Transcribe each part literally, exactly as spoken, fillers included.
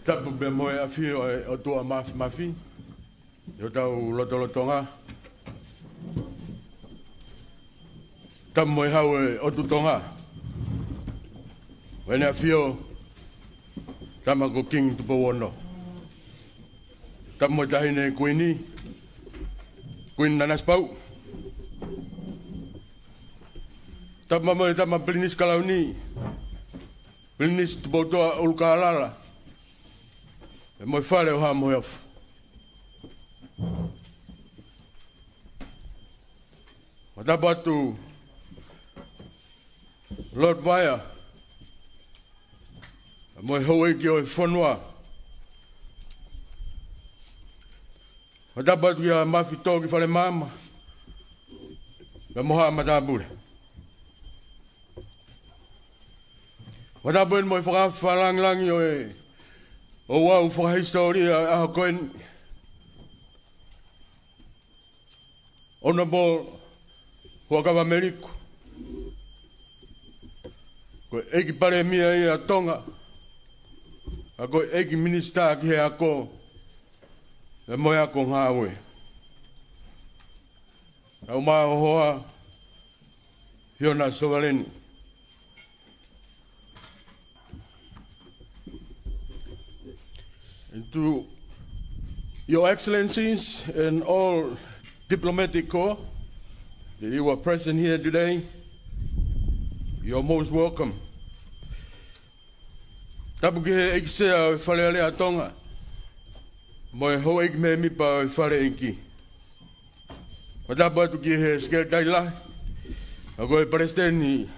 Tapu pea mo e ʻafio ʻa e ʻOtua Māfimafi ʻi hotau lotolotonga. Tapu mo e hau ʻo e ʻOtu Tonga, ʻEne ʻAfio, Tama ko Kingi Tupou Ono. Tapu mo e Taʻahine Kuini, Kuini Nanasipauʻu. Tapu mo e Tama Pilinisi Kalauni, Pilinisi Tupoutoʻa ʻUlukālala, pea mo e Fale ʻo Haʻa Moheofo. Fakatapu atu Lord Vaea, pea mo e houʻeiki ʻo e fonua. Fakatapu atu kia Mafi Toki Falemaama, pea mo Haʻa Matāpule. Fakatapu eni mo e fakaafe fakalangilangi ʻo e ouau fakahisitōlia ʻo e ʻaho ko eni, Honourable Huʻakavameiliku, ko e ʻEiki Palēmia ia ʻo Tonga, pea ko e ʻEiki Minisitā ki he Ako pea mo e Ako Ngāue. Kau māʻohoa, Fiona Sovaleni. And to Your Excellencies and all diplomatic corps that you are present here today, you're most welcome. Tapu ki he ʻEiki Sea ʻo e Fale Alea ʻo Tonga, mo e houʻeiki mēmipa ʻo e Fale ʻEiki. Fakatapu atu ki he Sekelitali Lahi, pea ko e Palesiteni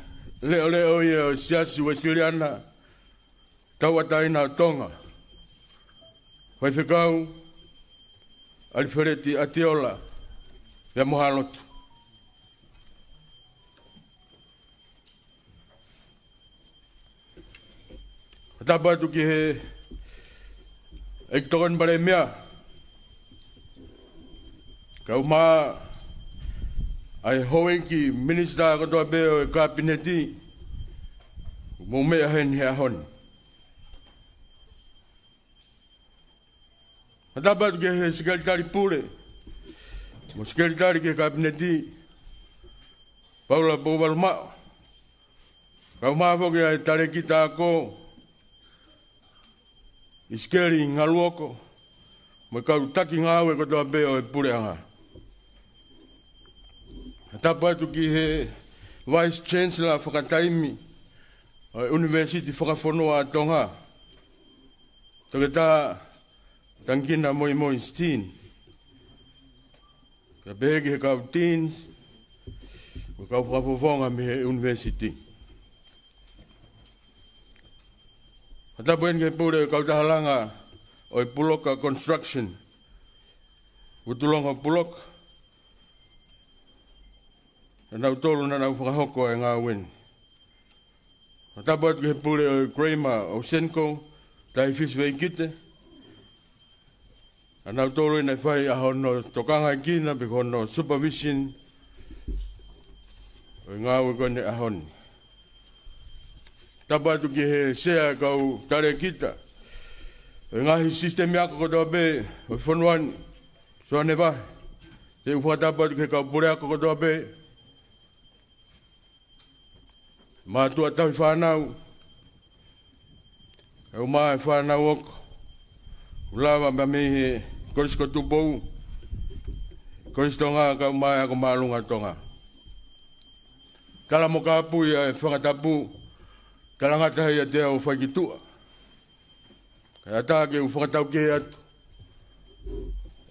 Leʻoleʻo ia ʻo e Siasi Uēsiliana Tauʻatāina ʻo Tonga, Faifekau ʻAlifeleti ʻAtiola, pea mo Haʻa Lotu. Fakatapu atu ki he ʻEiki Tokoni Palēmia, kaeʻumaʻā ʻa e houʻeiki minisitā kotoa pē ʻo e Kapineti, mou meʻa heni he ʻaho ni. Fakatapu atu ki he Sekelitali Pule, mo e Sekelitali ki he Kapineti, Paula Pouvalu Maʻu, kaeʻumaʻā foki ʻa e Talēkita Ako, ʻIsikeli Ngaluoko, mo e kau taki ngāue kotoa pē ʻo e Puleʻanga. Fakatapu atu ki he Vice Chancellor fakataimi ʻo e ʻUnivēsiti Fakafonua ʻa Tonga, Toketā Tangikina Moimoi Steen, kae pehē ki he kau Dean, mo e kau fakafofonga mei he ʻunivēsiti. Fakatapu eni ki he pule ʻo e kautaha langa ʻo e Puloka Construction, Vutulongo Puloka, ʻa nautolu naʻa nau fakahoko e ngāue ni. Fakatapu atu ki he pule ʻo e Kramer ʻo Senko, Tahi Fisi Veikite, ʻa nautolu naʻe fai ʻa hono tokangaʻi kina pe ko hono supervision ʻo e ngāue ko eni he ʻaho ni. Tapu atu ki he Sea ʻo e kau Talēkita ʻo e ngaahi sisitemi ako kotoa pē ʻo e fonua ni, Soane Vahe, te u fakatapu atu ki he kau puleako kotoa pē, mātuʻa tauhi fānau, kaeʻumaʻā e fānau ako, ʻoku lava mei he Kolisi ko Tupou, Kolisi Tonga, kaeʻumaʻā e Ako Māʻolunga ʻo Tonga. Tala mo kāpui ʻa e fakatapu, talangata ʻiate au ʻo fai ki tuʻa. Kae ʻatā ke u fakataukei atu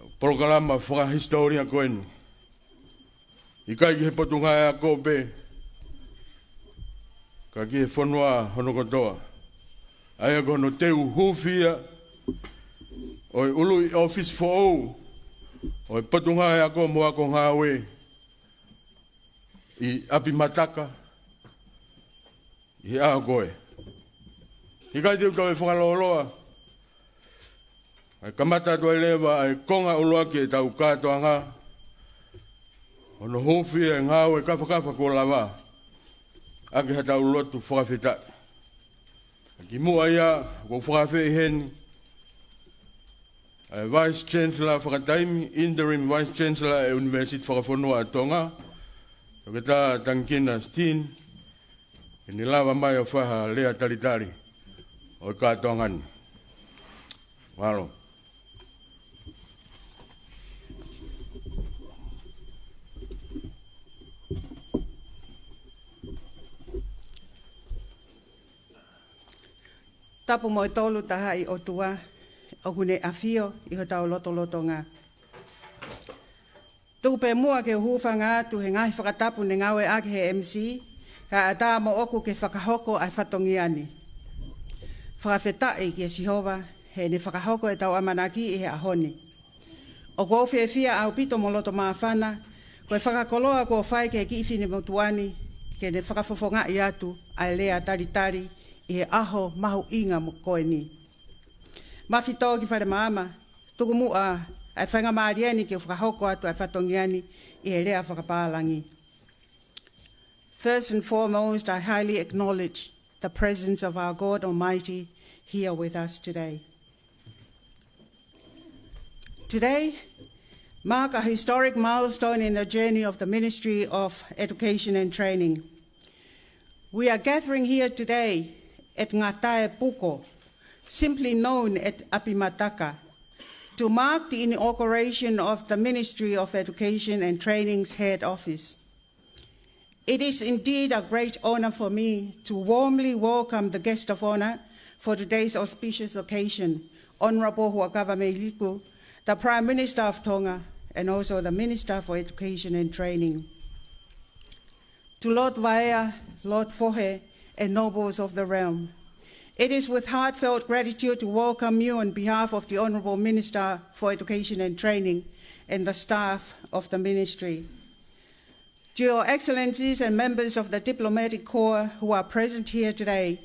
e polokalama fakahisitōlia ko eni, ʻikai ki he Potungāue Ako pē, ka ki he fonua hono kotoa. ʻA ia ko hono teu hūfia ʻo e ului ʻōfisi foʻou ʻo e Potungāue Ako mo e Ako Ngāue ʻi ʻApimataka, ʻi he ʻaho ko ē. ʻIkai te u toe fakalōloa, kae kamata atu ai leva ʻa e konga ʻuluaki ʻetau kātoanga, hono hūfia e ngāue kafakafa kuo lava, ʻaki haʻatau lotu fakafetaʻi. Kimuʻa ia, ʻoku ou fakaafeʻi heni ʻa e Vice Chancellor fakataimi, Interim Vice Chancellor ʻa e ʻUnivēsiti Fakafonua ʻa Tonga, Toketā Tangikina Steen, ke ne lava mai ʻo fai ha lea talitali ʻo e kātoanga ni. Mālō. Tapu mo e Tolu-Tahaʻi-ʻOtua, ʻoku ne ʻafio ʻi hotau lotolotonga. Tuku pē muʻa ke u hūfanga atu he ngaahi fakatapu ne ngāueʻaki he M C, kae ʻatā moʻoku ke fakahoko ʻa e fatongia ni. Fakafetaʻi kia Sihova, heʻene fakahoko ʻetau ʻamanaki ʻi he ʻaho ni. ʻOku ou fiefia ʻaupito mo loto māfana, ko e fakakoloa kuo fai ki he kiʻi finemotuʻa ni, ke ne fakafofongaʻi atu ʻa e lea talitali ʻi he ʻaho mahuʻinga mo ko eni. Mafitō ki Falemaama, tuku muʻa ʻa e faingamālie ni ke u fakahoko atu ʻa e fatongia ni ʻi he lea fakapālangi. First and foremost, I highly acknowledge the presence of our God Almighty here with us today. Today mark a historic milestone in the journey of the Ministry of Education and Training. We are gathering here today at Ngataepuko, simply known as ʻApimataka, to mark the inauguration of the Ministry of Education and Training's head office. It is indeed a great honor for me to warmly welcome the guest of honor for today's auspicious occasion, Honorable Huʻakavameiliku, the Prime Minister of Tonga, and also the Minister for Education and Training. To Lord Vaea, Lord Fohe, and nobles of the realm, it is with heartfelt gratitude to welcome you on behalf of the Honorable Minister for Education and Training and the staff of the ministry. To your excellencies and members of the diplomatic corps who are present here today,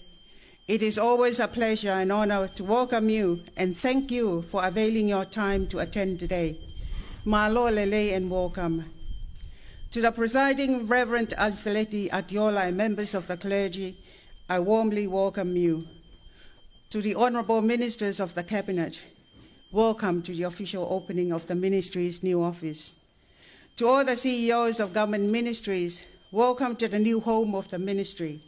it is always a pleasure and honor to welcome you and thank you for availing your time to attend today. Mālō e lelei and welcome. To the presiding Reverend Alifeleti ʻAtiola and members of the clergy, I warmly welcome you. To the honorable ministers of the cabinet, welcome to the official opening of the ministry's new office. To all the C E Os of government ministries, welcome to the new home of the ministry.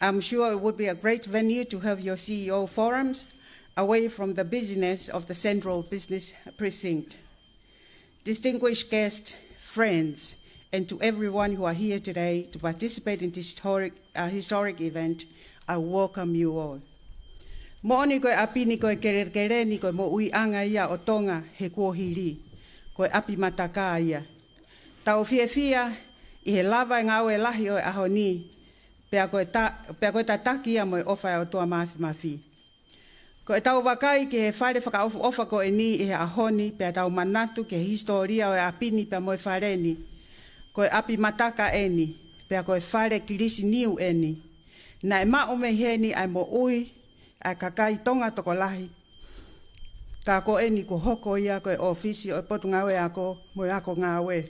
I'm sure it would be a great venue to have your C E O forums away from the busyness of the central business precinct. Distinguished guests, friends, and to everyone who are here today to participate in this historic, uh, historic event, I welcome you all. Moʻoni ko e ʻapi ni ko e kelekele ni ko e moʻuiʻanga ia ʻo Tonga he kuohili, ko e ʻApimataka ia. Tau fiefia ʻi he lava e ngāue lahi ʻo e ʻaho ni, pea ko e ta-, pea ko e tataki ia mo e ʻofa ʻa e ʻOtua Māfimafi. Ko ʻetau vakai ki he fale fakaʻofoʻofa ko eni ʻi he ʻaho ni, pea tau manatu ki he hisitōlia ʻo e ʻapi ni pea mo e fale ni, ko e ʻApimataka eni, pea ko e fale Kilisi Niu eni. Naʻe maʻu mei heni ʻa e moʻui ʻa e kakai Tonga tokolahi. Ka ko eni kuo hoko ia ko e ʻōfisi ʻo e Potungāue Ako mo e Ako Ngāue.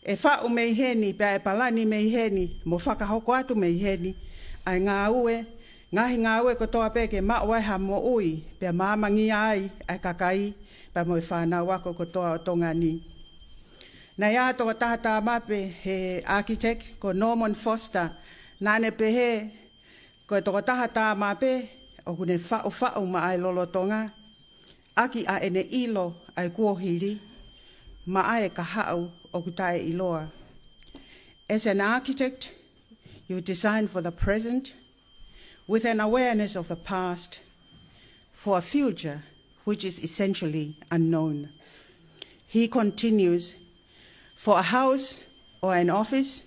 ʻE faʻu mei heni, pea ʻe palani mei heni, mo fakahoko atu mei heni ʻa e ngāue, ngaahi ngāue kotoa pē ke maʻu ai ha moʻui, pea māmangia ai ʻa e kakai, pea mo e fānau ako kotoa ʻo Tonga ni. Naʻe ʻi ai e tokotaha tāmape he architect ko Norman Foster, naʻa ne pehē, ko e tokotaha tāmape ʻoku ne faʻufaʻu maʻa e lolotonga, ʻaki ʻa ʻene ʻilo ʻa e kuohili, maʻa e kahaʻu ʻoku taʻeʻiloa. As an architect, you design for the present with an awareness of the past for a future which is essentially unknown. He continues, for a house or an office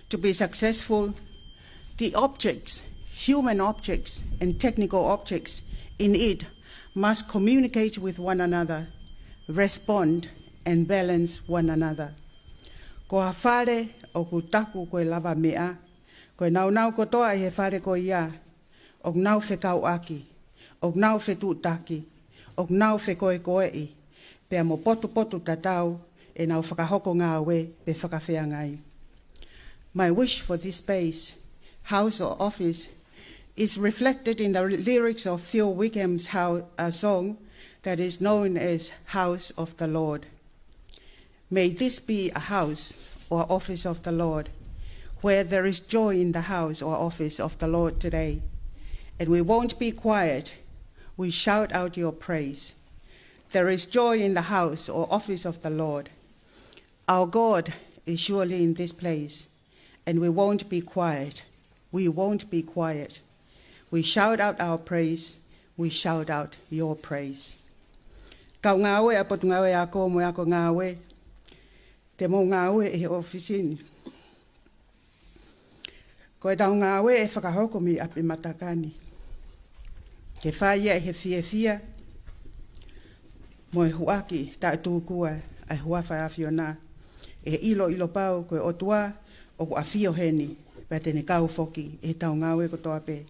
to be successful, the objects, human objects and technical objects in it must communicate with one another, respond and balance one another. Ko ha fale ʻoku taku ko e lavameʻa, ko e nāunau kotoa ʻi he fale ko ia, ʻoku nau fekauʻaki, ʻoku nau fetuʻutaki, ʻoku nau fekoekoeʻi, pea mo potupotutatau ʻenau fakahoko ngāue pe fakafeangai. My wish for this space, house or office, is reflected in the lyrics of Phil Wickham's hou-, uh, song, that is known as House of the Lord. May this be a house or office of the Lord, where there is joy in the house or office of the Lord today. And we won't be quiet. We shout out your praise. There is joy in the house or office of the Lord. Our God is surely in this place, and we won't be quiet. We won't be quiet. We shout out our praise. We shout out your praise. Kau ngāue ʻa e Potungāue Ako mo e Ako Ngāue, te mou ngāue ʻi he ʻōfisi ni. Ko ʻetau ngāue ʻe fakahoko mei ʻapi matakani. Ke fai ia ʻi he fiefia mo e huʻaki taʻetūkua ʻa e huafa ʻo e ʻAfiona, ʻi he ʻiloʻilo pau ko e ʻOtua ʻoku ʻafio heni, pea te ne kau foki ʻi heʻetau ngāue kotoa pē.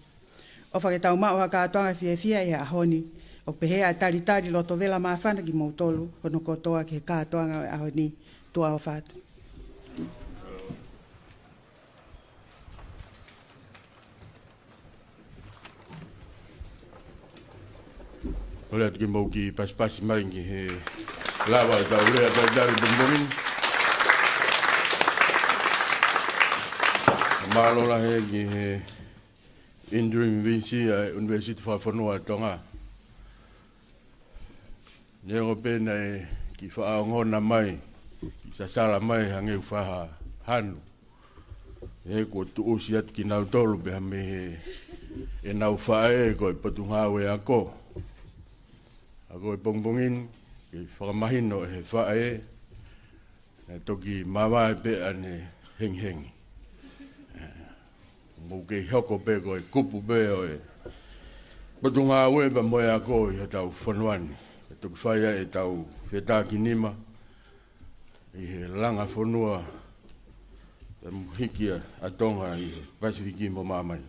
ʻOfa ke tau maʻu ha kātoanga fiefia ʻi he ʻaho ni, ʻo pehē ʻa e talitali loto vela māfana kimoutolu hono kotoa ki he kātoanga ʻo e ʻaho ni. Tuʻa ʻofa atu. Kole atu ke mou kiʻi pasipasi mai ki he lava ʻetau lea talitali pongipongi ni. Mālō lahi ki he Interim V C ʻa e ʻUnivēsiti Fakafonua ʻa Tonga. Neongo pē naʻe kiʻi faʻa ongona mai, kiʻi sasala mai hangē ʻoku faʻa hanu. He kuo tuʻusi atu kinautolu pē ha mei he ʻenau faʻē ko e Potungāue Ako. Ka ko e pongipongi ni, ke fakamahino ʻe he faʻē, naʻe toki mavae pē ʻene hengihengi. Mou kei hoko pē ko e kupu pē ʻo e Potungāue pea mo e Ako ʻi hotau fonua ni. Ke toki fai ai ʻetau fetākinima ʻi he langa fonua, pea mo hiki ʻa Tonga ʻi he Pasifiki mo māmani.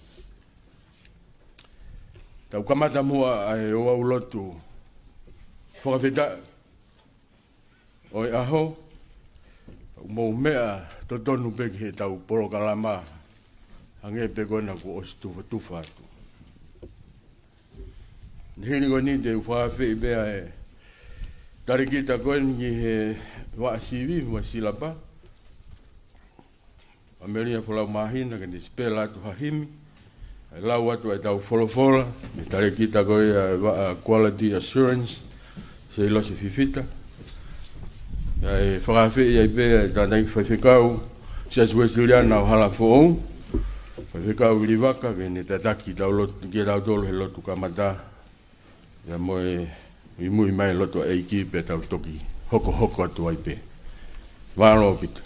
Tau kamata muʻa ʻa e ouau lotu fakafetaʻi ʻo e ʻaho, ʻoku mou meʻa totonu pē ki heʻetau polokalama, hangē pē ko ena kuo ʻosi tufatufa atu. Hili ko eni te u fakaafeʻi pē ʻa e talēkita ko eni ki he vaʻa sivi mo e silapa, ʻAmelia Folau Māhina, ke ne sipela atu ha himi, ʻe lau atu ʻetau folofola mei he talēkita ko ia ʻa e vaʻa Quality Assurance, Seilosi Fifita. ʻE fakaafeʻi ai pē ʻa e tangataʻeiki faifekau Siasi Uēsiliana ʻo Halafoʻou, Faifekau Vili Vaka, ke ne tataki tau lotu, ke tau tolu he lotu kamata. Ia mo e muimui mai lotu ʻa e ʻEiki pea tau toki hokohoko atu ai pē. Mālō ʻaupito.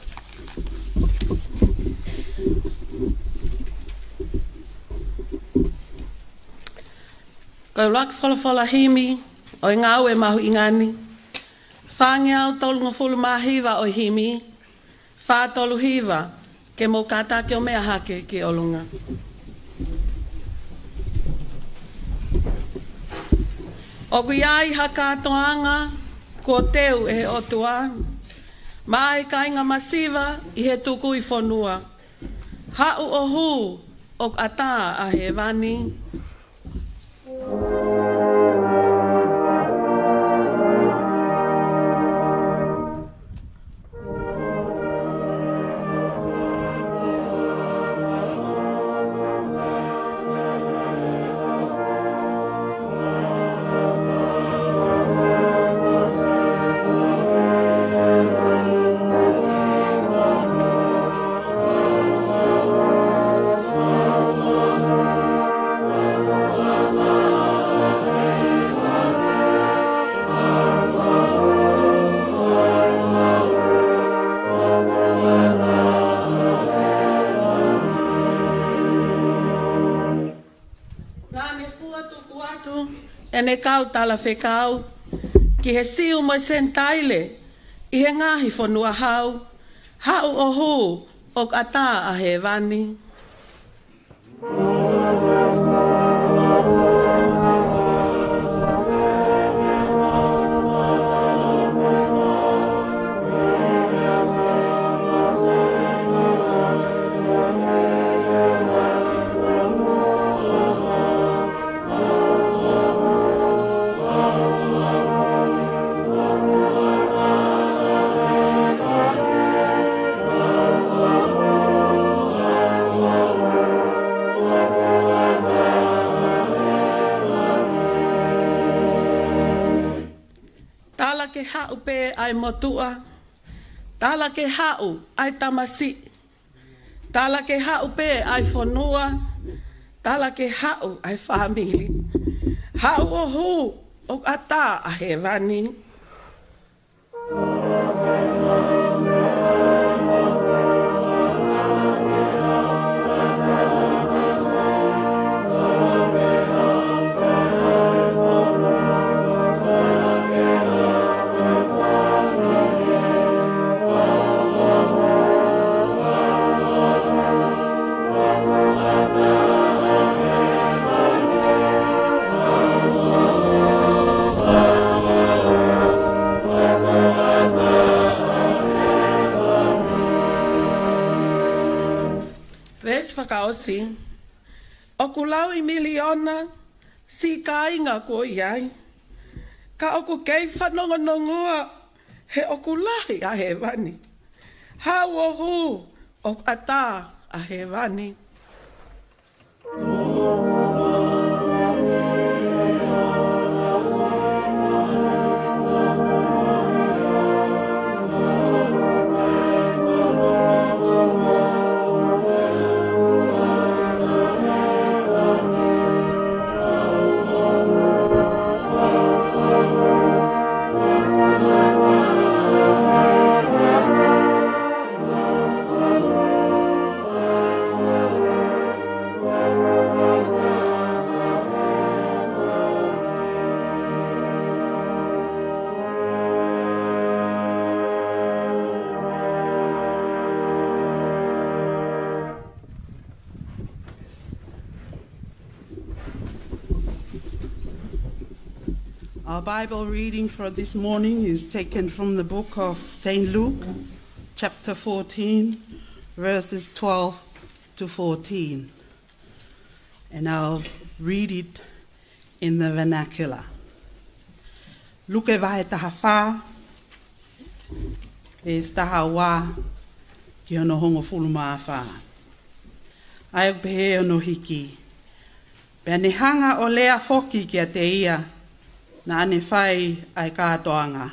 Ko e ʻuluaki folofola himi ʻo e ngāue mahuʻinga ni, fāngeau tolungofulu mā hiva ʻo e himi, fā tolu hiva, ke mou kātaki ʻo meʻa hake ki ʻolunga. ʻOku ʻi ai ha kātoanga kuo teu ʻe he ʻOtua maʻa e kāinga masiva ʻi he tukui fonua. Haʻu ʻo hū, ʻoku ʻatā ʻa hēvani. Naʻa ne fua tuku atu ʻene kau talafekau ki he Siu mo e Senitaile ʻi he ngaahi fonua hau, haʻu ʻo hū, ʻoku ʻatā ʻa hēvani. Haʻu pē ʻa e motuʻa, tala ke haʻu ʻa e tamasiʻi. Tala ke haʻu pē ʻa e fonua, tala ke haʻu ʻa e fāmili. Haʻu ʻo hū, ʻoku ʻatā ʻa hēvani. Veesi fakaʻosi. ʻOku laui miliona siʻi kāinga kuo ʻi ai, ka ʻoku kei fanongonongoa he ʻoku lahi ʻa hēvani. Haʻu ʻo hū, ʻoku ʻatā ʻa hēvani. Our Bible reading for this morning is taken from the book of Saint Luke, chapter fourteen, verses twelve to fourteen. And I'll read it in the vernacular. Luke vahe taha fā, veesi taha ua ki hono hongofulu mā fā. ʻA ia ʻoku pehē hono hiki. Pea ne hanga ʻo lea foki kiate ia naʻa ne fai ʻa e kātoanga,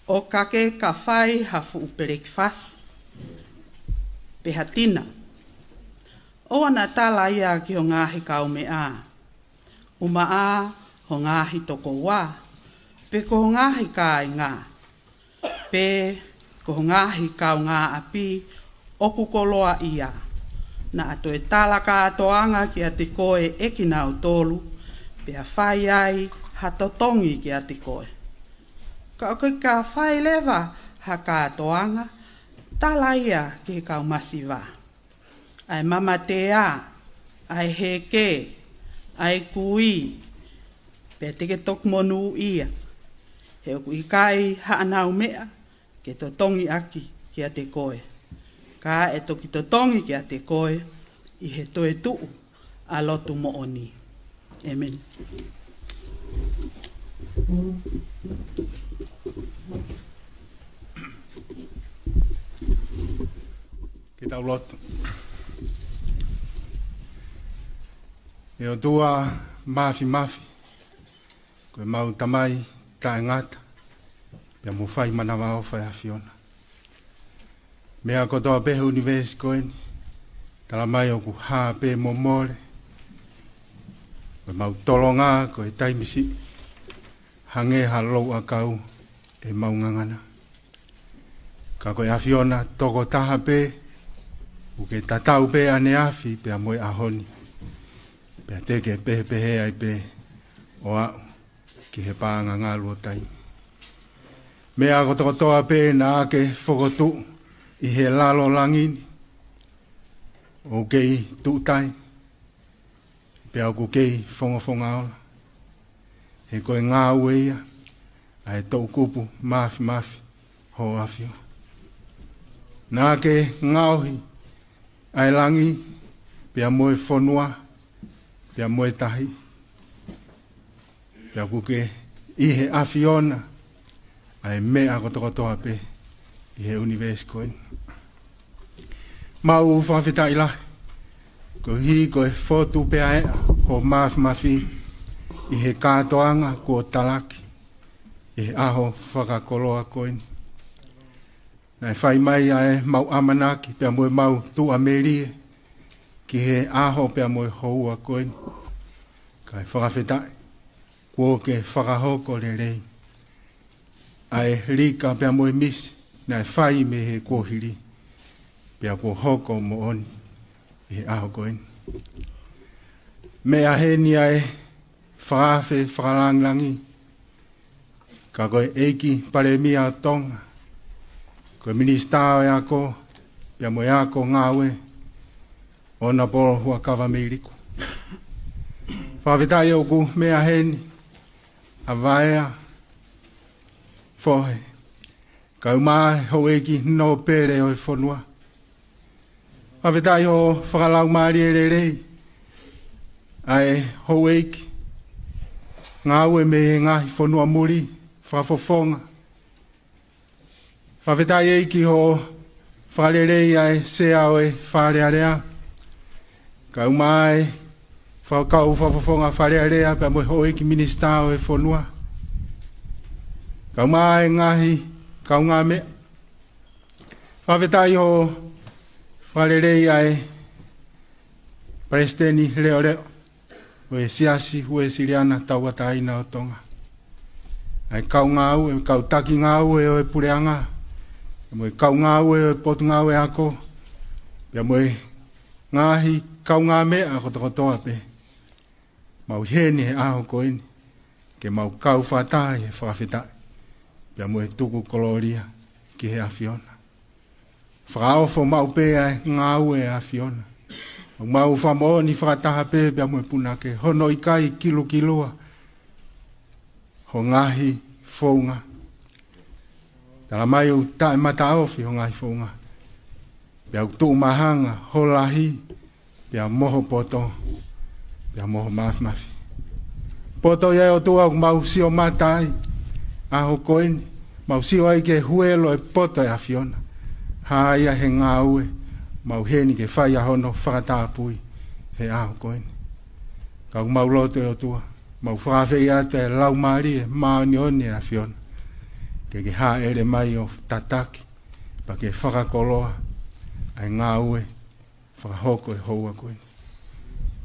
ʻo ka ke ka fai ha fuʻu pelekifasi, pe ha tina, ʻoua naʻa tala ia ki ho ngaahi kaumeʻa, ʻumaʻā ho ngaahi tokoua, pe ko ho ngaahi kāinga, pe ko ho ngaahi kaungāʻapi ʻoku koloaʻia, naʻa toe tala kātoanga kiate koe ʻe kinautolu, pea fai ai ha totongi kiate koe. Ka ʻo ka ke ka fai leva ha kātoanga, tala ia ki he kau masiva, ʻa e mamatea, ʻa e heke, ʻa e kui, pea te ke toki monūʻia, he ʻoku ʻikai haʻanau meʻa ke totongi ʻaki kiate koe, ka ʻe toki totongi kiate koe ʻi he toetuʻu ʻa e lotu moʻoni. ʻĒmeni. Ke tau lotu. ʻE ʻOtua Māfimafi, ko ʻemau Tamai taʻengata pea mo fai manavaʻofa ʻe ʻAfiona. Meʻa kotoa pē he ʻunivēsi ko eni, tala mai ʻoku hā pē mo mole. Ko ʻemau tolonga ko e taimi siʻi, hangē ha louʻakau ʻemau ngangana. Ka ko e ʻAfiona tokotaha pē, ʻoku ke tatau pē ʻaneafi pea mo e ʻaho ni. Pea te ke pehēpehē ai pē ʻo aʻu ki he paʻanga ngalu ʻo taimi. Meʻa kotokotoa pē naʻa ke fokotuʻu ʻi he lalo langi ni, ʻoku kei tuʻutai, pea ʻoku kei fongofonga ola. He ko e ngāue ia ʻa e toʻukupu māfimafi ho ʻAfio. Naʻa ke ngaohi ʻa e langi, pea mo e fonua, pea mo e tahi. Pea ʻoku ke ʻi he ʻAfiona ʻa e meʻa kotokotoa pē ʻi he ʻunivēsi ko eni. Mau fakafetaʻi lahi, koeʻuhi ko e fotu pē ʻa e ʻa ho māfimafi ʻi he kātoanga kuo talaki. ʻi he ʻaho fakakoloa ko eni. Naʻe fai mai ʻa e mau ʻamanaki pea mo e mau tuʻamelie ki he ʻaho pea mo e houa ko eni. Kae fakafetaʻi, kuo ke fakahoko lelei ʻa e lika pea mo e misi naʻe fai mei he kuohili, pea kuo hoko moʻoni ʻi he ʻaho ko eni. Meʻa heni ʻa e fakaafe fakalangilangi, ka ko e ʻEiki Palēmia ʻo Tonga, ko e Minisitā ʻo e Ako pea mo e Ako Ngāue, Honourable Huʻakavameiliku. Fakafetaʻi ʻoku meʻa heni ʻa Vaea Fohe, kae ʻumaʻā e houʻeiki nōpele ʻo e fonua. Fakafetaʻi hoʻo fakalaumālie lelei ʻa e houʻeiki ngāue mei he ngaahi fonua muli, fakafofonga. Fakafetaʻi ʻEiki hoʻo fakalelei ʻa e Sea ʻo e Fale Alea, kae ʻumaʻā e fakakau fakafofonga Fale Alea pea mo e houʻeiki Minisitā ʻo e fonua, kae ʻumaʻā e ngaahi kaungāmeʻa. Fakafetaʻi hoʻo fakalelei ʻa e Palesiteni Leʻoleʻo ʻo e Siasi Uēsiliana Tauʻatāina ʻo Tonga, ʻa e kau ngāue, kau taki ngāue ʻo e puleʻanga, mo e kau ngāue ʻo e Potungāue Ako, pea mo e ngaahi kaungāmeʻa kotokotoa pē. Mau ʻi heni he ʻaho ko eni ke mau kau fakataha ʻi he fakafetaʻi pea mo e tuku kolōlia ki he ʻAfiona. Fakaofo maʻu pē ʻa e ngāue ʻa e ʻAfiona. Mau fakamoʻoni fakataha pē pea mo e punake hono ʻikai kilukilua ho ngaahi founga. Tala mai ʻoku taʻemataʻofi ho ngaahi founga, pea ʻoku tuʻumahanga ho lahi pea mo ho poto pea mo ho māfimafi. Poto ia ʻe ʻOtua ʻoku mau sio mata ai ʻaho ko eni, mau sio ai ki he huelo ʻo e poto ʻo e ʻAfiona. Hā ia he ngāue, mau ʻi heni ke fai ʻa hono fakatapui he ʻaho ko eni. Ka ʻoku mau lotu ʻe ʻOtua, mau fakaafeʻi atu e Laumālie Māʻoniʻoni ʻo e ʻAfiona ke ke hāʻele mai ʻo tataki pea ke fakakoloa ʻa e ngāue fakahoko ʻi he houa ko eni.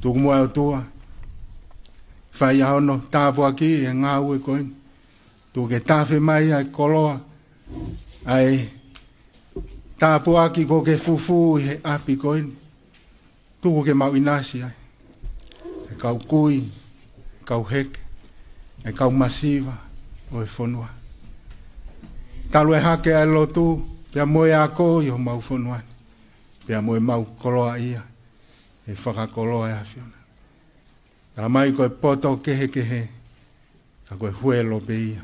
Tuku muʻa ʻe ʻOtua, fai ʻa hono tāpuakiʻi e ngāue ko eni. Tuku ke tafe mai ʻa e koloa ʻa e tāpuaki kuo ke fufū ʻi he ʻapi ko eni. Tuku ke mau ʻinasi ai e kau kui, kau heke, e kau masiva ʻo e fonua. Talu e hake ʻa e lotu pea mo e ako ʻi homau fonua ni, pea mo ʻemau koloaʻia ʻe he fakakoloa ʻa e ʻAfiona. Tala mai ko e poto kehekehe, ka ko e huelo pē ia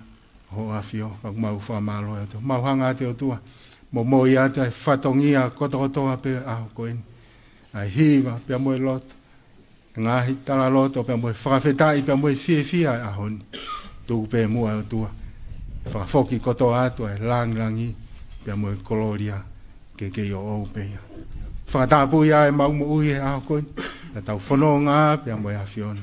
ʻo hoʻo ʻAfio. Ka ʻoku mau fakamālō atu, mau hanga atu ʻe ʻOtua, momoi atu e fatongia kotokotoa pē ʻaho ko eni, ʻa e hiva pea mo e lotu, e ngaahi talaloto pea mo e fakafetaʻi pea mo e fiefia ʻa e ʻaho ni. Tuku pē muʻa ʻe ʻOtua e fakafoki kotoa atu ʻa e langilangi pea mo e kolōlia ke kei ʻoʻou pē ia. Fakatapui ʻa ʻemau moʻui he ʻaho ko eni, ka tau fononga pea mo e ʻAfiona.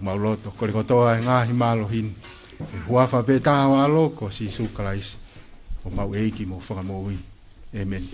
Mau loto, kole kotoa e ngaahi mālohi ni ʻi he huafa pē taha ho ʻAlo ko Sīsū Kalaisi, ko homau ʻEiki mo Fakamoʻui. ʻĒmeni.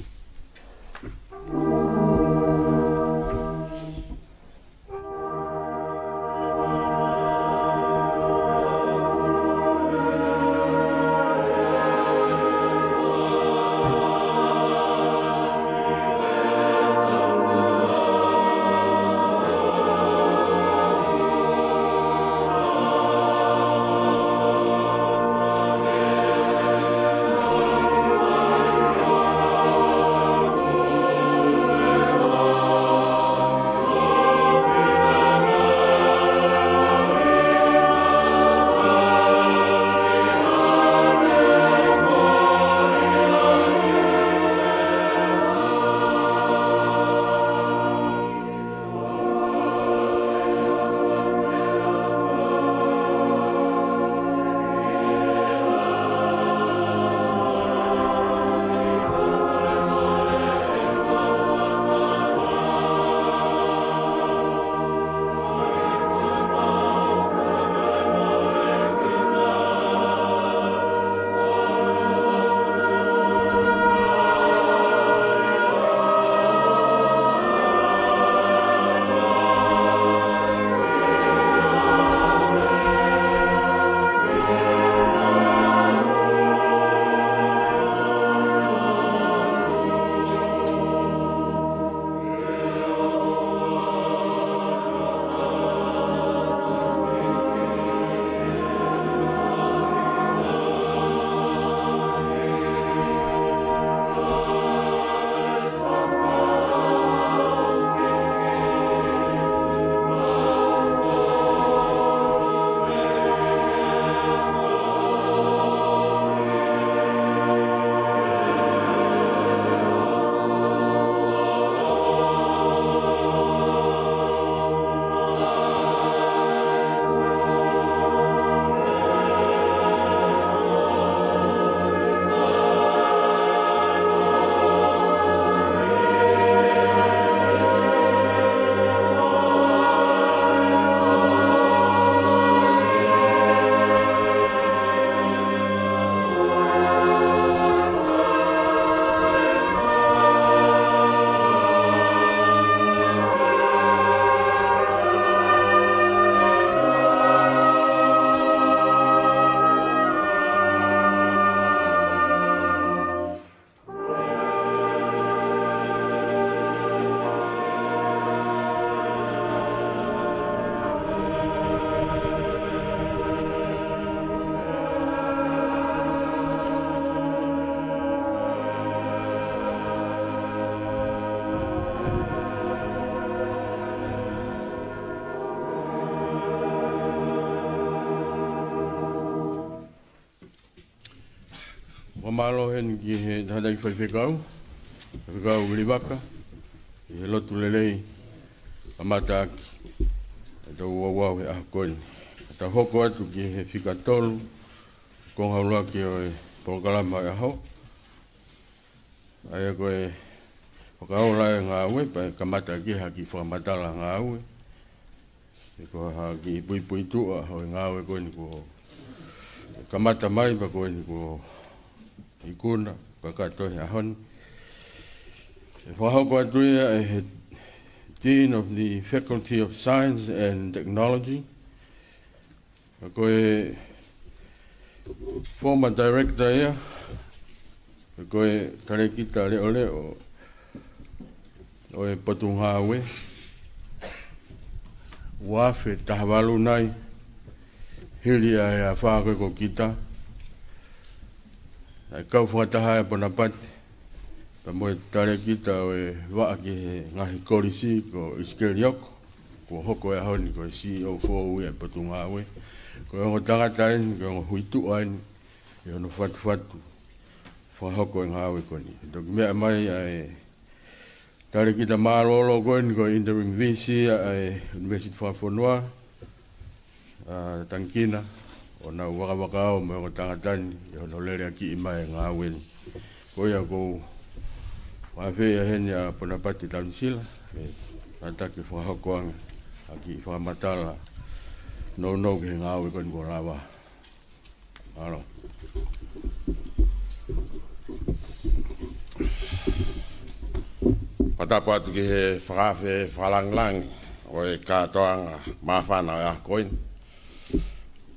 Mālō heni ki he tangataʻeiki faifekau, faifekau Vilivaka, ʻi he lotu lelei, kamata ʻaki ʻetau ouau he ʻaho ko eni. Ka tau hoko atu ki he fika tolu, konga ʻuluaki ʻo e polokalama ʻo e ʻaho. ʻA ia ko e fakaola e ngāue, pea kamata ki ha kiʻi fakamatala ngāue. He ko ha kiʻi puipuituʻa ʻo e ngāue ko eni kuo kamata mai, pea ko eni kuo ikuna, kakato he ʻaho ni. ʻE fakahoko atu ia ʻe he Dean of the Faculty of Science and Technology, ko e former director ia, ko e talēkita leʻoleʻo ʻo e Potungāue, ua afe taha valu nai, hili ʻa e afā ko ē ko kita, ʻa e kau fakataha ʻa Ponapati, pea mo e talēkita ʻo e vaʻa ki he ngaahi kolisi ko ʻIsikeli Oko, kuo hoko he ʻaho ni ko e C E O foʻou ia ʻo e Potungāue. Ko e ongo tangata eni, ko e ongo huituʻa eni ʻi hono fatufatu fakahoko e ngāue ko eni. Toki meʻa mai ʻa e talēkita mālōlō ko eni ko e Interim V C ʻa e ʻUnivēsiti Fakafonua, ʻa Tangikina, ʻo nau vakavakao mo e ongo tangata ni ʻi hono leleakiʻi mai e ngāue ni. Ko ia ʻoku ou fakaafeʻi heni ʻa Ponapati Taunisila, ke kātaki fakahoko ange ha kiʻi fakamatala nounou ki he ngāue ko eni kuo lava. Mālō. Fakatapu atu ki he fakaafe fakalāngilangi ʻo e kātoanga māfana ʻo e ʻaho ko eni.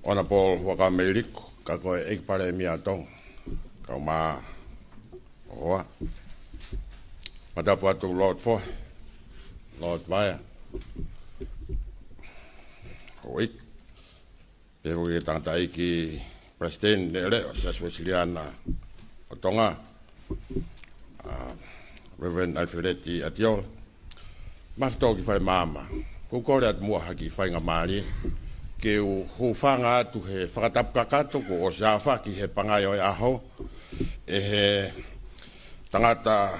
Honourable Huʻakavameiliku, ka ko e ʻEiki Palēmia ʻo Tonga, kau mā ʻohoa. Fakatapu atu Lord Fohe, Lord Vaea, ʻo ʻEiki. Pea foki ki he tangataʻeiki Palesiteni leʻoleʻo ʻo e Siasi Uēsiliana ʻo Tonga, ʻa Reverend Alifileti ʻAtiola. Mafito ki fale maama. ʻOku ou kole atu muʻa ha kiʻi faingamālie ke u hūfanga atu he fakatapu kakato kuo ʻosi aofaki he pangai ʻo e ʻaho ʻe he tangata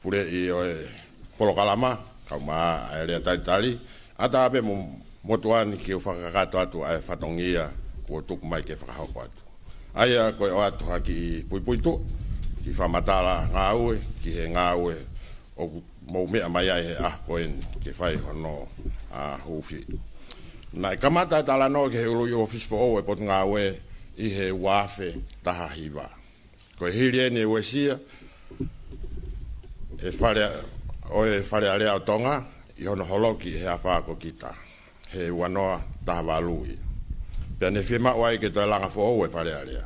puleʻi ʻo e polokalama, kau mā ʻa e lea talitali, ʻatā pē mo e motuʻa ni ke u fakakakato atu ʻa e fatongia kuo tuku mai ke fakahoko atu. ʻA ia ko e ʻoatu ha kiʻi puipuituʻa, kiʻi fakamatala ngāue, ki he ngāue ʻoku mou meʻa mai ai he ʻaho ko eni ke fai hono, ʻa, hūfi. Naʻe kamata e talanoa ki he ului ʻōfisi foʻou ʻo e Potungāue ʻi he ua afe taha hiva. Ko e hili eni e uesia ʻe Fale, ʻo e Fale Alea ʻo Tonga ʻi hono holoki he afā ko kita, he ua noa taha valu ia. Pea ne fiemaʻu ai ke toe langa foʻou e Fale Alea.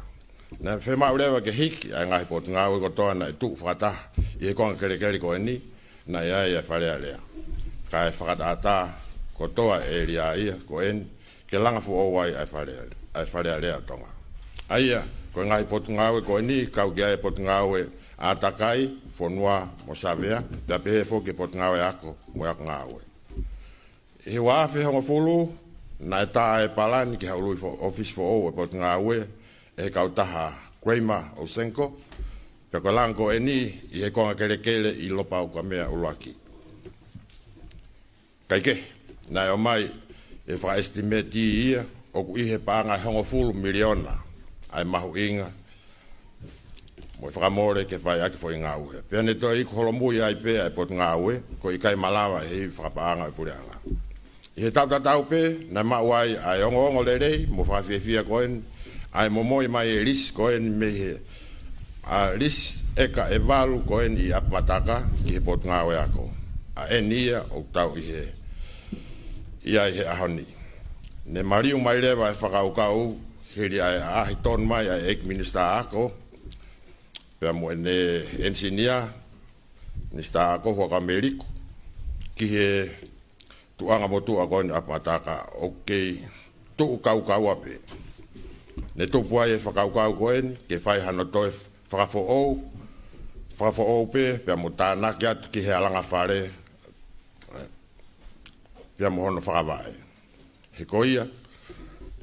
Naʻe fiemaʻu leva ke hiki ʻa e ngaahi potungāue kotoa naʻe tuʻu fakataha ʻi he konga kelekele ko eni, naʻe ʻi ai ʻa e Fale Alea. Kae fakaʻataʻatā kotoa e ʻēlia ia ko eni, ke langa foʻou ai ʻa e Fale, ʻa e Fale Alea ʻo Tonga. ʻA ia, ko e ngaahi potungāue ko eni, kau ki ai e potungāue ʻātakai, fonua mo Savea, pea pehē foki e potungāue ako mo e ako ngāue. ʻI he ua afe hongofulu, naʻe tā e palani ki ha ului fo-, ʻōfisi foʻou ʻo e Potungāue ʻe he kautaha Kramer Osenko, pea ko e langa ko eni ʻi he konga kelekele ʻi Lopaukamea ʻUluaki. Kae kehe, naʻe ʻomai e fakaʻesitimeti ia ʻoku ʻi he paʻanga ʻe hongofulu miliona ʻa e mahuʻinga mo e fakamole ke fai ʻaki foʻi ngāue. Pea ne toe iku holomui ai pē ʻa e Potungāue, ko e ʻikai malava ʻe he ivi fakapaʻanga ʻo e puleʻanga. ʻI he taʻu tatau pē, naʻe maʻu ai ʻa e ongoongo lelei mo fakafiefia ko eni, ʻa e momoi mai e lisi ko eni mei he, ʻa, lisi ʻeka ʻe valu ko eni ʻi ʻApamataka ki he Potungāue Ako. ʻA eni ia ʻoku tau ʻi he, ʻi ai he ʻaho ni. Ne maliu mai leva e fakakaukau, hili ʻa e ʻaʻahi tonu mai ʻa e ʻEiki Minisitā Ako, pea mo ʻene ʻenisinia, Minisitā Ako Huʻakavameiliku, ki he tuʻunga motuʻa ko eni ʻApamataka ʻoku kei tuʻu kaukaua pē. Ne tupu ai e fakakaukau ko eni, ke fai hano toe fakafoʻou, fakafoʻou pē, pea mo tānaki atu ki he alanga fale, pea mo hono fakavaʻe. He ko ia,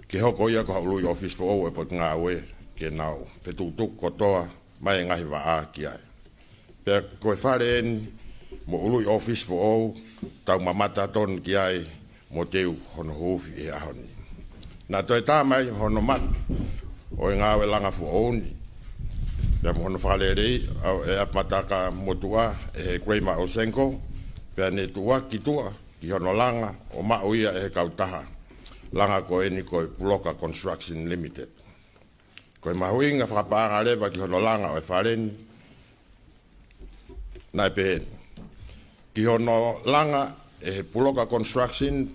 ke hoko ia ko ha ului ʻōfisi foʻou ʻo e Potungāue, ke nau fetukutuku kotoa mai e ngaahi vaʻa ki ai. Pea ko e fale eni mo e ʻuluʻi ʻōfisi foʻou, tau mamata tonu ki ai mo teu hono huufi he ʻaho ni. Naʻe toe tā mai hono mata ʻo e ngāue langa foʻou ni pea mo hono fakaleleiʻi ʻa e ʻapi mataka motuʻa ʻe he Kramer Osenko, pea ne tuʻuaki tuʻa ki hono langa ʻo maʻu ia ʻe he kautaha langa ko eni ko e Puloka Construction Limited. Ko e mahuʻinga fakapaʻanga leva ki hono langa ʻo e fale ni, naʻe pehē ni: Ki hono langa ʻe he Puloka Construction,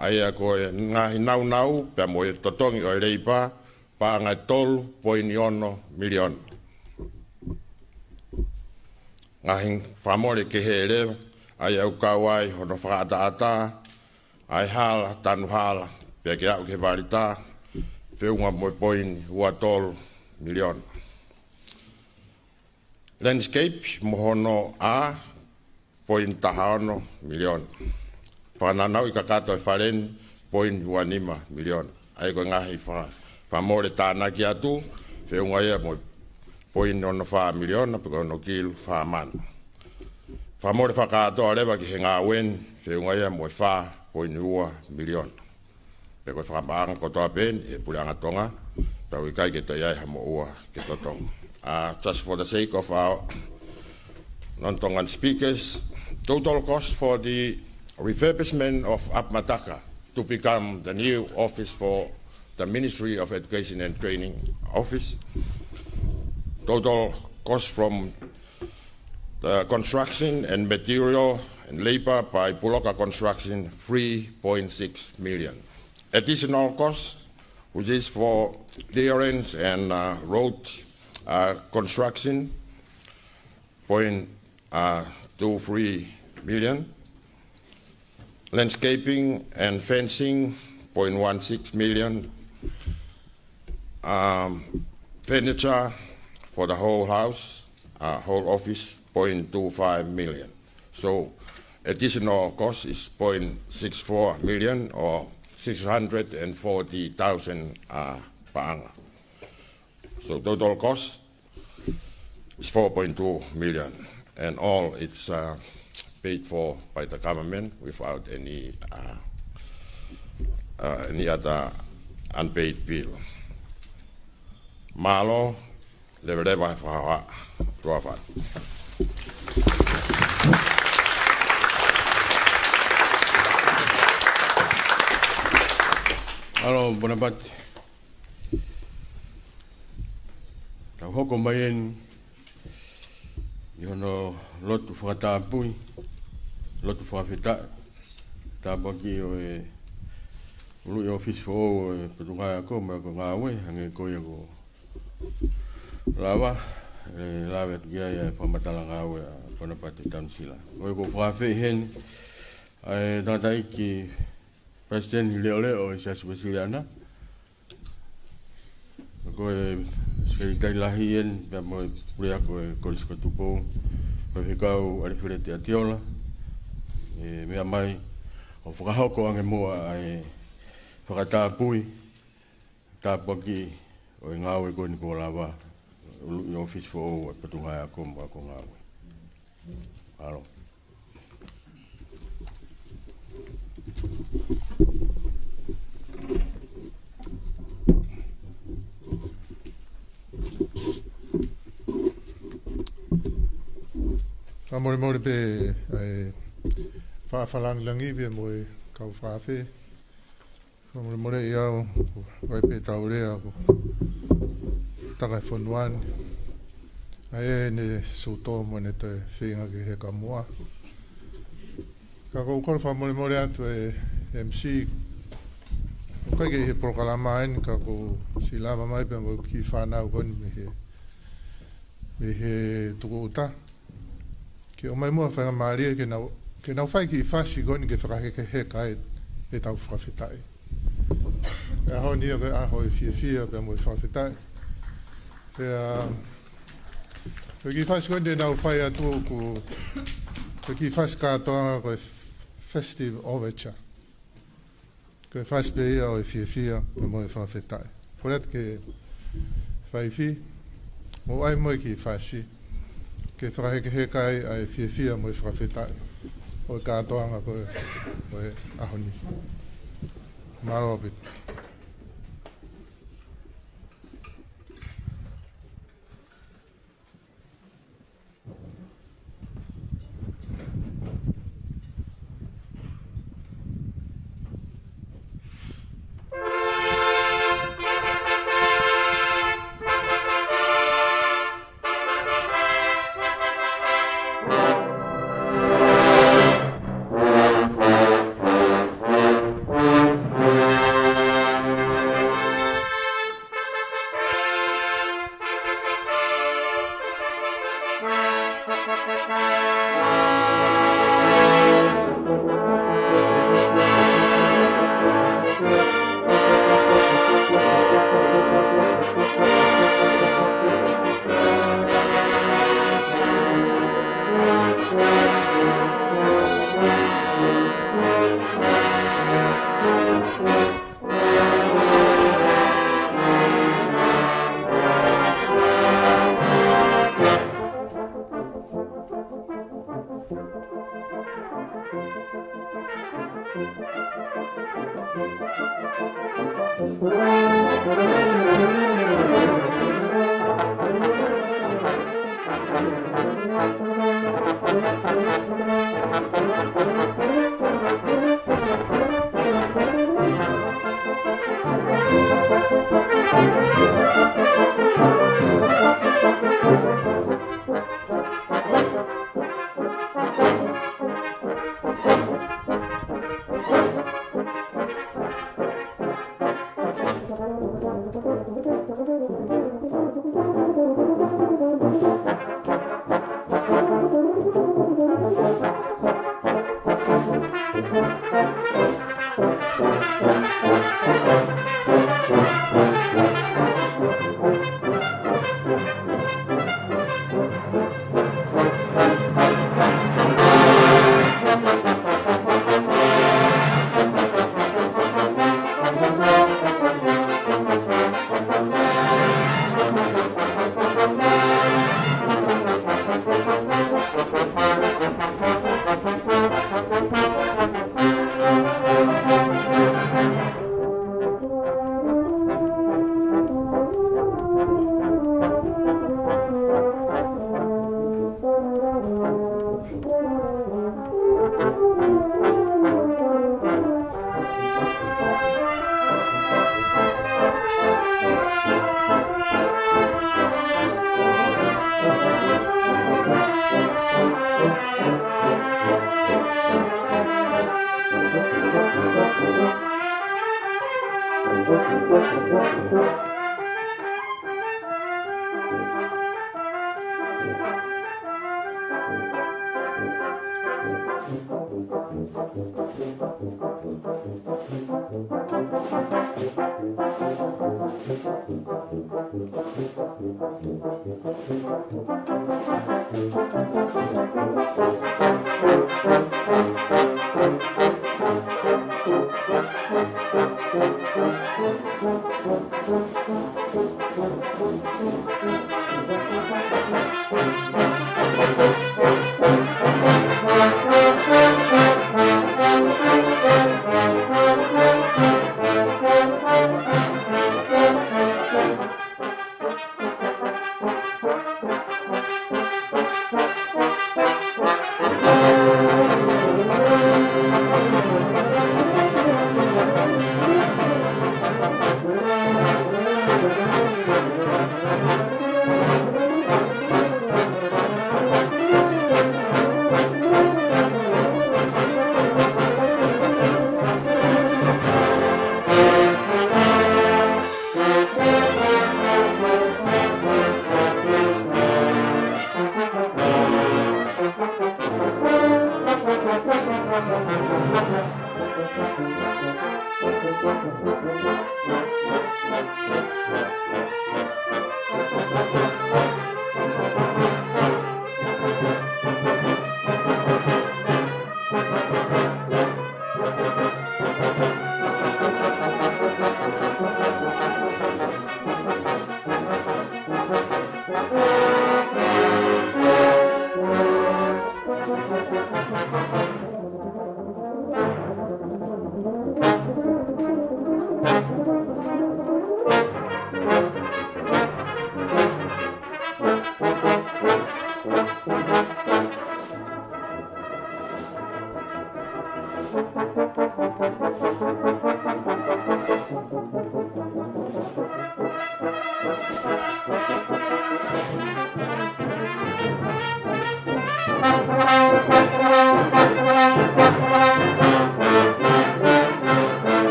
ʻa ia ko e ngaahi naunau pea mo e totongi ʻo e leipa, paʻanga ʻe tolu poini ono miliona. Ngaahi fakamole kehe leva, ʻa ia ʻoku kau ai hono fakaʻataʻatā ʻa e hala, tanu hala, pea ke aʻu ki he valita, feʻunga mo e poini ua tolu miliona. Landscape mo hono ʻā, poini taha ono miliona. Fakananauʻi kakato e fale ni, poini ua nima miliona. ʻA ia ko e ngaahi fa-, fakamole tānaki atu, feʻunga ia mo e poini ono fā miliona, pe ko hono kilu fā mano. Fakamole fakakātoa leva ki he ngāue ni, feʻunga ia mo e fā poini ua miliona. Pea ko e fakapaʻanga kotoa pē eni ʻe he Puleʻanga Tonga, tau ʻikai ke toe ʻi ai ha moʻua ke totongi. Uh, just for the sake of our non-Tongan speakers, total cost for the refurbishment of ʻapi mataka to become the new office for the Ministry of Education and Training Office. Total cost from the construction and material and labor by Puloka Construction, three point six million. Additional cost, which is for clearance and, uh, road, uh, construction, point, uh, two three million. Landscaping and fencing, point one six million. Um, furniture for the whole house, uh, whole office, point two five million. So, additional cost is point six four million or six hundred and forty thousand, uh, paʻanga. So, total cost is four point two million, and all it's, uh, paid for by the government without any, uh, uh, any other unpaid bill. Mālō, leveleva he fakahoha, tuʻa ʻofa atu. Mālō, Bonapati. Tau hoko mai eni ʻi hono lotu fakatapui, lotu fakafetaʻi, tāpuakiʻi ʻo e ʻuluʻi ʻōfisi foʻou ʻo e Potungāue Ako mo e Ako Ngāue, hangē ko ia kuo lava, ʻe lave atu ki ai ʻa e fakamatala ngāue ʻa Bonapati Tanisila. Ko ia ʻoku ou fakafeʻiloaki heni, ʻa e tangataʻeiki palesiteni leʻoleʻo ʻo e Siasi Uēsiliana, ko e Sekelitali Lahi eni, pea mo e puleako ʻo e Kolisi ko Tupou, ko e Faifekau ʻAlifeleti ʻAtiola, ʻe meʻa mai ʻo fakahoko ange muʻa ʻa e fakatapui, tāpuakiʻi ʻo e ngāue ko eni kuo lava, ʻuluʻi ʻōfisi foʻou ʻo e Potungāue Ako mo e Ako Ngāue. Mālō. Fakamolemole pē ʻa e faʻa fakalāngilangi pea mo e kau fakaafe. Fakamolemole ʻi au, ʻoku ʻikai pē tau lea, ʻoku taka e fonua ni. ʻA ia ʻene sūtō mo ʻene toe feinga ke heka muʻa. Ka ʻoku ou kole fakamolemole atu e M C. ʻOku ʻikai ke ʻi he polokalama eni ka ʻoku ou siʻi lava mai pē mo e kiʻi fānau ko eni mei he, mei he tukuʻuta. Ke ʻomai muʻa faingamālie ke nau, ke nau fai kiʻi fasi ko eni ke fakahekeheka ai ʻetau fakafetaʻi. Ko e ʻaho ni ia ko e ʻaho ʻo e fiefia pea mo e fakafetaʻi. Pea, ko e kiʻi fasi ko eni te nau fai atu ʻoku, ko e kiʻi fasi kātoanga ko e festive overture. Ko e fasi pē ia ʻo e fiefia pea mo e fakafetaʻi. Kole atu ke fai fi. Mou ʻai mo e kiʻi fasi ke fakahekeheka ai ʻa e fiefia mo e fakafetaʻi ʻo e kātoanga ko ē ʻo e ʻaho ni. Mālō ʻaupito.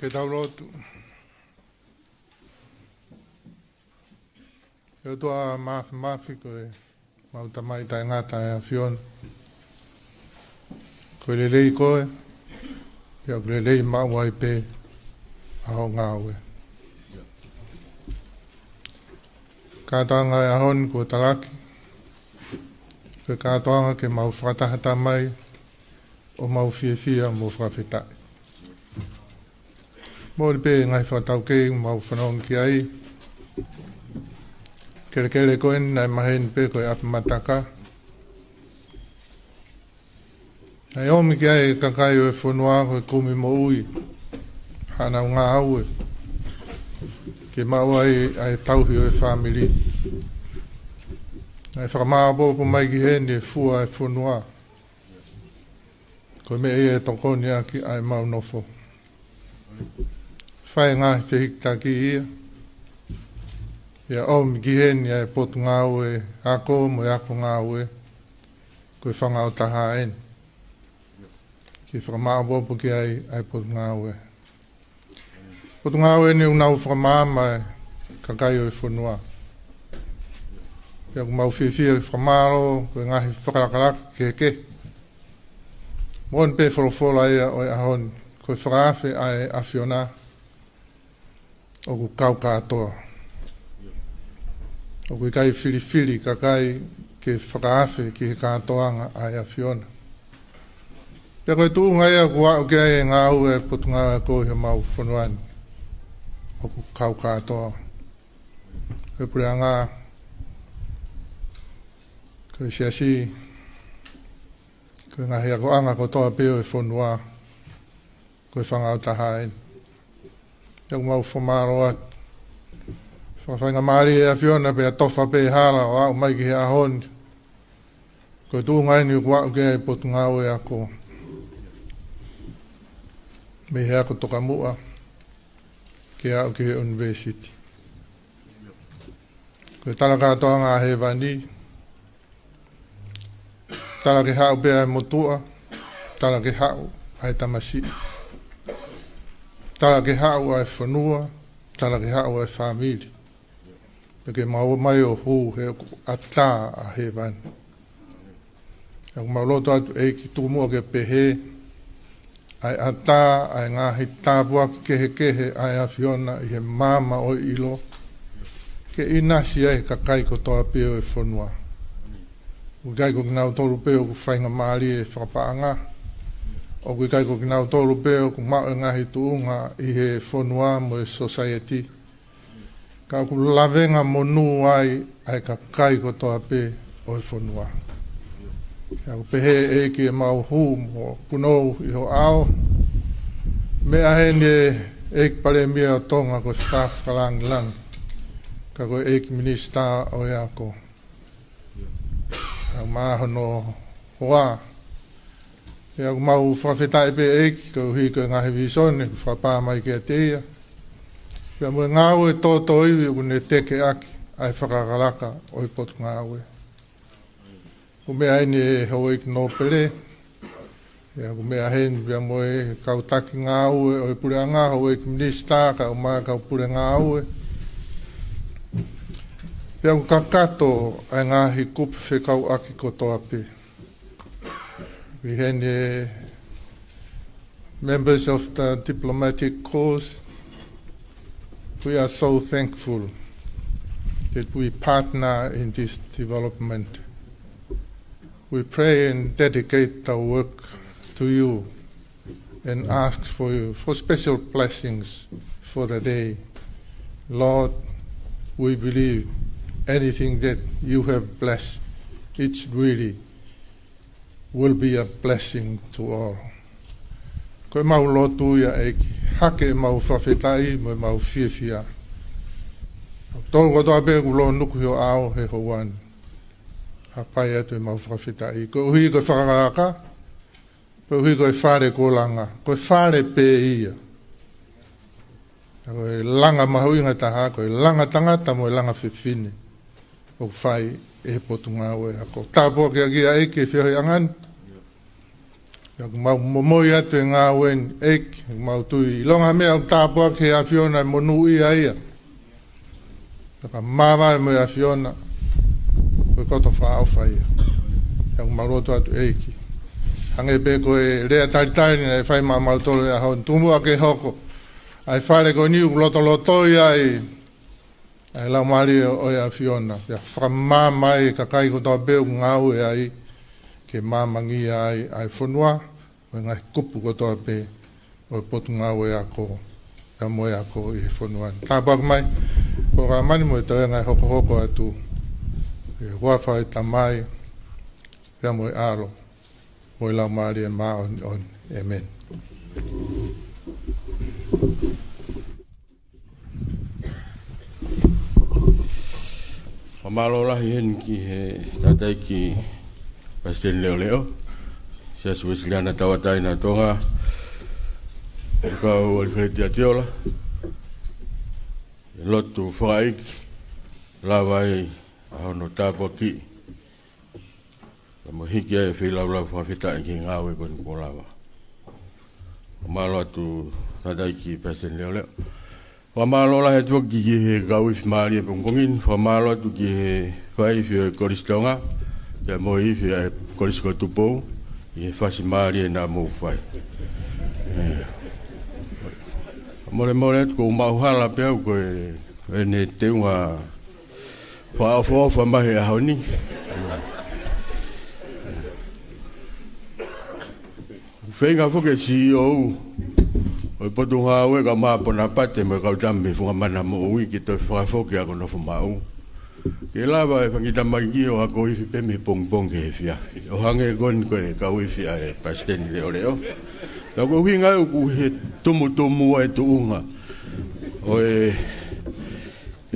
Ke tau lotu. ʻE ʻOtua Māfimafi, ko ʻemau Tamai taʻengata ʻa e ʻAfiona. Ko e lelei koe, pea ʻoku lelei maʻu ai pē ʻa hoʻo ngāue. Kātoanga ʻo e ʻaho ni kuo talaki, ko e kātoanga ke mau fakatahataha mai ʻo mau fiefia mo fakafetaʻi. Moʻoni pē ngaahi fakataukei mau fanongo ki ai. Kelekele ko eni naʻe maheni pē ko e ʻapi mataka. Naʻe ʻomi ki ai e kakai ʻo e fonua ko e kumi moʻui, haʻanau ngāue, ke maʻu ai ʻa e tauhi ʻo e fāmili. Naʻe fakamāopoopo mai ki heni e fua ʻo e fonua. Ko e meʻa ia ʻe tokoni ʻaki ʻa ʻemau nofo. Fai e ngaahi fehikitaki ia, pea ʻomi ki heni ʻa e Potungāue Ako mo e Ako Ngāue, ko e fanga ʻo taha eni. Ke fakamāopoopo ki ai ʻa e Potungāue. Potungāue ni ʻoku nau fakamaama e kakai ʻo e fonua. Pea ʻoku mau fiefia ke fakamālō, ko e ngaahi fakalakalaka kehekehe. Moʻoni pē folofola ia ʻo e ʻaho ni, ko e fakaafe ʻa e ʻAfiona ʻoku kau kātoa. ʻOku ʻikai filifili kakai ke fakaafe ki he kātoanga ʻa e ʻAfiona. Pea ko e tuʻunga ia ʻoku aʻu ki ai e ngāue ʻa e Potungāue Ako ʻi homau fonua ni, ʻoku kau kātoa. Ko e puleʻanga, ko e siasi, ko e ngaahi akoʻanga kotoa pē ʻo e fonua, ko e fanga ʻo taha eni. Pea ʻoku mau fakamālō atu. Fakafaingamālie ʻa e ʻAfiona pea tofa pē hala ʻo aʻu mai ki he ʻaho ni. Ko e tuʻunga eni ʻoku aʻu ki ai e Potungāue Ako. Mei he ako tokamuʻa, ke aʻu ki he ʻunivēsiti. Ko e tala kātoanga ʻa hēvani, tala ke haʻu pē ʻa e motuʻa, tala ke haʻu ʻa e tamasiʻi. Tala ke haʻu ʻa e fonua, tala ke haʻu ʻa e fāmili. Pea ke maʻu mai ʻo hū he ʻoku ʻatā ʻa hēvani. ʻOku mau lotu atu ʻEiki tuku muʻa ke pehē, ʻa e ʻatā, ʻa e ngaahi tāpuaki kehekehe ʻa e ʻAfiona ʻi he maama ʻo e ʻilo, ke ʻinasi ai e kakai kotoa pē ʻo e fonua. ʻOku ʻikai ko kinautolu pē ʻoku faingamālie fakapaʻanga. ʻOku ʻikai ko kinautolu pē ʻoku maʻu e ngaahi tuʻunga ʻi he fonua mo e society. Ka ʻoku lavengamonū ai ʻa e kakai kotoa pē ʻo e fonua. Pea ʻoku pehē ʻEiki ʻemau hū mo punou ʻi ho ʻao. Meʻa heni ʻEiki Palēmia ʻo Tonga ko e fakafakalāngilangi. Ka ko e ʻEiki Minisitā ʻo e Ako. ʻOku maʻa hono hoa. Pea ʻoku mau fakafetaʻi pē ʻEiki, koeʻuhi ko e ngaahi vīsone kuo fakapā mai kiate ia. Pea mo e ngāue tōtōivi ʻoku ne tekeʻaki ʻa e fakalakalaka ʻo e Potungāue. ʻOku meʻa heni ʻe Houʻeiki Nōpele. Pea ʻoku meʻa heni pea mo e kau taki ngāue ʻo e puleʻanga, Houʻeiki Minisitā, kae ʻumaʻā e kau pule ngāue. Pea ʻoku kakato ʻa e ngaahi kupu fekauʻaki kotoa pē. We have the members of the diplomatic corps. We are so thankful that we partner in this development. We pray and dedicate our work to you and ask for you for special blessings for the day. Lord, we believe anything that you have blessed, it's really will be a blessing to all. Ko ʻemau lotu ia ʻEiki, hake ʻemau fakafetaʻi mo ʻemau fiefia. Tolu kotoa pē ʻoku lōnuku ʻi ho ʻao he houa ni. Hapai atu ʻemau fakafetaʻi. Koeʻuhi ko e fakalaka, koeʻuhi ko e fale kuo langa, ko e fale pē ia. Ka ko e langa mahuʻinga taha, ko e langa tangata mo e langa fefine ʻoku fai ʻe he Potungāue Ako. Tāpuakiʻaki ʻEiki e feohiʻanga ni. Pea ʻoku mau momoi atu e ngāue ni ʻEiki, ʻoku mau tui ʻilonga e meʻa ʻoku tāpuaki ʻe he ʻAfiona ʻe monūʻia ia. Pea ka māvae mo e ʻAfiona, ko e koto fakaʻofa ia. Pea ʻoku mau lotu atu ʻEiki, hangē pē ko e lea talitali naʻe fai maʻamautolu he ʻaho ni, tuku muʻa ke hoko ʻa e fale ko eni ʻoku lotolotoi ai ʻa e Laumālie ʻo e ʻAfiona, pea fakamaama ai e kakai kotoa pē ʻoku ngāue ai, ke maamangia ai ʻa e fonua mo e ngaahi kupu kotoa pē ʻo e Potungāue Ako, pea mo e ako ʻi he fonua ni. Tāpuaki mai polokalama ni mo e toenga ʻe hokohoko atu, ʻi he huafa ʻo e Tamai, pea mo e ʻAlo, mo e Laumālie Māʻoniʻoni. ʻĒmeni. Fakamālō lahi heni ki he tangataʻeiki Palesiteni Leʻoleʻo Siasi Uēsiliana Tauʻatāina ʻo Tonga, ʻa e kau ʻAlifeleti ʻAtiola, he lotu fakaʻeiki, lava ai ʻa hono tāpuakiʻi pea mo e hiki ai e feilaulau fakafetaʻi ki he ngāue ko eni kuo lava. Fakamālō atu tangataʻeiki Palesiteni Leʻoleʻo. Fakamālō lahi atu foki ki he kau ifi mālie he pongipongi ni, fakamālō atu ki he faiifi ʻo e Kolisi Tonga, pea mo e ifi ʻa e Kolisi ko Tupou, ʻi he fasi mālie naʻa mou fai. ʻE. Molemole atu ʻoku ou maʻu hala pē au ko e, ʻene teunga fakaʻofoʻofa mai he ʻaho ni. Feinga foki e C E O ʻo e Potungāue Ako, Māponapate mo e kau tama mei he Funga Mana Moʻui ke toe fakafoki ʻa e ako nofo maʻu, ke lava e fanga kiʻi tamaiki ʻo ako ifi pē mei he pongipongi ki he efiafi, ʻo hangē ko eni ko e kau ifi ʻa e Palesiteni Leʻoleʻo. Ka ko e ʻuhinga ia ʻoku ʻi he tumutumu ʻa e tuʻunga ʻo e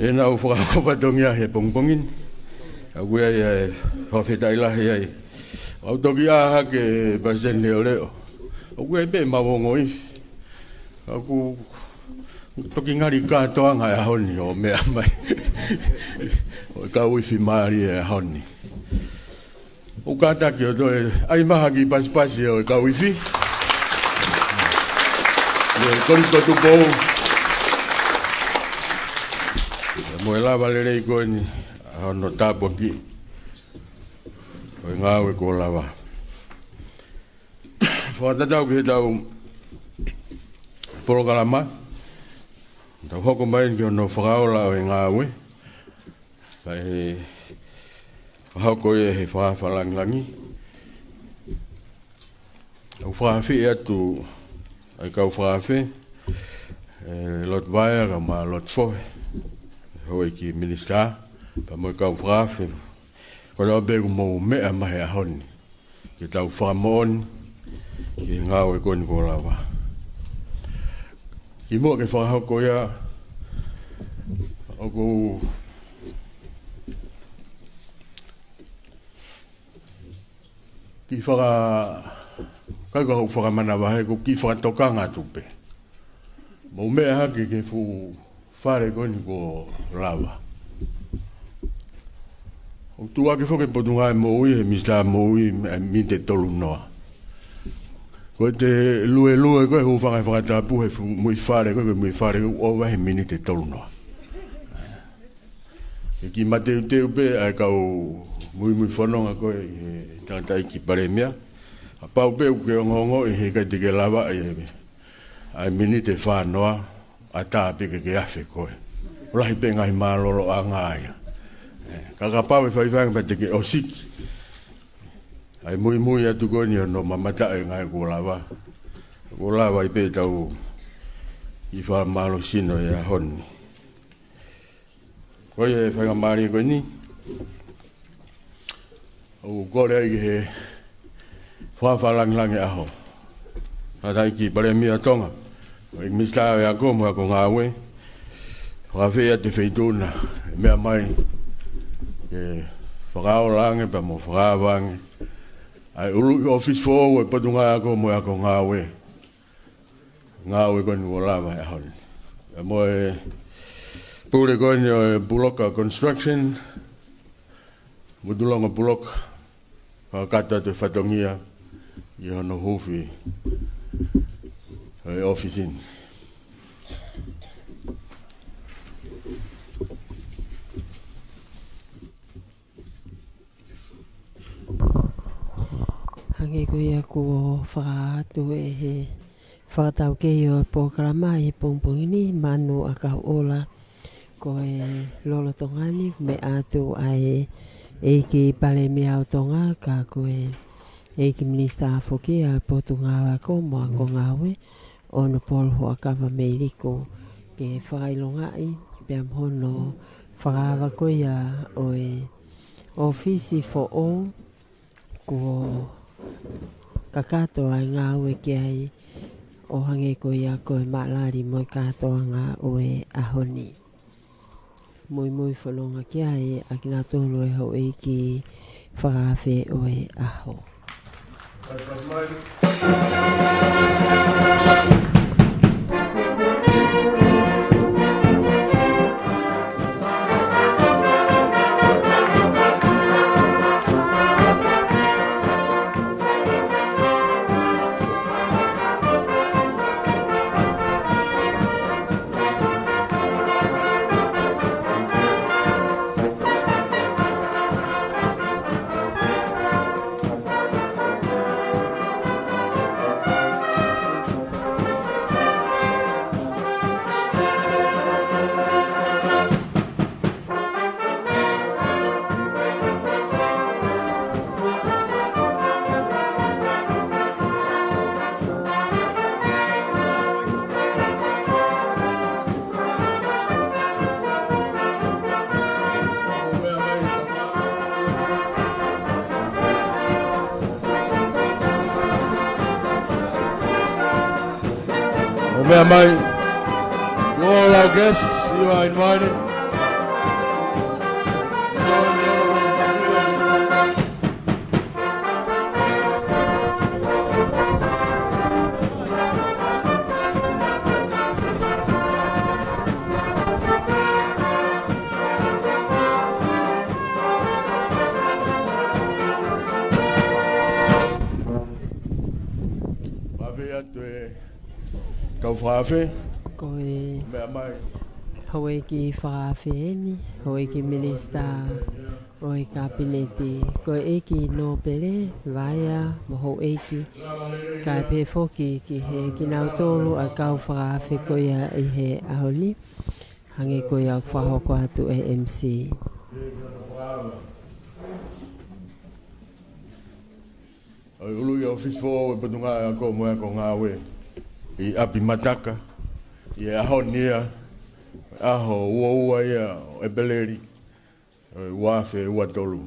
ʻenau fakahoko fatongia he pongipongi ni. ʻOku ʻi ai e fakafetaʻi lahi ai. ʻOku toki ʻā hake Palesiteni Leʻoleʻo, ʻoku ʻi ai pē ʻemau ongo ifi. Ka ʻoku toki ngali kātoanga e ʻaho ni ʻo meʻa mai ʻo e kau ifi mālie he ʻaho ni. ʻOku kātaki ʻo toe ʻai mai ha kiʻi pasipasi ʻo e kau ifi mei he Kolisi ko Tupou, mo e lava lelei ko eni ʻa hono tāpuakiʻi ʻo e ngāue kuo lava. Fakatatau ki heʻetau polokalama, tau hoko mai ki hono fakaola ʻo e ngāue. Kae fakahoko ia he fakaafe langilangi. ʻOku fakaafeʻi atu ʻa e kau fakaafe, ʻe Lord Vaea kae ʻumaʻā Lord Fohe, Houʻeiki Minisitā, pea mo e kau fakaafe kotoa pē ʻoku mou meʻa mai he ʻaho ni ke tau fakamoʻoni ki he ngāue ko eni kuo lava. Kimuʻa ke fakahoko ia, ʻoku ou kiʻi faka-, ʻikai ko haʻaku fakamanavahē, ʻoku ou kiʻi fakatokanga atu pē. Mou meʻa hake ki he fuʻu fale ko eni kuo lava. ʻOku tuʻuaki foki e Potungāue Moʻui, he Minisitā Moʻui, ʻa e miniti ʻe tolu noa. Ko ʻete luelue ko ē, hūfanga he fakatapu, he fuʻu muʻi fale ko ē, ko e muʻi fale ko ē ʻoku ʻova he miniti ʻe tolu noa. Ke kiʻi mateuteu pē ʻa e kau muimui fononga ko ē ʻi he tangataʻeiki Palēmia. Kapau pē ʻoku ke ongoongoʻi heʻikai te ke lavaʻi ʻa e miniti ʻe fā noa, ʻatā pē ke ke afe koe. ʻOku lahi pē ngaahi mālōlōʻanga ia. ʻE, ka kapau ʻe faifai ange pea te ke ʻosiki ʻa e muimui atu ko eni ʻo hono mamataʻi e ngāue kuo lava, kuo lava ai pē ʻetau kiʻi fakamālohisino he ʻaho ni. Ko ia e faingamālie ko eni, ʻoku ou kole ai ki he fakaafe langilangi ʻo e ʻaho. Fakataha ki he Palēmia Tonga, ʻEiki Minisitā ʻo e Ako mo e Ako Ngāue, fakaafeʻi atu e Feituʻu na, meʻa mai ke fakaola ange pea mo fakaava ange ʻa e ʻuluʻi ʻōfisi foʻou ʻo e Potungāue Ako mo e Ako Ngāue, ngāue ko eni ʻoku lava he ʻaho ni. Pea mo e pule ko eni ʻo e Puloka Construction, Mutulonga Puloka, fakakakato atu e fatongia ʻi hono huufi ʻo e ʻōfisi ni. Hangē ko ia kuo fakahā atu ʻe he fakataukei ʻo e polokalama ʻi he pongipongi ni, Manu ʻAkauʻola, ko e lolotonga ni ʻoku meʻa atu ʻa e ʻEiki Palēmia ʻo Tonga, ka ko e ʻEiki Minisitā foki ʻa e Potungāue Ako mo e Ako Ngāue, ʻOnopolo Huʻakavameiliku, ke fakaʻilongaʻi pea mo hono fakaava ko ia ʻo e ʻōfisi foʻou kuo kakato ʻa e ngāue ki ai, ʻo hangē ko ia ko e maʻalali mo e kātoanga ʻo e ʻaho ni. Muimui fononga ki ai ʻa kinautolu e houʻeiki fakaafe ʻo e ʻaho. ʻO meʻa mai. To all our guests, you are invited. Fakaafe atu e kau fakaafe. Ko e meʻa mai. Houʻeiki fakaafe eni, houʻeiki minisitā ʻo e Kapineti, ko e ʻEiki Nōpele Vaea mo houʻeiki, kae pehē foki ki he kinautolu ʻa e kau fakaafe ko ia ʻi he ʻaho ni, hangē ko ia ʻoku fakahoko atu ʻe he M C. ʻA e ʻuluʻi ʻōfisi foʻou ʻo e Potungāue Ako mo e Ako Ngāue ʻi ʻApimataka, ʻi he ʻaho ni ia, ʻaho ua ua ia ʻo ʻEpeleli, ʻo e ua afe ua tolu.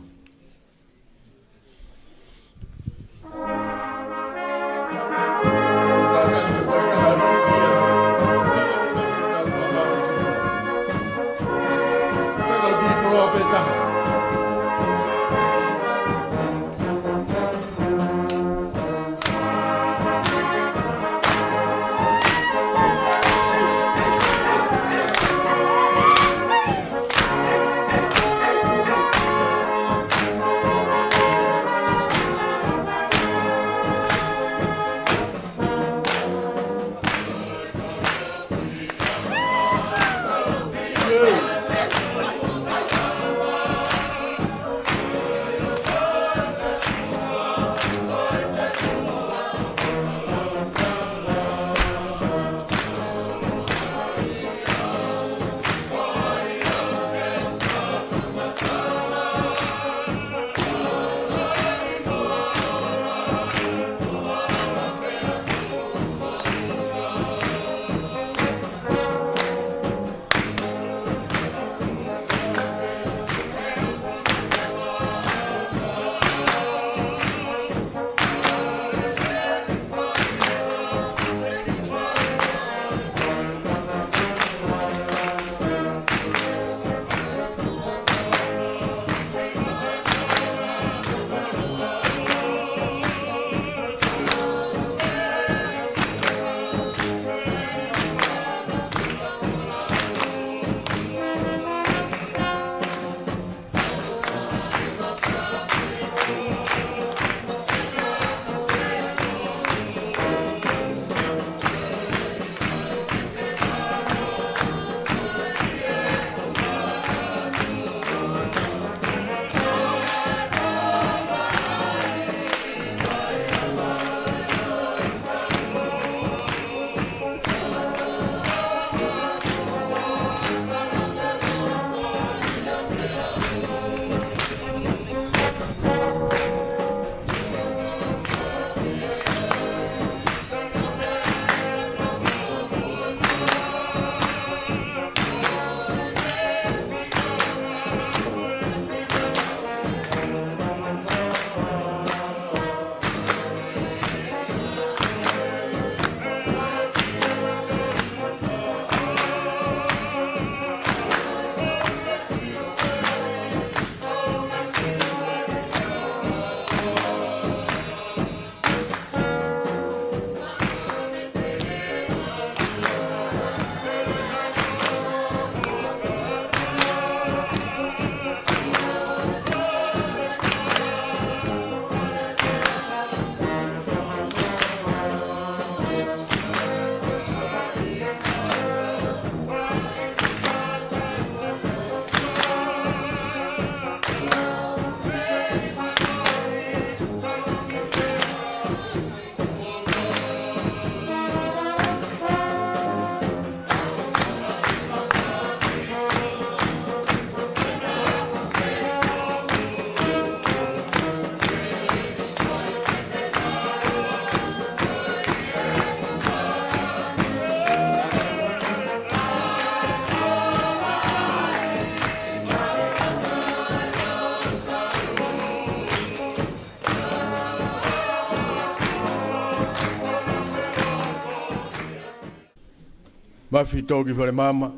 Mafi Toki Falemaama,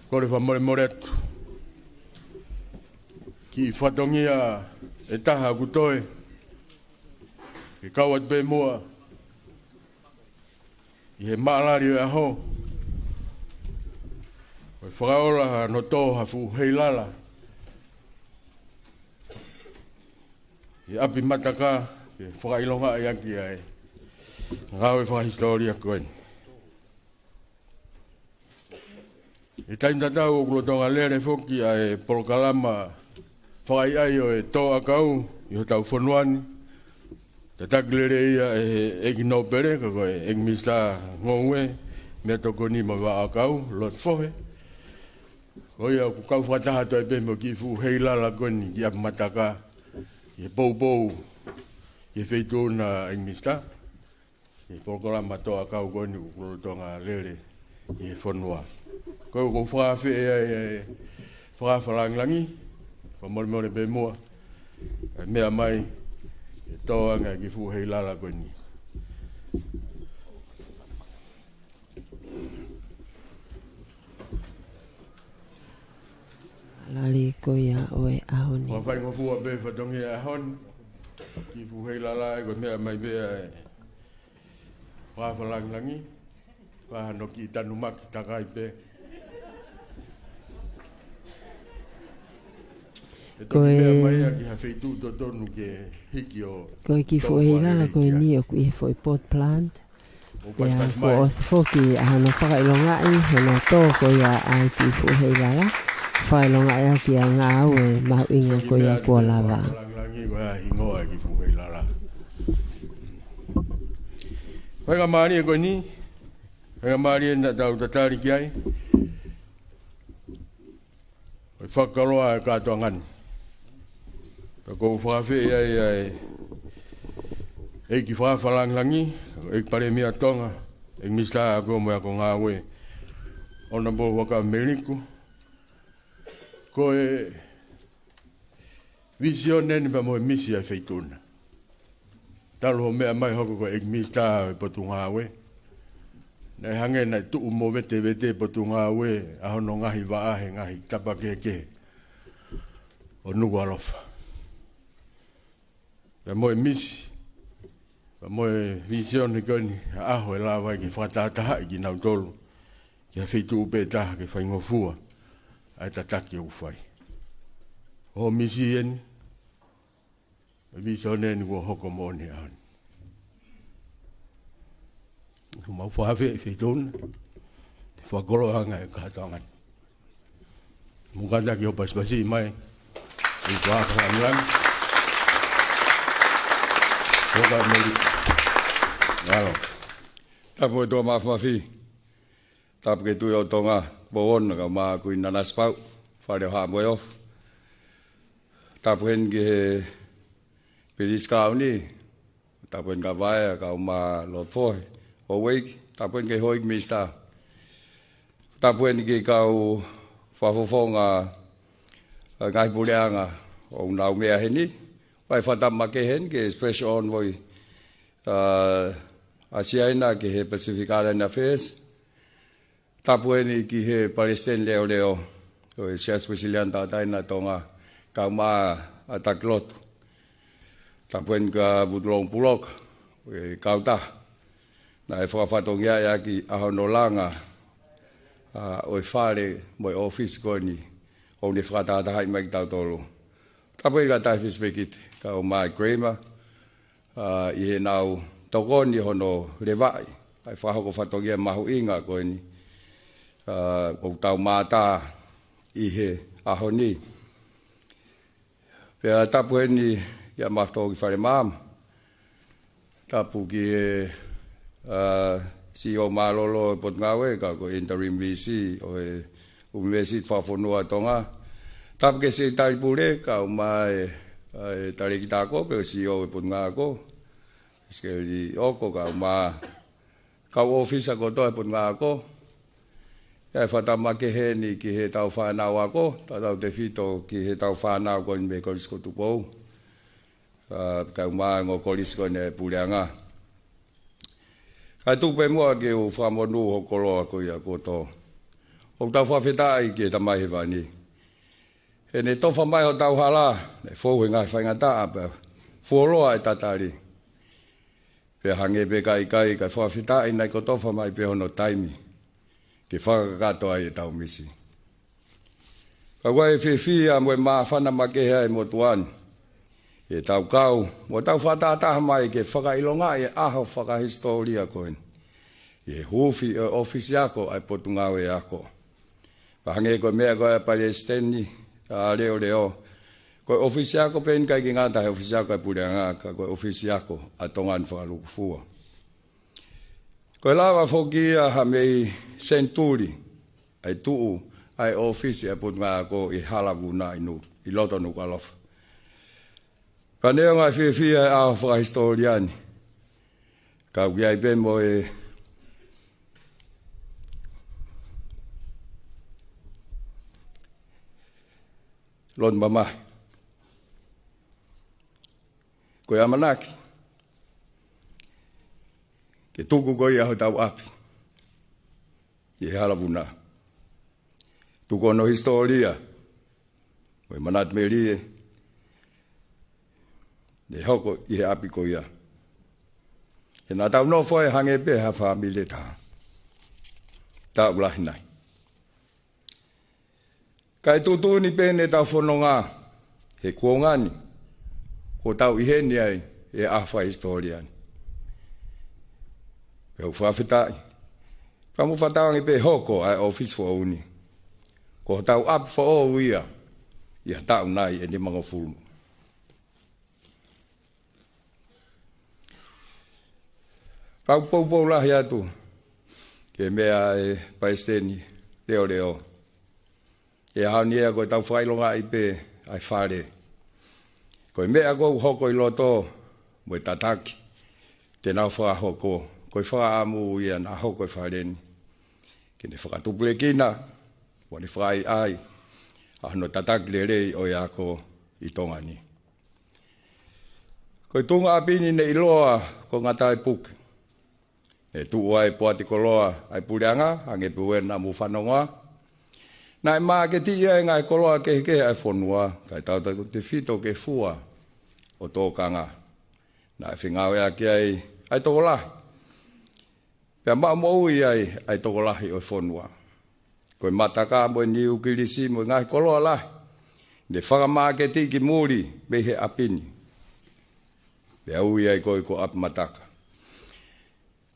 kole fakamolemole atu ki he fatongia ʻe taha ʻoku toe ke kau atu pē muʻa ʻi he maʻalali ʻo e ʻaho, ko e fakaola hano tō ha fuʻu heilala ʻi ʻapi Mataka, ke fakaʻilongaʻi ʻaki ʻa e ngāue fakahisitōlia ko eni. ʻI he taimi tatau ʻoku lolotonga lele foki ʻa e polokalama fakaʻaiʻai ʻo e tō ʻakau ʻi hotau fonua ni. Tataki lelei ia ʻe he ʻEiki Nōpele, ka ko e ʻEiki Minisitā Ngoue, Meʻatokoni mo e Vaʻa ʻAkau, Lord Fohe. Ko ia ʻoku kau fakataha atu ai pē mo e kiʻi fuʻu heilala ko eni ki ʻapi Mataka, ʻi he poupou ʻi he Feituʻu na, ʻEiki Minisitā, ʻi he polokalama tō ʻakau ko eni ʻoku lolotonga lele ʻi he fonua. Ko ia ʻoku ou fakaafeʻi ai ʻa e Fakaafe Langilangi, fakamolemole pē muʻa, ʻa e meʻa mai ke tō ange ʻa e kiʻi fuʻu heilala ko eni. Lali ko ia ʻo e ʻaho ni. Fakafaingofua pē fatongia ʻaho ni, kiʻi fuʻu heilala ē, ko e meʻa mai pē ʻa e Fakaafe Langilangi, fai hano kiʻi tanumaki takai pē. ʻE Ko toki meʻa e mai ia ki ha feituʻu totonu ke hiki ʻo Ko e kiʻi tō fuʻu heilala fakalelei ko ki ai. eni ʻoku ʻi he foʻi pot plant. ʻO Pea pasipasi kuo mai. ʻosi foki ʻa hono fakaʻilongaʻi hono tō ko ia ʻa e kiʻi fuʻu heilala. Fakaʻilongaʻi ʻaki ʻa e ngāue mahuʻinga ko ia kuo lava. Langilangi ko e hingoa ʻa e kiʻi fuʻu heilala. Ko e faingamālie ko eni, faingamālie naʻa tau tatali ki ai, ko e fakakoloa ʻa e kātoanga ni. Ka ʻoku ou fakaafeʻi ai ʻa e ʻEiki Fakaafe Langilangi, ʻEiki Palēmia Tonga, ʻEiki Minisitā ʻAko mo e Ako Ngāue, Honourable Huʻakavameiliku. Ko e vīsone eni pea mo e misi ʻa e Feituʻu na. Talu hoʻo meʻa mai hoko ko e ʻEiki Minisitā ʻo e Potungāue, naʻe hangē naʻe tuʻu mo vetevete Potungāue ʻa hono ngaahi vaʻa he ngaahi tapa kehekehe ʻo Nukuʻalofa. Pea mo e misi, pea mo e vīsone ko eni, ha ʻaho ʻe lava ai ke fakatahatahaʻi kinautolu ki ha feituʻu pē taha ke faingofua ʻa e tataki ʻoku fai. Ko hoʻo misi eni, e vīsone eni kuo hoko moʻoni he ʻaho ni. Mau fakaafeʻi Feituʻu na, te fakakoloa ange ʻa e kātoanga ni. Mou kātaki ʻo pasipasi mai. ʻI kua ka langilangi. Huʻakavameiliku. Ngalo. Tapu e Tuʻa Mafimafi. Tapu ki he Tuʻi ʻo Tonga, Pouona, kau mai Kuini Nanasipauʻu, Fale ʻo Haʻa Moheofo. Tapu heni ki he Pilinisi Kauni, tapu heni kia Vaea, kau mai Lord Fohe, Houʻeiki, tapu heni ki he Houʻeiki Minisitā. Tapu heni ki he kau fakafofonga, ʻa e ngaahi puleʻanga ʻoku nau meʻa heni. Pea fakatapu makehe heni ki he Special Envoy, ʻa, ʻa Siaina ki he Pacific Island Affairs. Tapu heni ki he Palesiteni Leʻoleʻo ʻo e Siasi Uēsiliana Tauʻatāina ʻa Tonga, kau mai ʻa Taki Lotu. Tapu heni kia Vutulong Puloka, ʻo e kautaha naʻe fakafatongiaʻi ʻaki ʻa hono langa, ʻa, ʻo e fale mo e ʻōfisi ko eni, ʻo ne fakatahatahaʻi mai kitautolu. Tapu heni kia Taifi Sipekite, kau mai Kramer, ʻa, ʻi heʻenau tokoni hono levaʻi ʻa e fakahoko fatongia mahuʻinga ko eni, ʻa, ʻoku tau mātā ʻi he ʻaho ni. Pea tapu heni kia Mafi Toki Falemaama. Tapu ki he, ʻa, CEO mālōlō ʻo e Potungāue, ka ko e Interim V C ʻo e ʻUnivēsiti Fakafonua ʻa Tonga. Tapu ki he Sekelitali Pule, kau mai ʻa e Talēkita Ako pea mo e CEO ʻo e Potungāue Ako, Sikeli ʻOko, kau mai kau ʻōfisa kotoa ʻo e Potungāue Ako. ʻIo, fakatapu makehe heni ki heʻetau fānau ako, tautautefito ki heʻetau fānau ko eni mei he Kolisi ko Tupou, ʻa, kau mai ongo kolisi ko eni ʻa e puleʻanga. Kae tuku pē muʻa ke u fakamonū ho koloa ko ia kuo tō. ʻOku tau fakafetaʻi ki he Tamai Hēvani. He ne tofa mai hotau hala, ne fou he ngaahi faingataʻa pea fuoloa e tatali. Pea hangē pē ka ʻikai, kae fakafetaʻi naʻe kotofa mai pē hono taimi ke fakakakato ai ʻetau misi. Ka ʻoku ʻi ai e fiefia mo e māfana makehe ʻa e motuʻa ni ʻi heʻetau kau mo tau fakatahataha mai ke fakaʻilongaʻi e ʻaho fakahisitōlia ko eni ʻi he huufi ʻo e ʻofisi ako ʻa e Potungāue Ako. Pea hangē ko e meʻa ko ē ʻa e Palesiteni ʻa Leoleo, ko e ʻofisi ako pē eni ʻikai ke ngata he ʻofisi ako ʻa e Puleʻanga, ka ko e ʻofisi ako ʻa Tonga ni fakalūkufua. Ko e lava foki ia ha mei senituli ʻa e tuʻu ʻa e ʻōfisi ʻa e Potungāue Ako ʻi Halavuna ʻi Nu-, ʻi loto Nukuʻalofa. Pea neongo e fiefia he ʻaho fakahisitōlia ni, ka ʻoku ʻi ai pē mo e loto mamahi. Ko e ʻamanaki ke tuku ko ia hotau ʻapi ʻi Halavuna. Tuku hono hisitōlia mo e manatu melie ne hoko ʻi he ʻapi ko ia. He naʻa tau nofo ai hangē pē ha fāmili ʻe taha. Taʻu lahi nai. Kae tuʻutuʻuni pē ʻetau fononga he kuonga ni, kuo tau ʻi heni ai he ʻaho fakahisitōlia ni. Pea ʻoku fakafetaʻi. Pea mo fakatauange pē hoko ʻa e ʻōfisi foʻou ni ko hotau ʻapi foʻou ia ʻi ha taʻu nai ʻe nimangofulu. Pea ʻoku poupou lahi atu ki he meʻa ʻa e Palesiteni Leoleo. ʻI he ʻaho ni ia ko ʻetau fakaʻilongaʻi pē ʻa e fale. Ko e meʻa ʻoku hoko ʻi loto mo e tataki te nau fakahoko, ko e fakaʻamu ia naʻa hoko e fale ni ke ne fakatupulekina mo ne fakaʻaiʻai ʻa hono tataki lelei ʻo e ako ʻi Tonga ni. Ko e tuʻunga ʻapi ni ne ʻiloa ko Ngataepuke. Ne tuʻu ai e poate koloa ʻa e Puleʻanga, hangē pē ko ena naʻa mou fanongoa. Naʻe māketiʻi ai e ngaahi koloa kehekehe ʻa e fonua, kae tautautefito ki he fua ʻo tōkanga. Naʻe fengāueʻaki ai ʻa e tokolahi, pea maʻu moʻui ai ʻa e tokolahi ʻo e fonua. Ko e mataka mo e niukilisi mo e ngaahi koloa lahi ne fakamāketiʻi ki muli mei he ʻapi ni, pea ui ai ko ē ko ʻApi Mataka.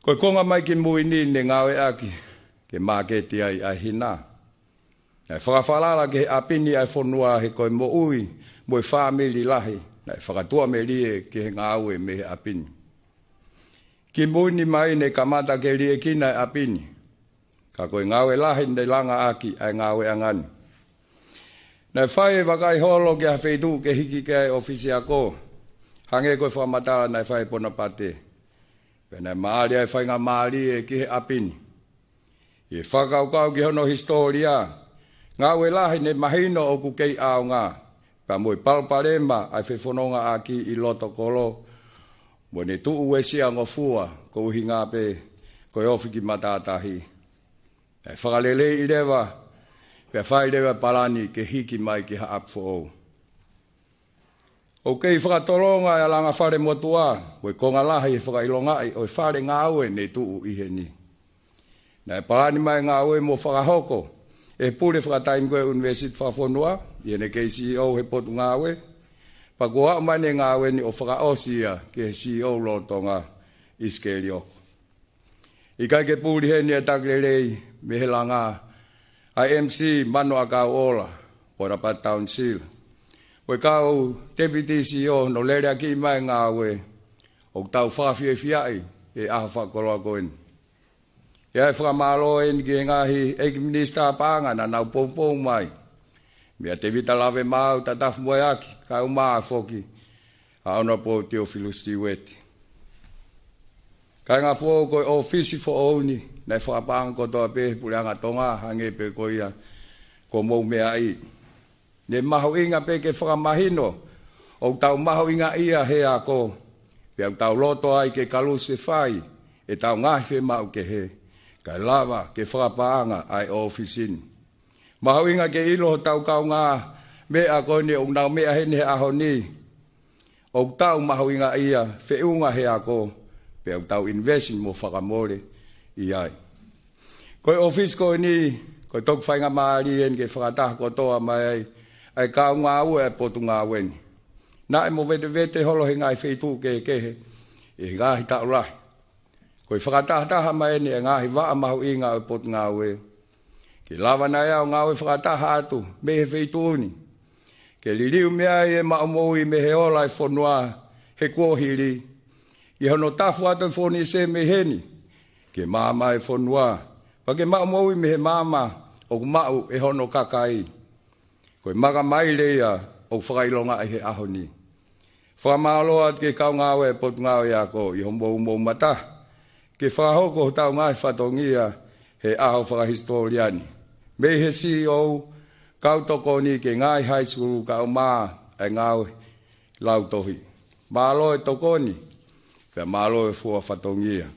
Ko e konga mai ki mui ni ne ngāueʻaki ke māketi ai ʻa e hina. Naʻe fakafalala ki he ʻapi ni ʻa e fonua he ko e moʻui mo e fāmili lahi naʻe fakatuʻamelie ki he ngāue mei he ʻapi ni. Ki mui ni mai ne kamata ke liʻekina e ʻapi ni, ka ko e ngāue lahi ne langaʻaki ʻa e ngāueʻanga ni. Naʻe fai e vakai holo ki ha feituʻu ke hiki ki ai e ʻōfisi ako, hangē ko e fakamatala naʻe fai ʻe Ponapate. Pea naʻe maʻali ai e faingamālie ki he ʻapi ni. ʻI he fakakaukau ki hono hisitōlia, ngāue lahi ne mahino ʻoku kei ʻaonga, pea mo e palopalema ʻa e fefonongaʻaki ʻi loto kolo, mo ne tuʻu uesia ngofua, ko e ʻuhinga pē ko e ofi ki matātahi. Naʻe fakaleleiʻi leva, pea fai leva e palani ke hiki mai ki ha ʻapi foʻou. ʻOku kei fakatolonga e alanga fale motuʻa, ko e konga lahi e fakaʻilongaʻi ʻo e fale ngāue ne tuʻu ʻi heni. Naʻe palani mai e ngāue mo fakahoko ʻe he pule fakataimi ko ē ʻo e ʻUnivēsiti Fakafonua, ʻi heʻene kei C E O he Potungāue, pea kuo aʻu mai ʻene ngāue ni ʻo fakaʻosi ia ki he C E O lolotonga, ʻIsikeli Oko. ʻIkai ke puli heni e taki lelei mei he langa ʻa e M C Mano ʻAkauʻola, Ponapata Townsville, mo e kau Deputy C E O, hono leleakiʻi mai e ngāue ʻoku tau fakafiefiaʻi he ʻaho fakakoloa ko eni. ʻI ai e fakamālō eni ki he ngaahi ʻEiki Minisitā Paʻanga naʻa nau poupou mai, meia Tēvita Lavemaau, Tatafu Moeaki, kae ʻumaʻā foki ʻa Honourable Teofilo Sitiueti. Kāinga foʻou, ko e ʻōfisi foʻou ni naʻe fakapaʻanga kotoa pē he Puleʻanga Tonga, hangē pē ko ia kuo mou meaʻi. Ne mahuʻinga pē ke fakamahino ʻoku tau mahuʻingaʻia he ako, pea ʻoku tau loto ai ke kalusefai ʻetau ngaahi fiemaʻu kehe, kae lava ke fakapaʻanga ʻa e ʻōfisi ni. Mahuʻinga ke ʻilo hotau kaungāmeʻa ko eni ʻoku nau meʻa heni he ʻaho ni, ʻoku tau mahuʻingaʻia feʻunga he ako, pea ʻoku tau invest mo fakamole ʻi ai. Ko e ʻōfisi ko eni, ko e toki faingamālie eni ke fakataha kotoa mai ai ʻa e kau ngāue ʻa e Potungāue ni. Naʻe movetevete holo he ngaahi feituʻu kehekehe ʻi he ngaahi taʻu lahi. Ko e fakatahataha mai eni ʻa e ngaahi vaʻa mahuʻinga ʻo e Potungāue, ke lava naʻa ʻe ngāue fakataha atu mei he feituʻu ni ke liliu mei ai e maʻu moʻui mei he ola e fonua he kuohili, ʻi hono tafu atu e fonise mei heni ki he maama e fonua, pea ke maʻu moʻui mei he maama ʻoku maʻu ʻe hono kakai. Ko e makamaile ia ʻoku fakaʻilongaʻi he ʻaho ni. Fakamālō atu ki he kau ngāue ʻa e Potungāue Ako ʻi hoʻomou mataʻi ke fakahoko hotau ngaahi fatongia he ʻaho fakahisitōlia ni. Mei he C E O, kau tokoni ki he ngaahi high school kae ʻumaʻā e ngāue lautohi. Mālō e tokoni, pea mālō e fua fatongia.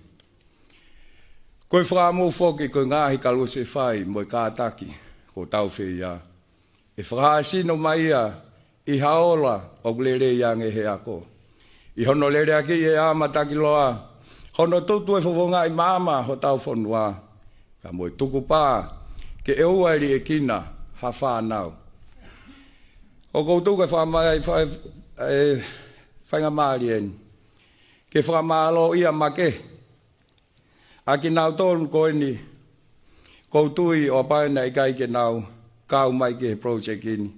Ko e fakaʻamu foki ko e ngaahi kalusefai mo e kātaki kuo tau fai ia, ʻe fakasino mai ia ʻi ha ola ʻoku lelei ange he ako. ʻI hono leleakiʻi e ʻa matakiloa, hono tutu e fofongaʻi maama hotau fonua, kae mo e tukupā ke ʻoua ʻe liʻekina ha fānau. ʻOku ou tuku e fakamai, fa-, e faingamālie ni ke fakamālōʻia makehe ʻa kinautolu ko eni, ʻoku ou tui ʻo ʻapaina ʻikai ke nau kau mai ki he project ni,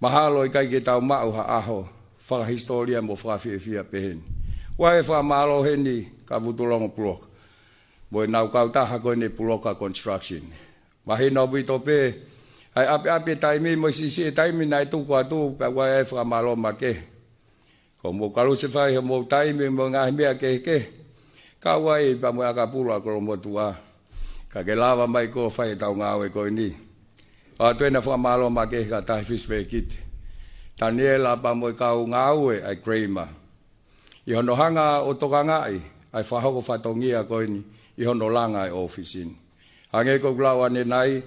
mahalo ʻikai ke tau maʻu ha ʻaho fakahisitōlia mo fakafiefia peheni. ʻOku ou fakamālō heni kia Vutulongo Puloka mo ʻenau kautaha ko eni Puloka Construction. Mahino ʻaupito pē ʻa e ʻapiʻapi e taimi mo e siʻisiʻi e taimi naʻe tuku atu, pea ʻoku ou fakamālō makehe. Ko hoʻomou kalusefai, hoʻomou taimi mo e ngaahi meʻa kehekehe, kau ai pea mo e ʻakapulu ʻa Kolomotuʻa, ka ke lava mai ʻo fai ʻetau ngāue ko eni. ʻOatu ʻena fakamālō makehe kia Tahi Fisivelekite Taniela pea mo e kau ngāue ʻa e Kramer ʻi hono hanga ʻo tokangaʻi ʻa e fakahoko fatongia ko eni ʻi hono langa e ʻōfisi ni. Hangē ko ʻeku lau ʻanenai,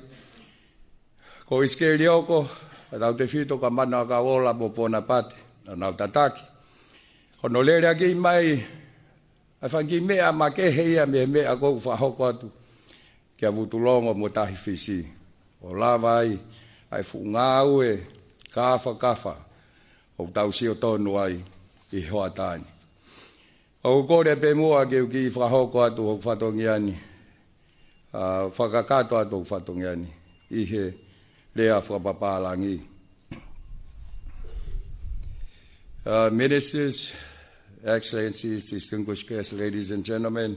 ko ʻIsikeli Oko, ʻa tautefito kia Manukauola mo Ponapate, naʻa nau tataki hono leleakiʻi mai ʻa e fanga kiʻi meʻa makehe ia mei he meʻa ʻoku fakahoko atu kia Vutulongo mo Tahi Fisi, ʻo lava ai ʻa e fuʻu ngāue kāfakafa ʻoku tau sio tonu ai ʻi he hoʻatā ni. ʻOku ou kole pē muʻa ke u kiʻi fakahoko atu hoku fatongia ni, ʻa, fakakakato atu hoku fatongia ni ʻi he lea fakapapālangi. Uh, Ministers, Excellencies, distinguished guests, ladies and gentlemen,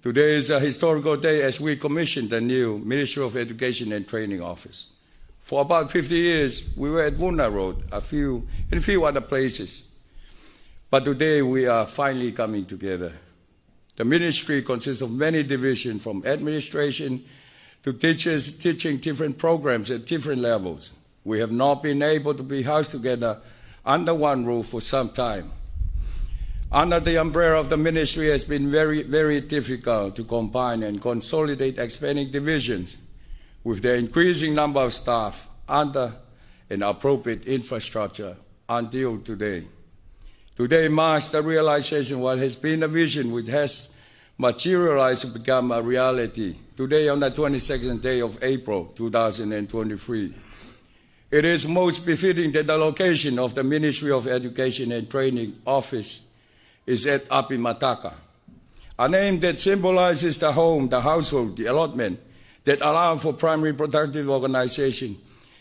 today is a historical day as we commission the new Ministry of Education and Training Office. For about fifty years, we were at Vuna Road, a few, in a few other places. But today, we are finally coming together. The ministry consists of many divisions, from administration to teachers teaching different programs at different levels. We have not been able to be housed together under one roof for some time. Under the umbrella of the ministry, it's been very, very difficult to combine and consolidate expanding divisions with the increasing number of staff under an appropriate infrastructure until today. Today marks the realization of what has been a vision which has materialized to become a reality. Today, on the twenty-second day of April two thousand and twenty-three, it is most befitting that the location of the Ministry of Education and Training Office is at ʻApimataka, a name that symbolizes the home, the household, the allotment that allow for primary productive organization,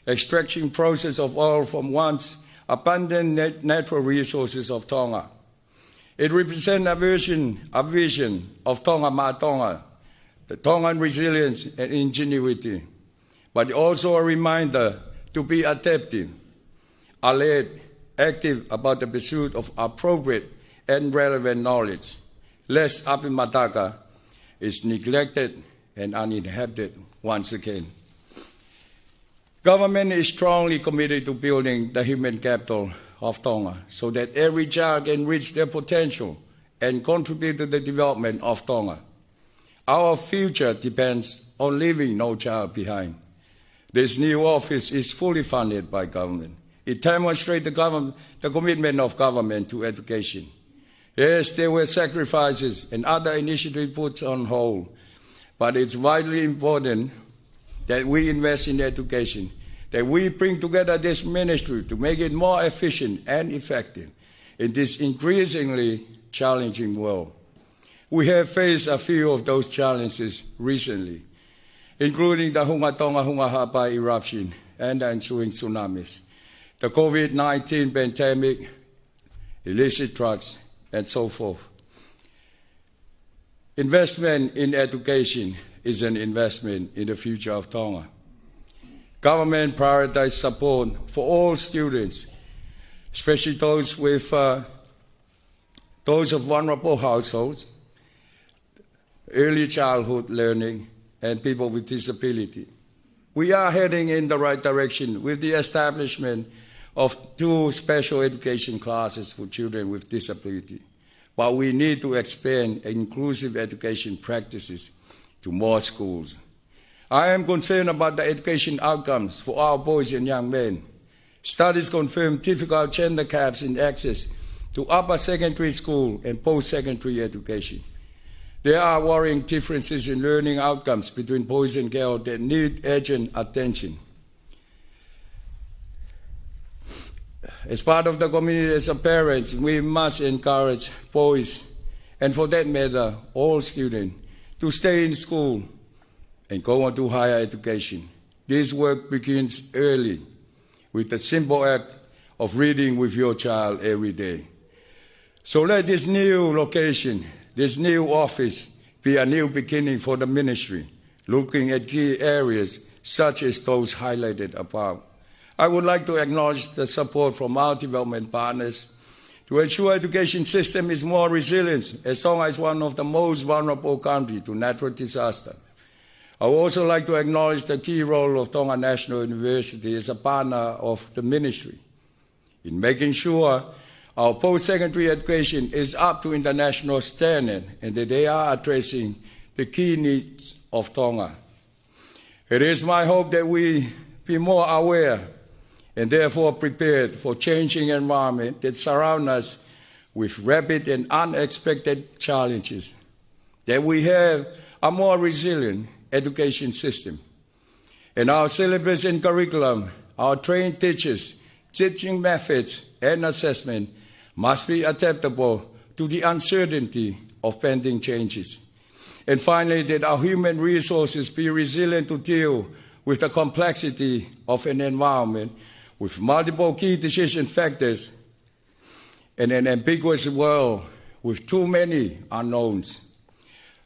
extraction process of all from once abundant nat-, natural resources of Tonga. It represents a vision, a vision of Tonga maʻa Tonga, the Tongan resilience and ingenuity, but also a reminder to be adaptive, alert, active about the pursuit of appropriate and relevant knowledge, lest ʻApimataka is neglected and uninhabited once again. Government is strongly committed to building the human capital of Tonga so that every child can reach their potential and contribute to the development of Tonga. Our future depends on leaving no child behind. This new office is fully funded by government. It demonstrates the government, the commitment of government to education. Yes, there were sacrifices and other initiatives put on hold, but it's vitally important that we invest in education, that we bring together this ministry to make it more efficient and effective in this increasingly challenging world. We have faced a few of those challenges recently, including the Hunga Tonga Hunga Haʻapai eruption and the ensuing tsunamis, the COVID nineteen pandemic, illicit drugs, and so forth. Investment in education is an investment in the future of Tonga. Government prioritizes support for all students, especially those with, uh, those of vulnerable households, early childhood learning, and people with disability. We are heading in the right direction with the establishment of two special education classes for children with disability. But we need to expand inclusive education practices to more schools. I am concerned about the education outcomes for our boys and young men. Studies confirm difficult gender gaps in access to upper secondary school and post-secondary education. There are worrying differences in learning outcomes between boys and girls that need urgent attention. As part of the community, as a parent, we must encourage boys, and for that matter, all students, to stay in school and go on to higher education. This work begins early with the simple act of reading with your child every day. So let this new location, this new office, be a new beginning for the ministry, looking at key areas such as those highlighted above. I would like to acknowledge the support from our development partners to ensure education system is more resilient, as Tonga is one of the most vulnerable countries to natural disaster. I would also like to acknowledge the key role of Tonga National University as a partner of the ministry in making sure our post-secondary education is up to international standard and that they are addressing the key needs of Tonga. It is my hope that we be more aware and therefore prepared for changing environment that surround us with rapid and unexpected challenges, that we have a more resilient education system. In our syllabus and curriculum, our trained teachers, teaching methods, and assessment must be adaptable to the uncertainty of pending changes. And finally, that our human resources be resilient to deal with the complexity of an environment with multiple key decision factors and an ambiguous world with too many unknowns.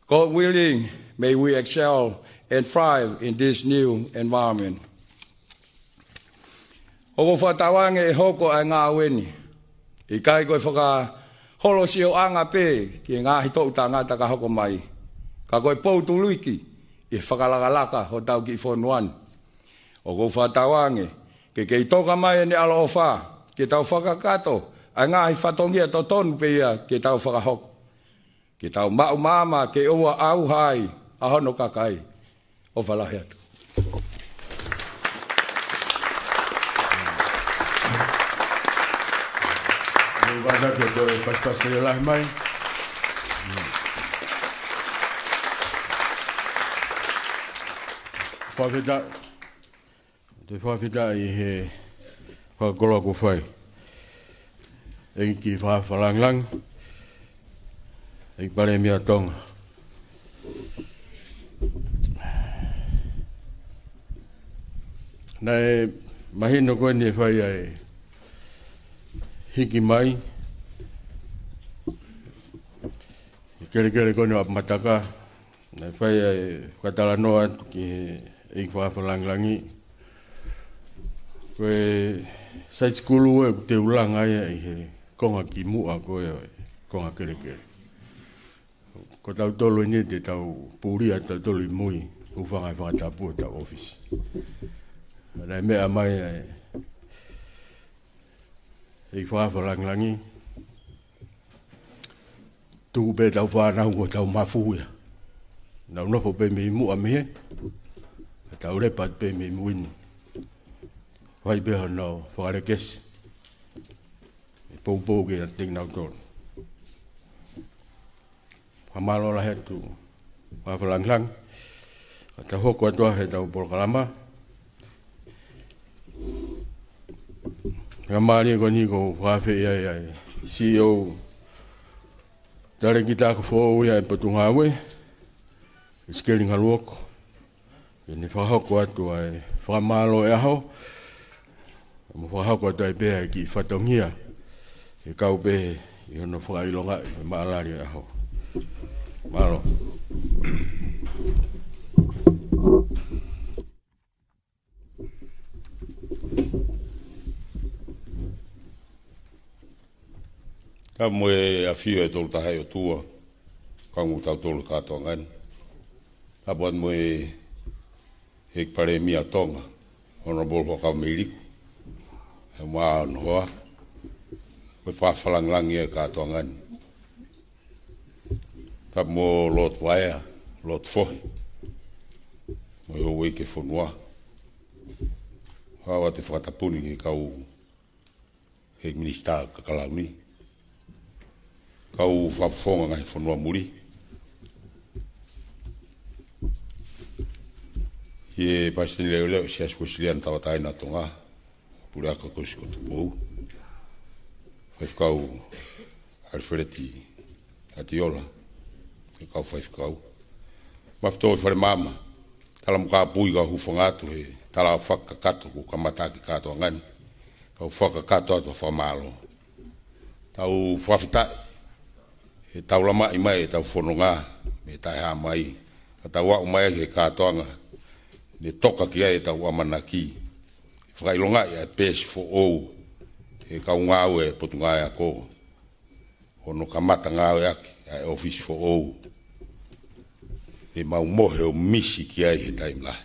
God willing, may we excel and thrive in this new environment. ʻOku ou fakatauange ʻe hoko ʻa e ngāue ni, ʻikai ko e fakaholosioʻanga pē ki he ngaahi toʻu tangata ka hoko mai, ka ko e poutuluiki ʻi he fakalakalaka hotau kiʻi fonua ni. ʻOku ou fakatauange ke kei toka mai ʻene ʻaloʻofa ke tau fakakakato ʻa e ngaahi fatongia totonu pē ia ke tau fakahoko, ke tau maʻu maama ke ʻoua ʻe ʻauha ai ʻa hono kakai. ʻOfa lahi atu. Mou vana ke toe pasipasi ke lahi mai. Fakafetaʻi. Te fakafetaʻi he fakakoloa kuo fai. ʻEiki Fakafalangilangi, ʻEiki Palēmia Tonga. Naʻe mahino ko eni ʻe fai ʻa e hiki mai ʻi he kelekele ko eni ʻo ʻApamataka. Naʻe fai ʻa e fakatalanoa atu ki he ʻEiki Fakafalangilangi. Ko e site school ʻoku te u langa ia ʻi he konga kimuʻa ko e konga kelekele. Ko tautolu eni te tau puli ʻa tautolu ʻi mui, hūfanga he fakatapu ʻo tau ʻōfisi. Naʻe meʻa mai ʻa e ʻEiki Fakafalangilangi, Tuku pē ʻetau fānau ko ʻetau mafu ia. Nau nofo pē mei muʻa mei he. Tau lepa pē mei mui ni. Fai pē hono fakalekesi. ʻE poupou ke na teki nau tonu. Fakamālō lahi atu. Fakafakalāngilangi. Ka tau hoko atu ʻa ʻetau polokalama. Ka mālie ko eni ko e fakaafeʻi ai ʻa e C E O Talēkita ko e foʻou ia ʻa e Potungāue, ʻIsikeli Ngaluoko. Ke ne fakahoko atu ʻa e fakamālō ʻo e ʻaho. Mo fakahoko atu ai pē ʻa e kiʻi fatongia. Ke kau pē ʻi hono fakaʻilongaʻi ʻa e maʻalali ʻo e ʻaho. Mālō. Tapu mo e ʻafio ʻa e Tolutahaʻi ʻOtua, kau mo kitautolu kātoanga ni. Tapu atu mo e ʻEiki Palēmia ʻo Tonga, Honourable Huʻakavameiliku, ʻumaʻā hono hoa, ko e fakafakalāngilangi ʻa e kātoanga ni. Tapu mo Lord Vaea, Lord Fohe, mo e houʻeiki ʻo e fonua. ʻOatu ʻa e fakatapu ni ki he kau ʻEiki Minisitā Kalauni, kau fakafofonga ngaahi fonua muli, ki he Palesiteni Leʻoleʻo ʻo e Siasi Uēsiliana Tauʻatāina ʻo Tonga, Puleako Kosikoto Pou, Faifekau ʻAlifeleti ʻAtiola, ki he kau faifekau. Maʻu ʻi Falemama, tala mo kāpui kau hūfanga atu he tala ʻo fakakakato kuo kamata ʻaki e kātoanga ni. Kau fakakakato atu ʻa e fakamālō. Tau fakafetaʻi he tau lamaʻi mai ʻetau fononga mei he taʻehāmai, ka tau aʻu mai ai ki he kātoanga ne toka ki ai ʻetau ʻamanaki. Fakaʻilongaʻi ʻa e peesi foʻou ʻa e kau ngāue ʻa e Potungāue Ako, hono kamata ngāueʻaki ʻa e ʻōfisi foʻou. Ne mau mohe ʻo misi ki ai he taimi lahi.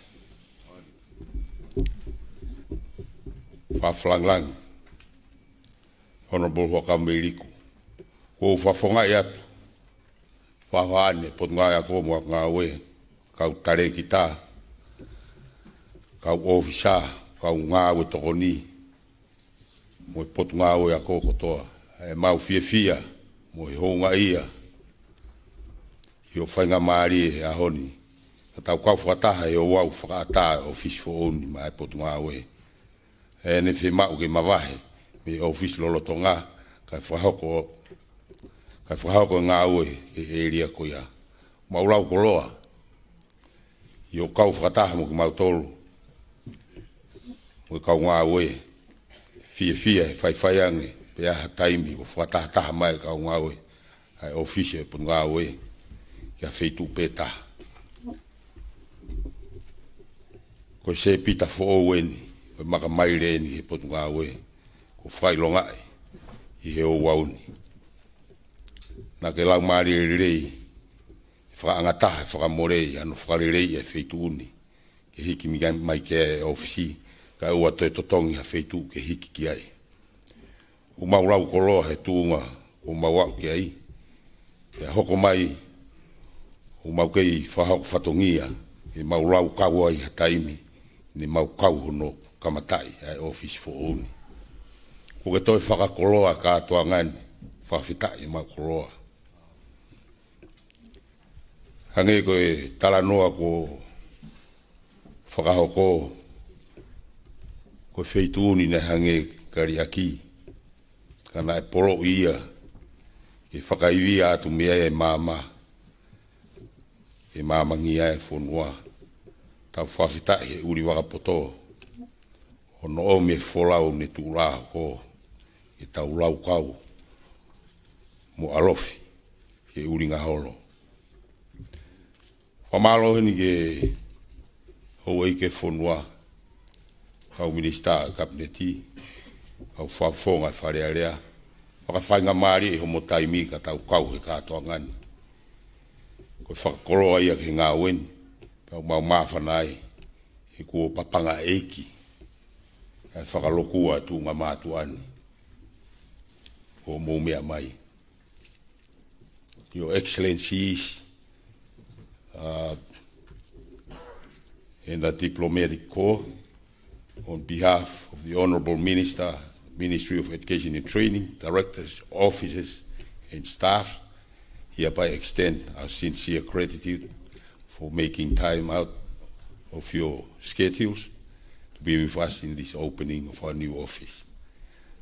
Fakafakalāngilangi, Honourable Huʻakavameiliku. Kuo u fakafofongaʻi atu fakahā ʻa e Potungāue Ako mo Ako Ngāue, kau talēkita, kau ʻōfisa, kau ngāue tokoni, mo e Potungāue Ako kotoa, ʻa ʻemau fiefia mo e houngaʻia ʻi hoʻo faingamālie he ʻaho ni. Ka tau kau fakataha he ouau fakaʻatā ʻo e ʻōfisi foʻou ni maʻa e Potungāue. ʻE ne fiemaʻu ke mavahe mei he ʻōfisi lolotonga, kae fakahoko, kae fakahoko e ngāue he ʻēlia ko ia. Mau lau koloa ʻi hoʻo kau fakataha mo kimautolu mo e kau ngāue. Fiefia he faifai ange pe ʻi ha taimi ʻoku fakatahataha mai e kau ngāue ʻa e ʻōfisi ʻo e Potungāue ki ha feituʻu pē taha. Ko e sēpita foʻou eni, ko e makamaile eni he Potungāue, kuo fakaʻilongaʻi ʻi he ouau ni. Naʻa ke laumālie lelei, fakaʻangataha e fakamole ʻi hono fakaleleiʻi ʻa e feituʻu ni ke hiki mai ki ai e ʻōfisi, kae ʻoua toe totongi ha feituʻu ke hiki ki ai. ʻOku mau lau koloa he tuʻunga ʻoku mau aʻu ki ai. Pea hoko mai, ʻoku mau kei fakahoko fatongia ke mau lau kau ai ha taimi ne mau kau hono kamataʻi ʻa e ʻōfisi foʻou ni. Kuo ke toe fakakoloa e kātoanga ni, fakafetaʻi ʻemau koloa. Hangē ko e talanoa kuo fakahoko, ko e feituʻu ni naʻe hangē ka liʻaki, ka naʻe poloʻi ia ke fakaivia atu mei ai e maama, ke maamangia e fonua. Tau fakafetaʻi he ʻUli Vakapoto, hono ʻomi e folau ne tuʻulā hoko, ke tau lau kau mo ʻalofi ki he ʻulinga holo. Fakamālō heni ki he houʻeiki ʻo e fonua, kau minisitā ʻo e Kapineti, kau fakafofonga ʻo e Fale Alea, fakafaingamālie ʻi homo taimi ka tau kau he kātoanga ni. Ko e fakakoloa ia ki he ngāue ni, pea ʻoku mau māfana ai, he kuo papangaʻi ʻe he ʻEiki ʻa e fakalukua ʻa e tuʻunga mātuʻa ni ʻoku mou meʻa mai. Your Excellencies, uh, in the diplomatic corps, on behalf of the Honourable Minister, Ministry of Education and Training, directors, officers, and staff, hereby extend our sincere gratitude for making time out of your schedules to be with us in this opening of our new office.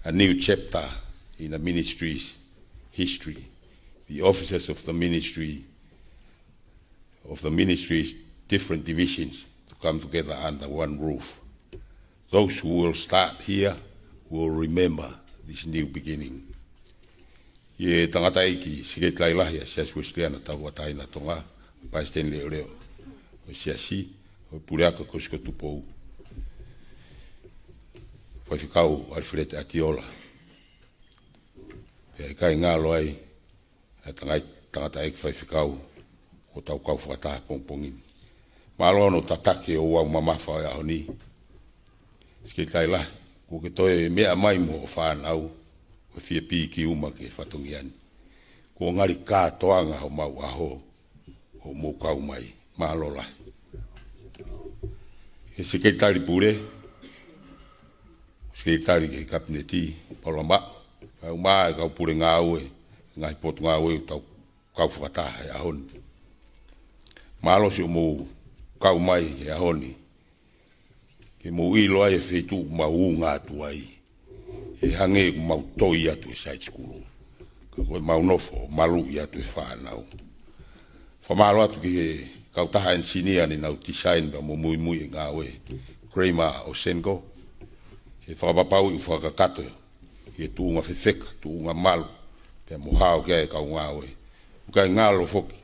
A new chapter in the ministry's history. The officers of the ministry, of the ministry's different divisions to come together under one roof. Those who will start here will remember this new beginning. ʻI he tangataʻeiki Sekelitali Lahi ʻa e Siasi Uēsiliana Tauʻatāina ʻo Tonga, Palesiteni Leʻoleʻo ʻo e Siasi, ʻo e Puleako Kolisi ko Tupou, Faifekau ʻAlifeleti ʻAtiola. Pea ʻikai ngalo ai ʻa e tangai-, tangataʻeiki faifekau ʻoku tau kau fakataha he pongipongi ni. Mālō hono tataki ʻo e ʻū mamafa ʻo e ʻaho ni. Sekelitali Lahi, kuo ke toe meʻa mai mo hoʻo fānau, ʻo fie pikiuma ki he fatongia ni. Kuo ngali kātoanga homau ʻaho, hoʻomou kau mai. Mālō lahi. ʻE Sekelitali Pule, Sekelitali ki he Kapineti, Paula Maʻu, kae ʻumaʻā e kau pule ngāue, ngaahi potungāue ʻoku tau kau fakataha he ʻaho ni. Mālō siʻomou kau mai he ʻaho ni, ke mou ʻilo ai e feituʻu ʻoku mau unga atu ai, ʻe hangē ʻoku mau toi atu e side school. Ka ko ʻemau nofo ʻo maluʻi atu e fānau. Fakamālō atu ki he kautaha ʻenisinia ne nau design pea mo muimui e ngāue, Kramer ʻo Senko, he fakapapauʻi ʻoku fakakakato ʻi he tuʻunga fefeka, tuʻunga malu, pea mo hao ki ai e kau ngāue. ʻOku ʻikai ngalo foki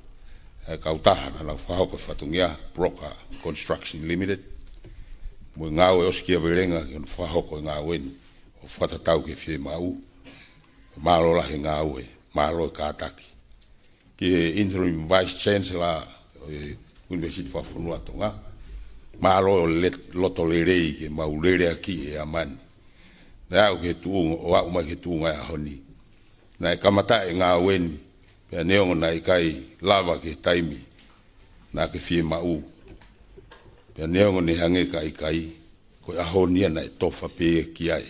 ʻa e kautaha naʻa nau fakahoko e fatongia, Broker Construction Limited, mo e ngāue ʻosikiavelenga ki hono fakahoko e ngāue ni, ʻo fakatatau ki he fiemaʻu. Mālō lahi e ngāue, mālō e kātaki. Ki he Interim Vice Chancellor ʻo e University Fakafonua ʻo Tonga, mālō e le-, loto lelei ke mau leleakiʻi e ʻaho ni. Naʻe aʻu ki he tuʻunga, ʻo aʻu mai ki he tuʻunga e ʻaho ni. Naʻe kamata e ngāue ni, pea neongo naʻe ʻikai lava ki he taimi naʻa ke fiemaʻu. Pea neongo ne hangē ka ʻikai, ko e ʻaho ni ia naʻe tofa pē ki ai.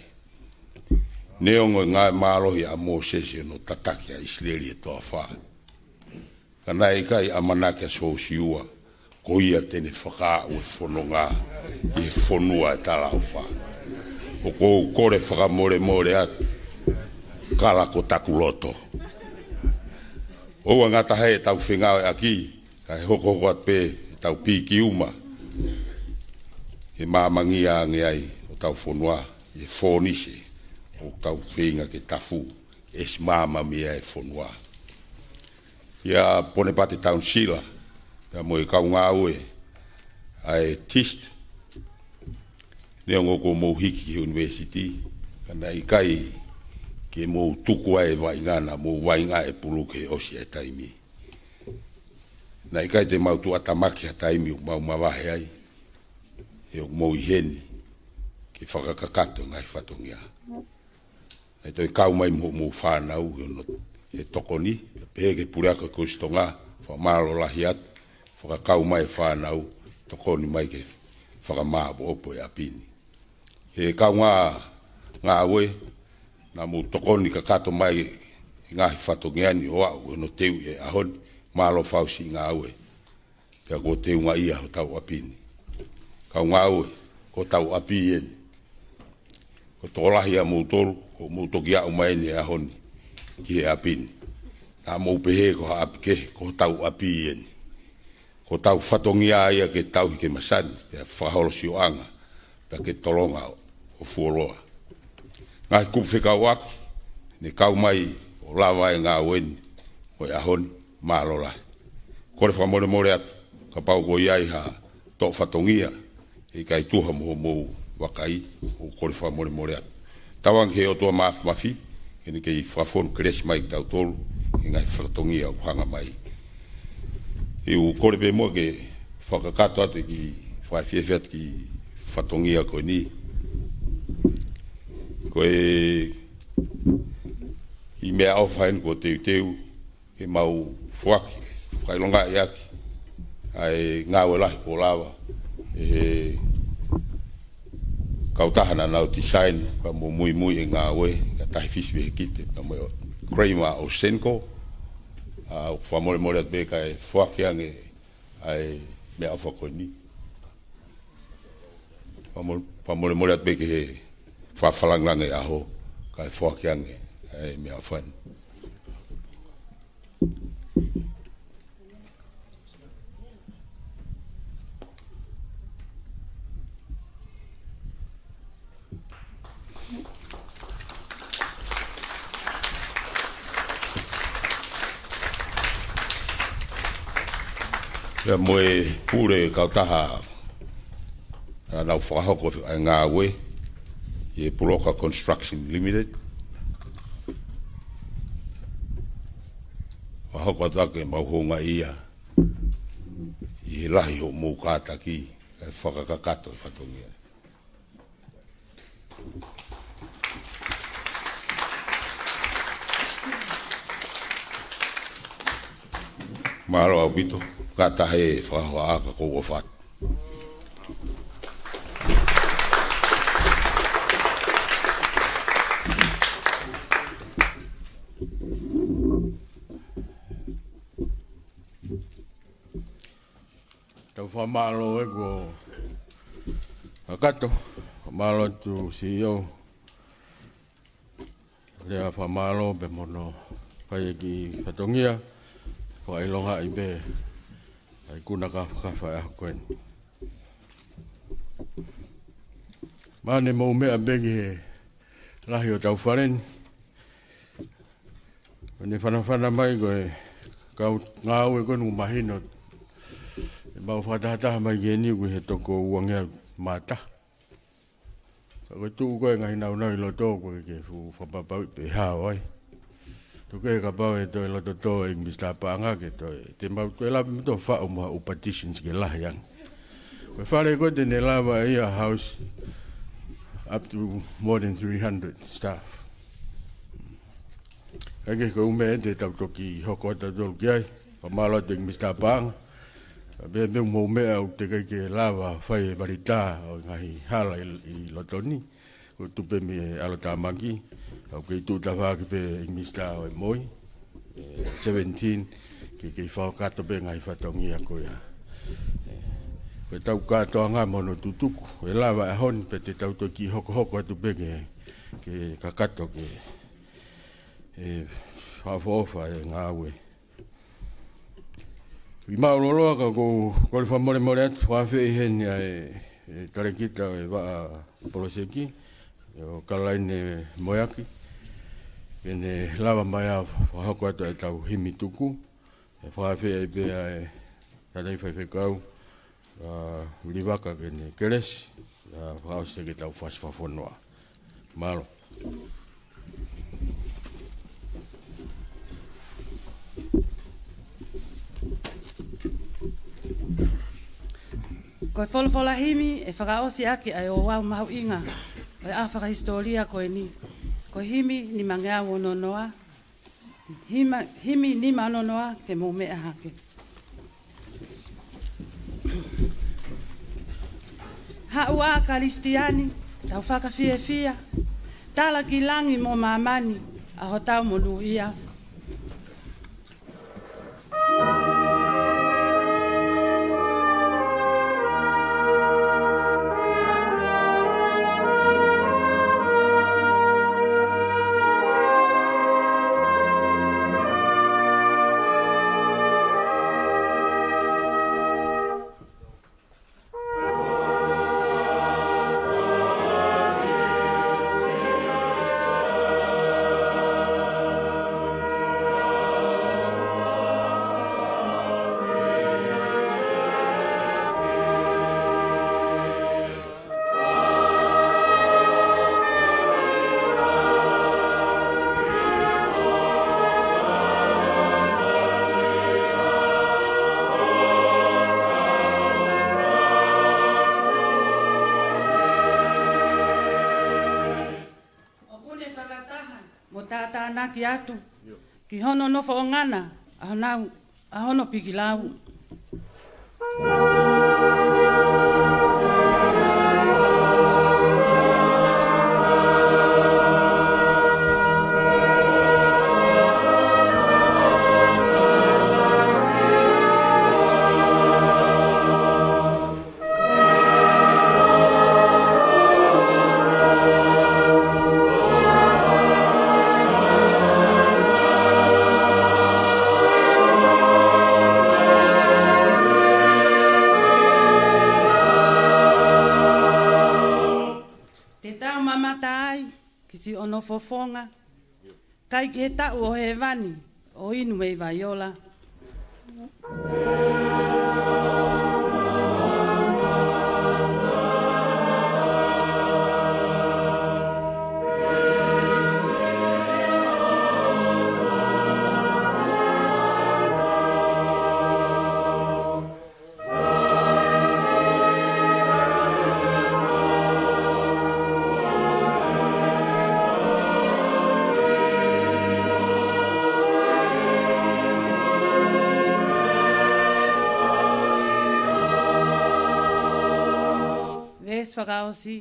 Neongo e ngāue mālohi ʻa Mōsese ʻi hono tataki ʻa ʻIsileli he toafa, ka naʻe ʻikai ʻamanaki ʻa Siosiua ko ia te ne fakaaʻu e fononga ʻi he fonua ʻo e talaʻofa. ʻOku ou kole fakamolemole atu, kala ko taku loto. ʻOua ngata he ʻetau fengāueʻaki, kae hokohoko atu pē ʻetau pikiuma ke māmangia ange ai hotau fonua ʻi he fōnise ʻoku tau feinga ke tafu, ke ʻesi māmani ai e fonua. ʻIa Ponepate Taunisila, pea mo e kau ngāue ʻa e TIST, neongo kuo mou hiki ki he ʻunivēsiti, ka naʻe ʻikai ke mou tuku ai e vaʻinga naʻa mou vaʻinga e pulu ki he ʻosi e taimi. Naʻe ʻikai te mau tuʻatamaki ha taimi ʻoku mau mavahe ai, he ʻoku mou ʻi heni ke fakakakato e ngaahi fatongia. Naʻe toe kau mai mo hoʻomou fānau ʻi hono, he tokoni, pehē ki he Puleako Kolisi Tonga, fakamālō lahi atu, fakakau mai e fānau, tokoni mai ke fakamāʻopoʻopo e ʻapi ni. He kaungā ngāue, naʻa mou tokoni kakato mai e ngaahi fatongia ni ʻo aʻu ʻi hono teuʻi e ʻaho ni, mālō fau siʻi ngāue. Pea kuo teungaʻia hotau ʻapi ni. Kau ngāue, ko hotau ʻapi eni. Ko e tokolahi ʻa moutolu, kuo mou toki aʻu mai eni he ʻaho ni ki he ʻapi ni. Naʻa mou pehē ko ha ʻapi kehe, ko hotau ʻapi eni. Ko hotau fatongia ia ke tauhi ke masani, pea fakaholosioʻanga, pea ke tolonga ʻo fuoloa. Ngaahi kupu fekauʻaki ne kau mai ʻo lava e ngāue ni mo e ʻaho ni, mālō lahi. Kole fakamolemole atu, kapau kuo ʻi ai ha toʻo fatongia ʻe ʻikai tuha mo hoʻomou vakai, ʻoku kole fakamolemole atu. Tauange ki he ʻOtua Māfimafi ke ne kei fakafonu kelesi mai kitautolu he ngaahi fatongia ʻoku hanga mai. ʻE u kole pē muʻa ke fakakakato atu e kiʻi fakaefiafi atu ki he fatongia ko eni. Ko e kiʻi meʻaʻofa eni kuo teuteu ke mau foaki, fakaʻilongaʻi ʻaki ʻa e ngāue lahi kuo lava ʻe he kautaha naʻa nau design pea mo e muimui ʻa e ngāue, kae tahi fisi vehikite pea mo e Kramer ʻo Senco. ʻA, fakamolemole atu pē kae foaki ange ʻa e meʻaʻofa ko eni. Fakamole-, fakamolemole atu pē ki he fakalāngilangi ʻaho, kae foaki ange ʻa e meʻaʻofa ni. Pea mo e pule kautaha naʻa nau fakahoko ʻa e ngāue ʻi he Puloka Construction Limited. Fakahoko atu ʻaki ʻemau houngaʻia ʻi he lahi hoʻomou kātaki ʻa e fakakakato ʻa e fatongia. Mālō ʻaupito, kātaki e fakahohaʻa ka ʻoku ou ʻofa atu. Tau fakamālō ē kuo kakato, fakamālō atu C E O, lea fakamālō pē mo hono fai e kiʻi fatongia, fakaʻilongaʻi pē ʻa e ikuna kāfakafa ʻo e ʻaho ko eni. Mahalo ne mou meʻa pē ki he lahi ʻo hotau fale ni. Ko ʻene fanafana mai ko e kau ngāue ko eni ʻoku mahino ʻemau fakatahataha mai ki heni ʻoku ʻi he toko uangeau mā taha. Ka ko e tuʻu ko ē ngaahi naunau ʻi loto ko ē ke fuʻu fakapapauʻi pe hao ai. Tuku kehe kapau ʻe toe loto tō ʻEiki Misitā Paʻanga ke toe, te mau toe lava mo toe faʻu mo ha ʻū partitions ke lahi ange. Ko e fale ko ē te ne lava ia house up to more than three hundred staff. Kae kehe ko e ʻū meʻa ē te tau toki hoko atu tautolu ki ai. Fakamālō atu ʻEiki Misitā Paʻanga. Pea pehē mei he ʻū meʻa ʻoku teʻeki ai ke lava fai e valita ʻo e ngaahi hala ʻi, ʻi loto ni. Ko e tupe mei he ʻalotāmaki. Ka ʻoku kei tuʻu tafaʻaki pē ʻEiki Misitā ʻo e MOI, ʻe seventeen, ke kei fakakakato pē ngaahi fatongia ko ia. ʻE, ko ʻetau kātoanga mo hono tutuku, ʻe lava ʻa e ʻaho ni pea te tau toki hokohoko atu pē ke, ke kakato ke, ʻe, fakaʻofoʻofa e ngāue. Kiʻi mālōlō ka ʻoku ou kole fakamolemole atu, fakaafeʻi heni ʻa e, e talēkita ʻo e vaʻa poloseki, ʻo Kalalaine Moeaki, ke ne lava mai ʻo fakahoko atu ʻetau himi tuku. ʻE fakaafeʻi pē ʻa e tangataʻeiki faifekau, ʻa, Vili Vaka ke ne kelesi, ʻa, fakaʻosi ke tau fasi fakafonua. Mālō. Ko e folofola himi ʻe fakaʻosi ʻaki ʻa e ouau mahuʻinga ʻo e ʻaho fakahisitōlia ko eni. Ko e himi nimangeau ono noa, hima, himi nima ono noa ke mou meʻa hake. Haʻu ā Kalisitiane, tau fakafiefia, tala ki langi mo māmani ʻa hotau monūʻia. ʻOku ne fakataha mo tātānaki atu ki hono nofoʻanga na ʻa honau, ʻa hono pikilau. Te tau mamata ai ki siʻono fofonga, kae ki he taʻu ʻo hēvani, ʻo inu mei Vaiola. Veesi fakaʻosi.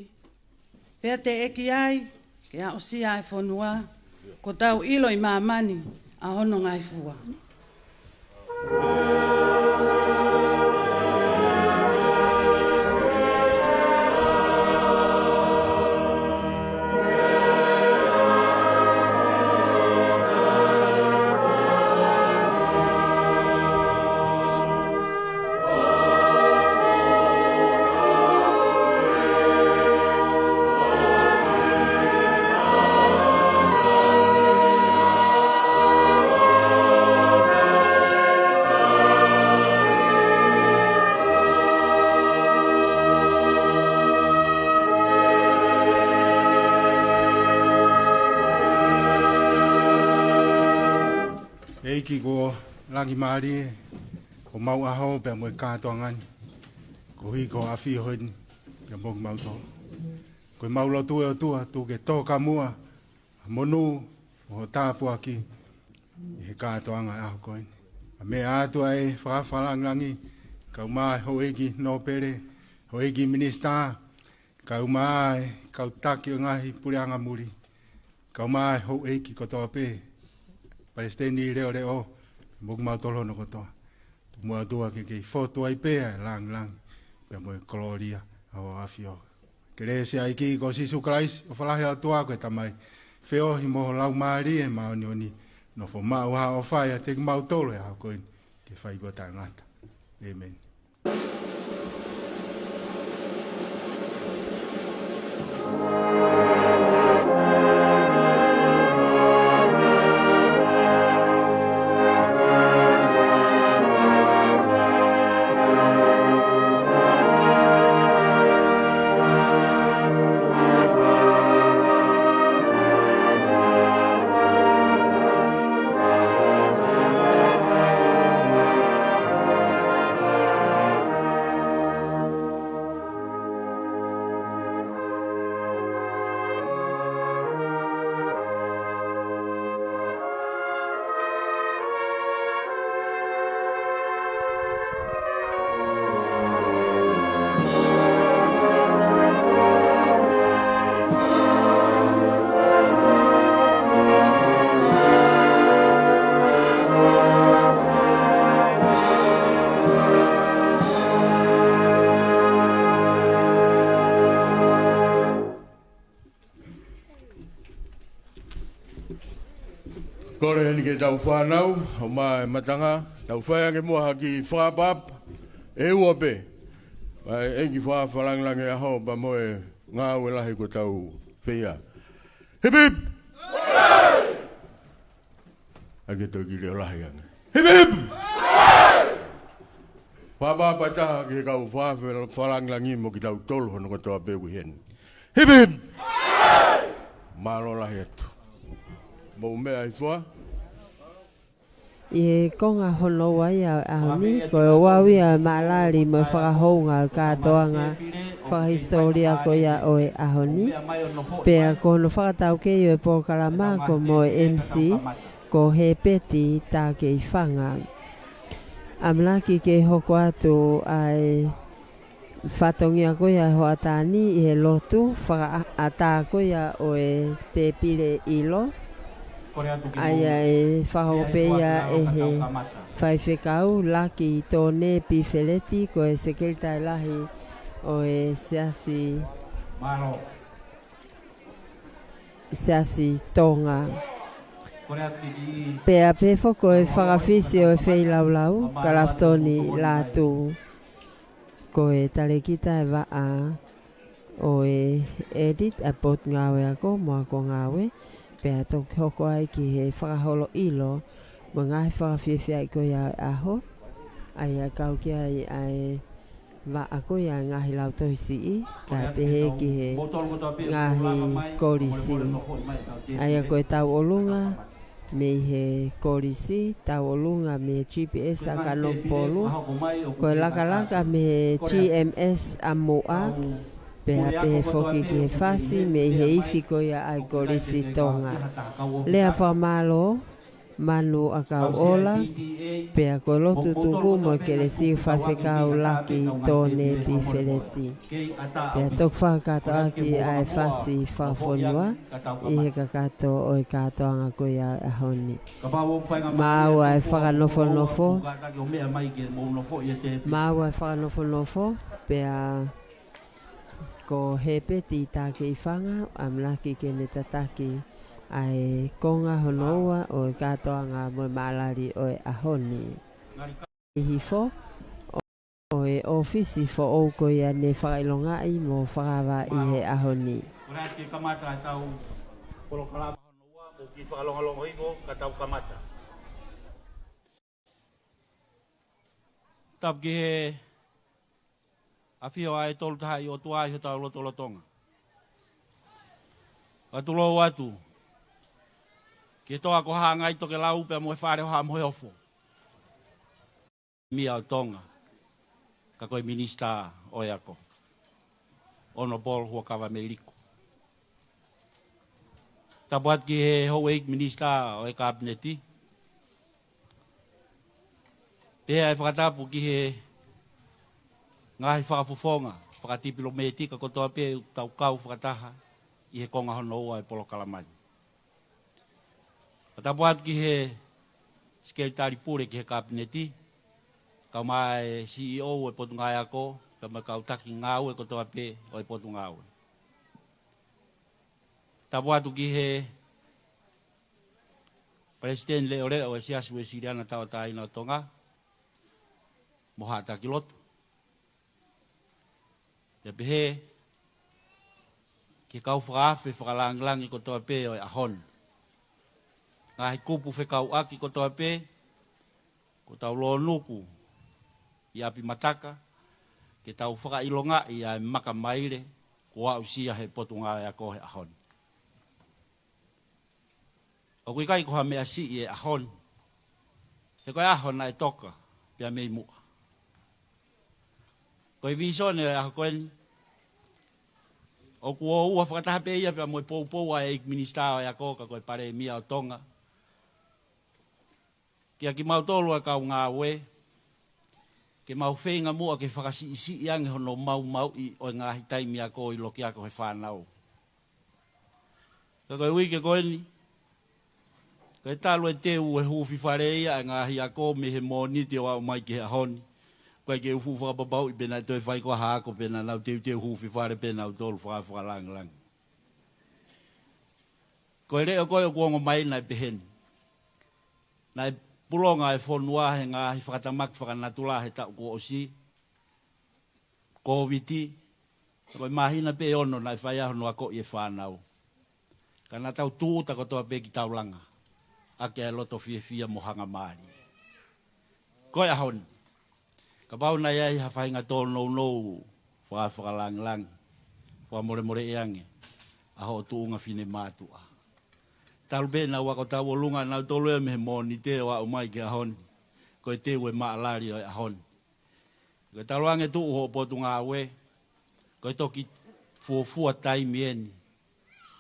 Pea teʻeki ai ke aʻusia ʻa e fonua, kuo tau ʻilo ʻi māmani ʻa hono ngaahi fua. ʻEiki ko e langi mālie, ko homau ʻaho pea mo e kātoanga ni, koeʻuhi ko hoʻo ʻafio heni pea mo kimautolu. Ko ʻemau lotu ʻe ʻOtua, tuku ke toka muʻa ʻa e monū mo hoʻo tāpuaki ʻi he kātoanga ʻo e ʻaho ko eni. ʻA e meʻa atu ʻa e fakafalangilangi, kae ʻumaʻā e houʻeiki nōpele, houʻeiki minisitā, kae ʻumaʻā e kau taki ʻo e ngaahi puleʻanga muli, kae ʻumaʻā e houʻeiki kotoa pē, palesiteni leʻoleʻo, mo kimautolu hono kotoa. Tuku muʻa ʻOtua ke kei fotu ai pē ʻa e langilangi pea mo e kolōlia ʻa hoʻo ʻAfio. Kelesi ʻa e ʻEiki ko Sīsū Kalaisi, ʻofa lahi ʻa e ʻOtua ko e Tamai, feohi mo ho Laumālie Māʻoniʻoni, nofo maʻu ʻo fai ʻiate kimautolu he ʻaho ko eni, ke fai pea taʻengata. ʻĒmeni. Kole heni ki heʻetau fānau, ʻomai e matanga, tau fai ange muʻa ha kiʻi fakaʻapaʻapa ʻe ua pē. ʻA e ʻEiki fakafalangilangi ʻo e ʻaho pea mo e ngāue lahi kuo tau fai. Hip hip! ʻAi ke toe kiʻi leʻo lahi ange. Hip hip! Fakaʻapaʻapa taha ki he kau fakafalangilangi mo kitautolu hono kotoa pē ʻoku ʻi heni. Hip hip! Mālō lahi atu. Mou meʻa ʻi fua. ʻI he konga hono ua ia ʻo e ʻaho ni, ko e ouau ia ʻo e maʻalali mo e fakahounga ʻo e kātoanga fakahisitōlia ko ia ʻo e ʻaho ni. Pea ko hono fakataukei ʻo e polokalama ko Moe M C, ko Hepeti Takeifanga. ʻAmanaki ke hoko atu ʻa e fatongia ko ia ʻa e hoʻatā ni ʻi he lotu fakaʻatā ko ia ʻo e tēpile ʻilo. ʻA ia ʻe fakahoko pē ia ʻe he faifekau Laki Tone Pifeleti, ko e sekelitali lahi ʻo e Siasi, Siasi Tonga. Pea pehē foki ko e fakafisi ʻo e feilaulau, Kalafitoni Lātū. Ko e talēkita ʻa e vaʻa ʻo e ʻEditi ʻa e Potungāue Ako mo e Akongāue, pea toki hoko ai ki he fakaholo ʻilo mo e ngaahi fakafiefiaʻi ko ia ʻo e ʻaho, ʻa ia ʻe kau ki ai ʻa e vaʻa ko ia ʻo e ngaahi lautohi siʻi, kae pehē ki he ngaahi kolisi. ʻA ia ko e tauʻolunga mei he kolisi, tauʻolunga mei he G P S ʻa Kanokupolu, ko e lakalaka mei he G M S ʻa Muʻa, pea pehē foki ki he fasi mei he ifi ko ia ʻa e Kolisi Tonga. Lea fakamālō, Manu ʻAkauʻola, pea ko e lotu tuku mo e kelesi ʻa e faifekau Laki Tone Pifeleti. Pea toki fakakātoa ʻaki ʻa e fasi fakafonua ʻi he kakato ʻo e kātoanga ko ia ʻo e ʻaho ni. Maua e fakanofonofo, maua e fakanofonofo, pea ko Hepeti Takeifanga, ʻamanaki ke ne tataki ʻa e konga hono ua ʻo e kātoanga mo e maʻalali ʻo e ʻaho ni. ʻI hifo ʻo e ʻōfisi foʻou ko ia ne fakaʻilongaʻi mo fakaava ʻi he ʻaho ni. Ko e ʻai ke kamata ʻa e tau polokalama hono ua, mou kiʻi fakalongolongo hifo, ka tau kamata. Tapu ki he ʻafio ʻa e Tolu Tahaʻi ʻOtua ʻi hotau lotolotonga. Ka tulou atu ki he toa ko Haʻangai Tokelau pea mo e Fale ʻo Haʻa Moheofo, Palēmia ʻo Tonga, ka ko e Minisitā ʻo e Ako, Honourable Huʻakavameiliku. Tapu atu ki he houʻeiki minisitā ʻo e Kapineti. Pea ʻe fakatapu ki he ngaahi fakafofonga fakatipilōmētika kotoa pē ʻoku tau kau fakataha ʻi he konga hono ua ʻo e polokalama ni. Fakatapu atu ki he Sekelitali Pule ki he Kapineti, kae ʻumaʻā e C E O ʻo e Potungāue Ako, pea mo e kau taki ngāue kotoa pē ʻo e Potungāue. Tapu atu ki he Palesiteni Leʻoleʻo ʻo e Siasi Uēsiliana Tauʻatāina ʻo Tonga, mo haʻa taki lotu. Pea pehē ki he kau fakaafe fakalāngilangi kotoa pē ʻo e ʻaho ni. Ngaahi kupu fekauʻaki kotoa pē, ko ʻetau lōnuku ʻi ʻapi Mataka, ke tau fakaʻilongaʻi ʻa e maka maile kuo aʻusia ʻe he Potungāue Ako he ʻaho ni. ʻOku ʻikai ko ha meʻa siʻi e ʻaho ni, he ko e ʻaho naʻe toka pea mei muʻa. Ko e vīsone ʻo e ʻaho ko eni, ʻoku ʻoua fakataha pē ia pea mo e poupou ʻa e ʻEiki Minisitā ʻo e Ako, ka ko e Palēmia ʻo Tonga, kia kimautolu ʻa e kau ngāue, ke mau feinga muʻa ke fakasiʻisiʻi ange hono maumauʻi ʻo e ngaahi taimi ako ʻi loki ako he fānau. Ka ko e uike ko eni, ko e talu e teu e hūfifale ia ʻa e ngaahi ako mei he Mōnite ʻo aʻu mai ki he ʻaho ni. ʻOku ʻikai ke u fuʻu fakapapauʻi pe naʻe toe fai ko ha ako pe naʻa nau teuteu hūfifale pē nautolu faka-, fakalāngilangi. Ko e leʻo ko ē ʻoku ongo mai naʻe pehē ni: Naʻe pulonga e fonua he ngaahi fakatamaki fakanatula he taʻu kuo ʻosi, Kōviti, ka ko e māhina pē ʻe ono naʻe fai ai hono akoʻi e fānau. Ka naʻa tau tūʻuta kotoa pē ke tau langa ʻaki ʻa e loto fiefia mo hangamālie. Ko e ʻaho ni, kapau naʻe ʻi ai ha faʻahinga tōnounou faka-, fakalāngilangi, fakamolemoleʻi ange ʻa hoʻo tuʻunga finemātuʻa. Talu pē naʻa ku ako tauʻolunga nautolu ia mei he Mōnite ʻo aʻu mai ki he ʻaho ni, ko e teu e maʻalali ʻo e ʻaho ni. Ko e talu ange tuʻu hoʻo potungāue, ko e toki fuofua taimi eni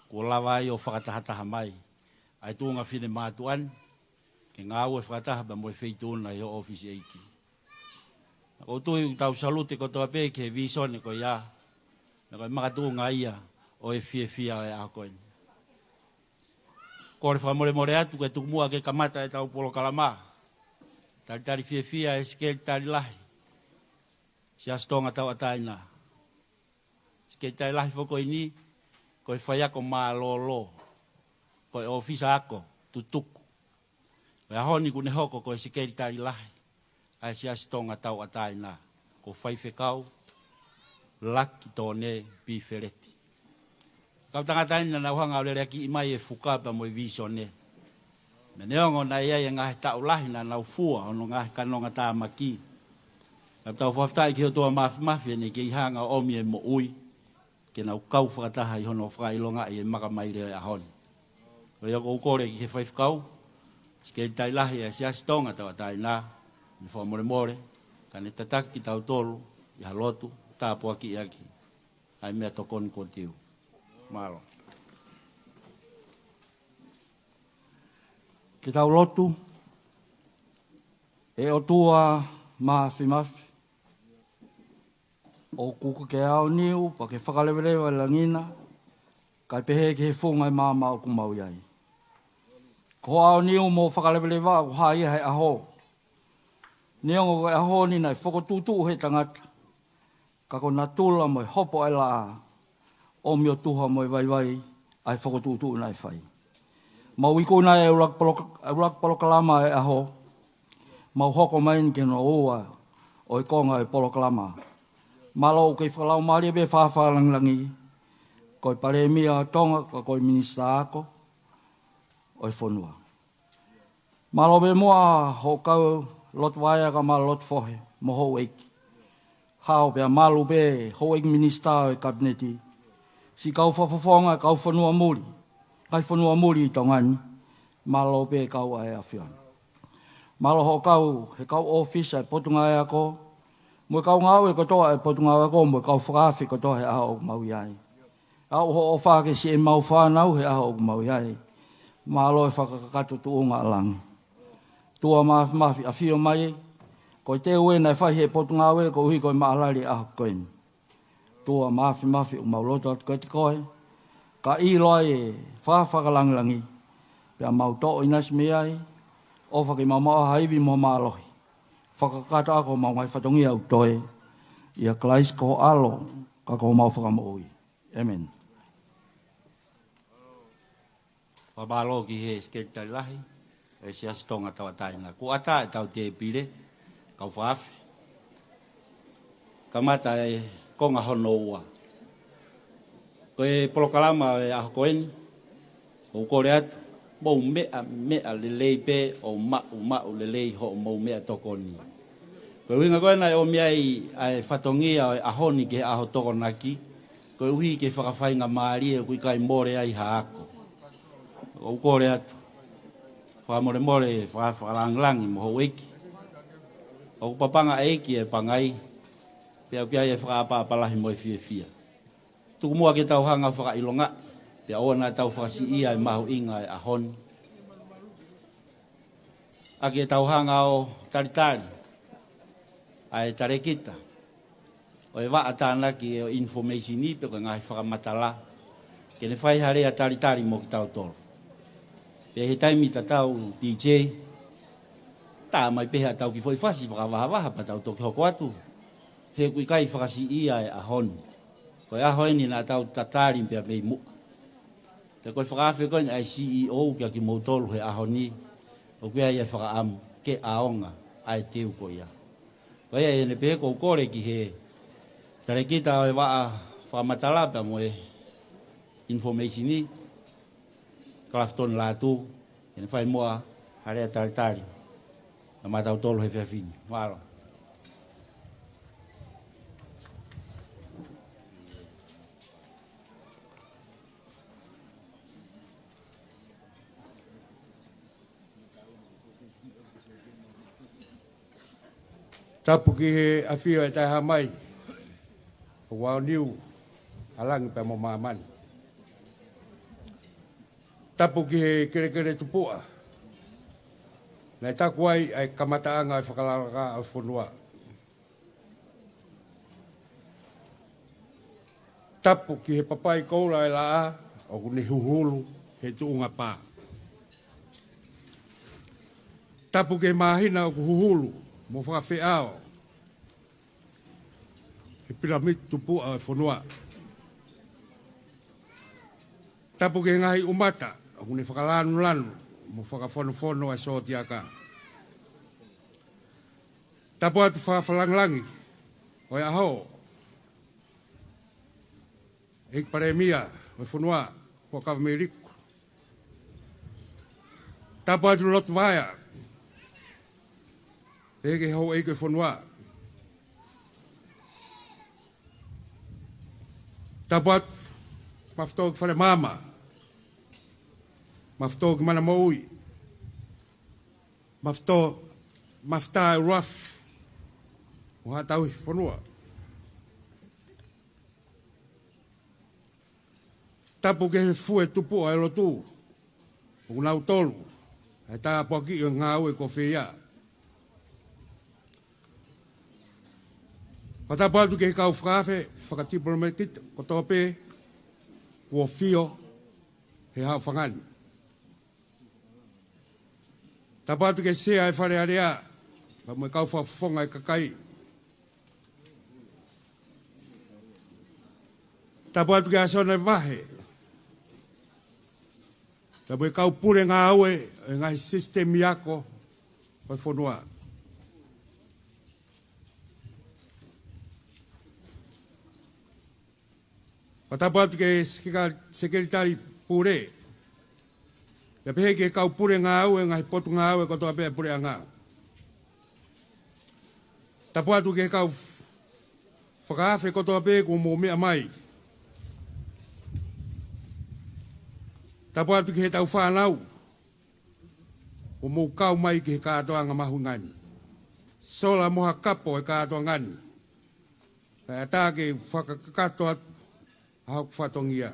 kuo lava ai ʻo fakatahataha mai ʻa e tuʻunga finemātuʻa ni, ke ngāue fakataha pea mo e feituʻu na ʻi hoʻo ʻōfisi ʻEiki. Naʻa ʻoku ou tui ʻoku tau salute kotoa pē ki he vīsone ko ia, naʻa ko e makatuʻunga ia ʻo e fiefia ʻo e ʻaho ko eni. Kole fakamolemole atu ke tuku muʻa ke kamata ʻetau polokalama. Talitali fiefia ʻa e Sekelitali Lahi, Siasi Tonga Tauʻatāina. Sekelitali Lahi foki ko eni, ko e faiako mālōlō, ko e ʻōfisa ako tutuku. Ko e ʻaho ni kuo ne hoko ko e Sekelitali Lahi ʻa e Siasi Tonga Tauʻatāina, ko Faifekau Laki Tone Pifeleti. Kau tangata eni naʻa nau hanga ʻo leleakiʻi mai e fuka pea mo e vīsone. Meʻa neongo naʻe ʻi ai e ngaahi taʻu lahi naʻa nau fua hono ngaahi kanonga tāmaki. Ka tau fakafetaʻi ki he ʻOtua Māfimafi ʻene kei hanga ʻo ʻomi e moʻui ke nau kau fakataha ʻi hono fakaʻilongaʻi e makamaile ʻo e ʻaho ni. Ko ia ʻoku ou kole ki he Faifekau, Sekelitali Lahi ʻa e Siasi Tonga Tauʻatāina, ne fakamolemole, ka ne tataki kitautolu ʻi ha lotu, tāpuakiʻi ʻaki ʻa e meʻatokoni kuo tiu. Mālō. Ke tau lotu. ʻE ʻOtua Māfimafi, ʻoku ke aoniu pea ke fakaleveleva e langi na, kae pehē ki he funga ʻo e maama ʻoku mau ʻi ai. Ko e aoniu mo e fakaleveleva ʻoku hā ia he ʻaho. Neongo ko e ʻaho ni naʻe fokotuʻutuʻu he tangata, ka ko e natula mo e hopo ʻa e laʻā, ʻomi ʻo tuha mo e vaivai ʻa e fokotuʻutuʻu naʻe fai. Mau ikuna e ʻuluaki poloka-, ʻuluaki polokalama ʻo e ʻaho, mau hoko mai eni ki hono ua ʻo e konga ʻo e polokalama. Mālō ʻoku kei fakalaumālie pē, fakafakalangilangi, ko e Palēmia ʻo Tonga, ka ko e Minisitā Ako ʻo e fonua. Mālō pē muʻa hoʻo kau loto vaea kae ʻumaʻā loto fohe mo houʻeiki. Hao pea malu pē houʻeiki minisitā ʻo e Kapineti. Siʻi kau fakafofonga, kau fonua muli, ngaahi fonua muli ʻi Tonga ni. Mālō pē kau ʻa e ʻAfiona. Mālō hoʻo kau he kau ʻōfisa ʻo e Potungāue Ako, mo e kau ngāue kotoa ʻa e Potungāue Ako, mo e kau fakaafe kotoa he ʻaho ʻoku mau ʻi ai. ʻAʻu hoʻo ʻofa ki siʻemau fānau he ʻaho ʻoku mau ʻi ai. Mālō e fakakakato tuʻunga ʻa langi. ʻOtua Māfimafi, ʻafio mai, ko e teu ē naʻe fai he Potungāue koeʻuhi ko e maʻalali ʻo e ʻaho ko eni. ʻOtua Māfimafi, ʻoku mau lotu atu kiate koe, ka ʻilo ai e fakafakalangilangi, pea mau toʻo ʻinasi mei ai, ʻofa ke mau maʻu ha ivi mo e mālohi. Fakakakato ʻaki homau ngaahi fatongia ʻoku toe, ʻia Kalaisi ko ho ʻAlo, ka ko homau Fakamoʻui. ʻĒmeni. Fakamālō ki he Sekelitali Lahi ʻo e Siasi Tonga Tauʻatāina. Kuo ʻatā ʻetau tēpile, kau fakaafe. Kamata e konga hono ua. Ko e polokalama ʻo e ʻaho ko eni, ʻoku ou kole atu, mou meʻa, meʻa lelei pē ʻo maʻu, maʻu lelei hoʻomou meʻatokoni. Ko e ʻuhinga ko ē naʻe ʻomi ai ʻa e fatongia ʻo e ʻaho ni ki he ʻaho Tokonaki, koeʻuhi ke fakafaingamālie, ʻoku ʻikai mole ai ha ako. ʻOku ou kole atu, fakamolemole, faka-, fakalangilangi mo houʻeiki. ʻOku papanga ʻEiki e pangai, pea ʻoku ʻi ai e fakaʻapaʻapa lahi mo e fiefia. Tuku muʻa ke tau hanga ʻo fakaʻilonga, pea ʻoua naʻa tau fakasiʻia e mahuʻinga e ʻaho ni. ʻA ke tau hanga ʻo talitali ʻa e talēkita ʻo e vaʻa tānaki ʻo e information ni pe ko e ngaahi fakamatala, ke ne fai ha lea talitali mo kitautolu. Pea ʻi he taimi tatau, D J, tā mai pē haʻatau kiʻi foʻi fasi fakavahavaha pea tau toki hoko atu. He ʻoku ʻikai fakasiʻia e ʻaho ni. Ko e ʻaho eni naʻa tau tatali pea mei muʻa. Pea ko e fakaafe ko eni ʻa e C E O kiate kimoutolu he ʻaho ni, ʻoku ʻi ai e fakaʻamu ke ʻaonga ʻa e teu ko ia. Ko ia ʻene pehē, ʻoku ou kole ki he talēkita ʻo e vaʻa fakamatala pea mo e information ni, Kalafitoni Lātū, ke ne fai muʻa ha lea talitali maʻatautolu he efiafi ni. Mālō. Tapu ki he ʻafio ʻa e Taʻehāmai, ʻoku aoniu ʻa langi pea mo māmani. Tapu ki he kelekele tupuʻa, Naʻe taku ai ʻa e kamataʻanga ʻo e fakalakalaka ʻo e fonua. Tapu ki he papai koula ʻo e laʻā ʻoku ne huhulu he tuʻunga pā. Tapu ki he māhina ʻoku huhulu mo fakafeʻao he pilamiti tupuʻa ʻo e fonua. Tapu ki he ngaahi ʻumata ʻoku ne fakalanulanu mo fakafonofono ʻa e sōtiaka. Tapu atu fakafalangilangi ʻo e ʻaho, ʻEiki Palēmia ʻo e fonua, Huʻakavameiliku. Tapu atu Lotuvaea, pehē ki he houʻeiki ʻo e fonua. Tapu atu Mafutō ki Falemaama, Mafutō ki Manamoʻui, Mafutō, Mafutā ʻUluafi mo Haʻa Tauhi fonua. Tapu ki he fue tupuʻa ʻo e lotu, ʻoku nau tolu ʻa e tāpuakiʻi ʻo e ngāue kuo feia. Fakatapu atu ki he kau fakaafe fakatipilomakita kotoa pē kuo fio he haʻofanga ni. Tapu atu ki he Sea ʻo e Fale Alea, pea mo e kau fakafofonga ʻo e kakai. Tapu atu ki he ʻAsona ʻo e Vahe. Tapu ki he kau pule ngāue ʻo e ngaahi sisitemi ako ʻo e fonua. Fakatapu atu ki he sekeka-, sekelitali pule. Pea pehē ki he kau pule ngāue ʻo e ngaahi potungāue kotoa pē ʻa e puleʻanga. Tapu atu ki he kau fakaafe kotoa pē kuo mou meʻa mai. Tapu atu ki heʻetau fānau kuo mou kau mai ki he kātoanga mahuʻinga ni. Sola mo ha kapo ʻo e kātoanga ni. Kae ʻatā ke fakakakato atu ʻa hoku fatongia.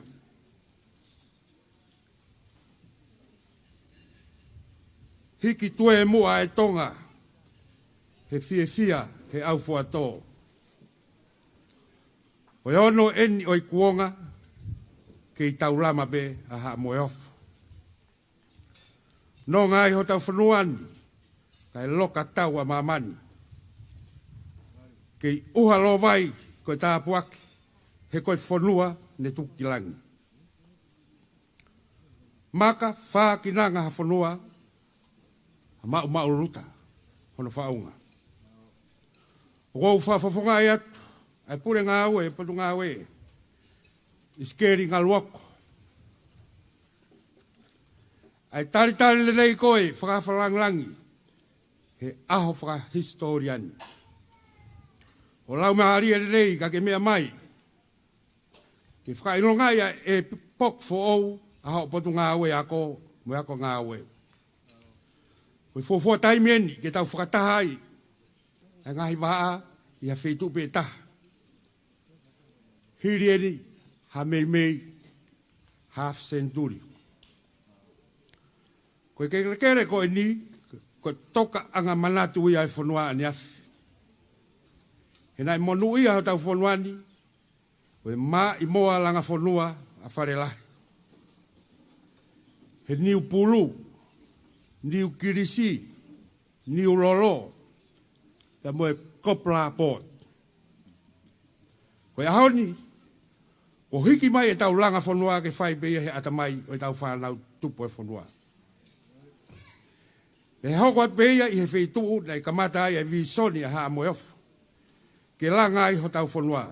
Hiki tuē muʻa ʻa e Tonga he fiefia he ʻaufuatō. Ko e ono eni ʻo e kuonga, kei taulama pē ʻa Haʻa Moheofo. Nonga ai hotau fonua ni, kae loka tau ʻa māmani. Kei ʻuha lōvai ko e tāpuaki, he ko e fonua ne tuku ki langi. Maka fākinanga ha fonua, ha maʻumaʻuluta hono faʻunga. ʻOku ou fakafofongaʻi atu ʻa e pule ngāue ʻo e potungāue, ʻIsikeli Ngaluako. ʻA e talitali lelei ko e fakafalangilangi he ʻaho fakahisitōlia ni. ʻOku laumālie lelei ka ke meʻa mai ke fakaʻilongaʻi ʻa e poki foʻou ʻa hoʻo potungāue ako mo e ako ngāue. Ko e fuofua taimi eni ke tau fakataha ai ʻa e ngaahi vaʻa ʻi ha feituʻu pē taha. Hili eni ha meimei half century. Ko e kelekele ko eni, ko e tokaʻanga manatu ia ʻa e fonua ʻaneafi. He naʻe monūʻia hotau fonua ni ko e Maʻimoa Langafonua ʻa Falelahi. He niu pulu, niu kilisi, niu lolo, pea mo e Copra Port. Ko e ʻaho ni, kuo hiki mai ʻetau langa fonua ke fai pē ia he ʻatamai ʻo ʻetau fānau tupu ʻo e fonua. Pea hoko atu pē ia ʻi he feituʻu naʻe kamata ai ʻa e vīsone ʻa Haʻa Moheofo ke langa ai hotau fonua.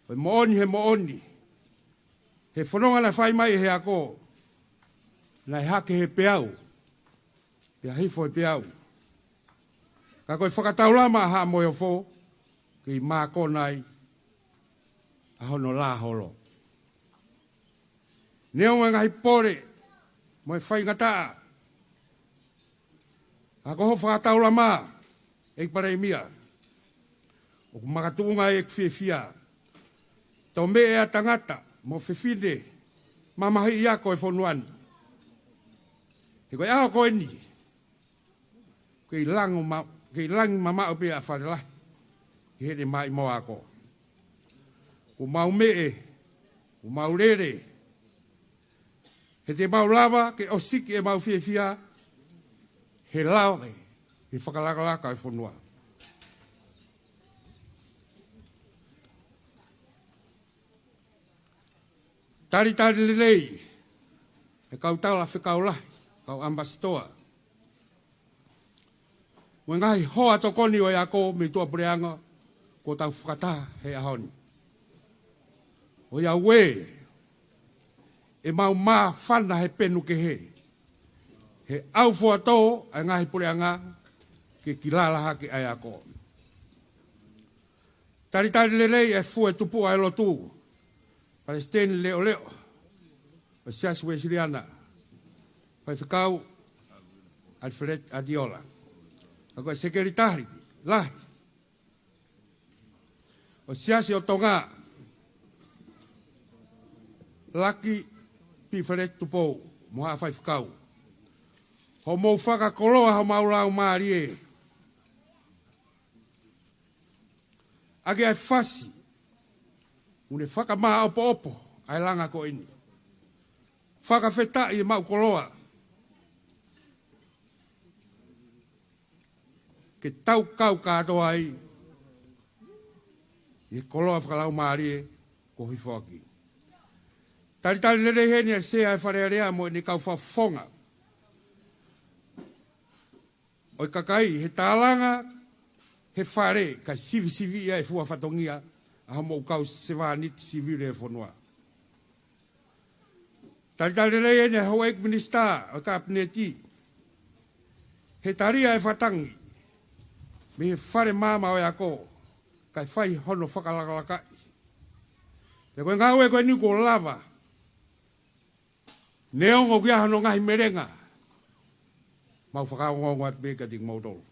Ko e moʻoni he moʻoni, he fononga naʻe fai mai ʻe he ako, naʻe hake he peau, pea hifo he peau. Ka ko e fakataulama ʻa Haʻa Moheofo, kei mākona ai ʻa hono lā holo. Neongo e ngaahi pole mo e faingataʻa, ka ko hoʻo fakataulama, ʻEiki Palēmia, ʻoku makatuʻunga ai ʻeku fiefia. Tō meʻe ʻa tangata mo fefine mamahiʻi ako ʻo e fonua ni. He ko e ʻaho ko eni, kei langi ma-, kei langi mamaʻo pē ʻa Falelahi ki heʻene maʻimoa ako. Kuo mau meʻe, kuo mau lele, he te mau lava ke ʻosiki ʻemau fiefia, he lava ke fakalakalaka e fonua. Talitali lelei e kau talafekau lahi, kau ʻambasitoa, mo e ngaahi hoa tokoni ʻo e ako mei tuʻapuleʻanga kuo tau fakataha he ʻaho ni. ʻOiauē, ʻe mau māfana he penu kehe, he ʻaufuatō ʻa e ngaahi puleʻanga ke kilala hake ʻa e ako. Talitali lelei e fue tupuʻa e lotu, Palesiteni Leʻoleʻo ʻo e Siasi Uēsiliana, Faifekau Alfred Adiola. Ka ko e Sekelitali Lahi ʻo e Siasi ʻo Tonga, Laki Pifeleti Tupou, mo haʻa faifekau. Hoʻomou fakakoloa homau laumālie ʻaki ʻa e fasi, ʻoku ne fakamāʻopoʻopo ʻa e langa ko eni. Fakafetaʻi ʻemau koloa ke tau kau kātoa ai ʻi he koloa fakalaumālie kuo hifoaki. Talitali lelei heni ʻa e Sea ʻo e Fale Alea mo ʻene kau fakafofonga ʻo e kakai, he tālanga he Fale, kae sivisiviʻi ʻa e fua fatongia ʻa hoʻomou kau sevāniti sivile ʻo e fonua. Talitali lelei eni ʻa e Houʻeiki Minisitā ʻo e Kapineti, he talia e fatangi mei he Fale Maama ʻo e Ako, kae fai hono fakalakalakaʻi. Pea ko e ngāue ko eni kuo lava, neongo ʻoku ʻi ai hono ngaahi melenga, mau fakaongoongo atu pē kiate kimoutolu.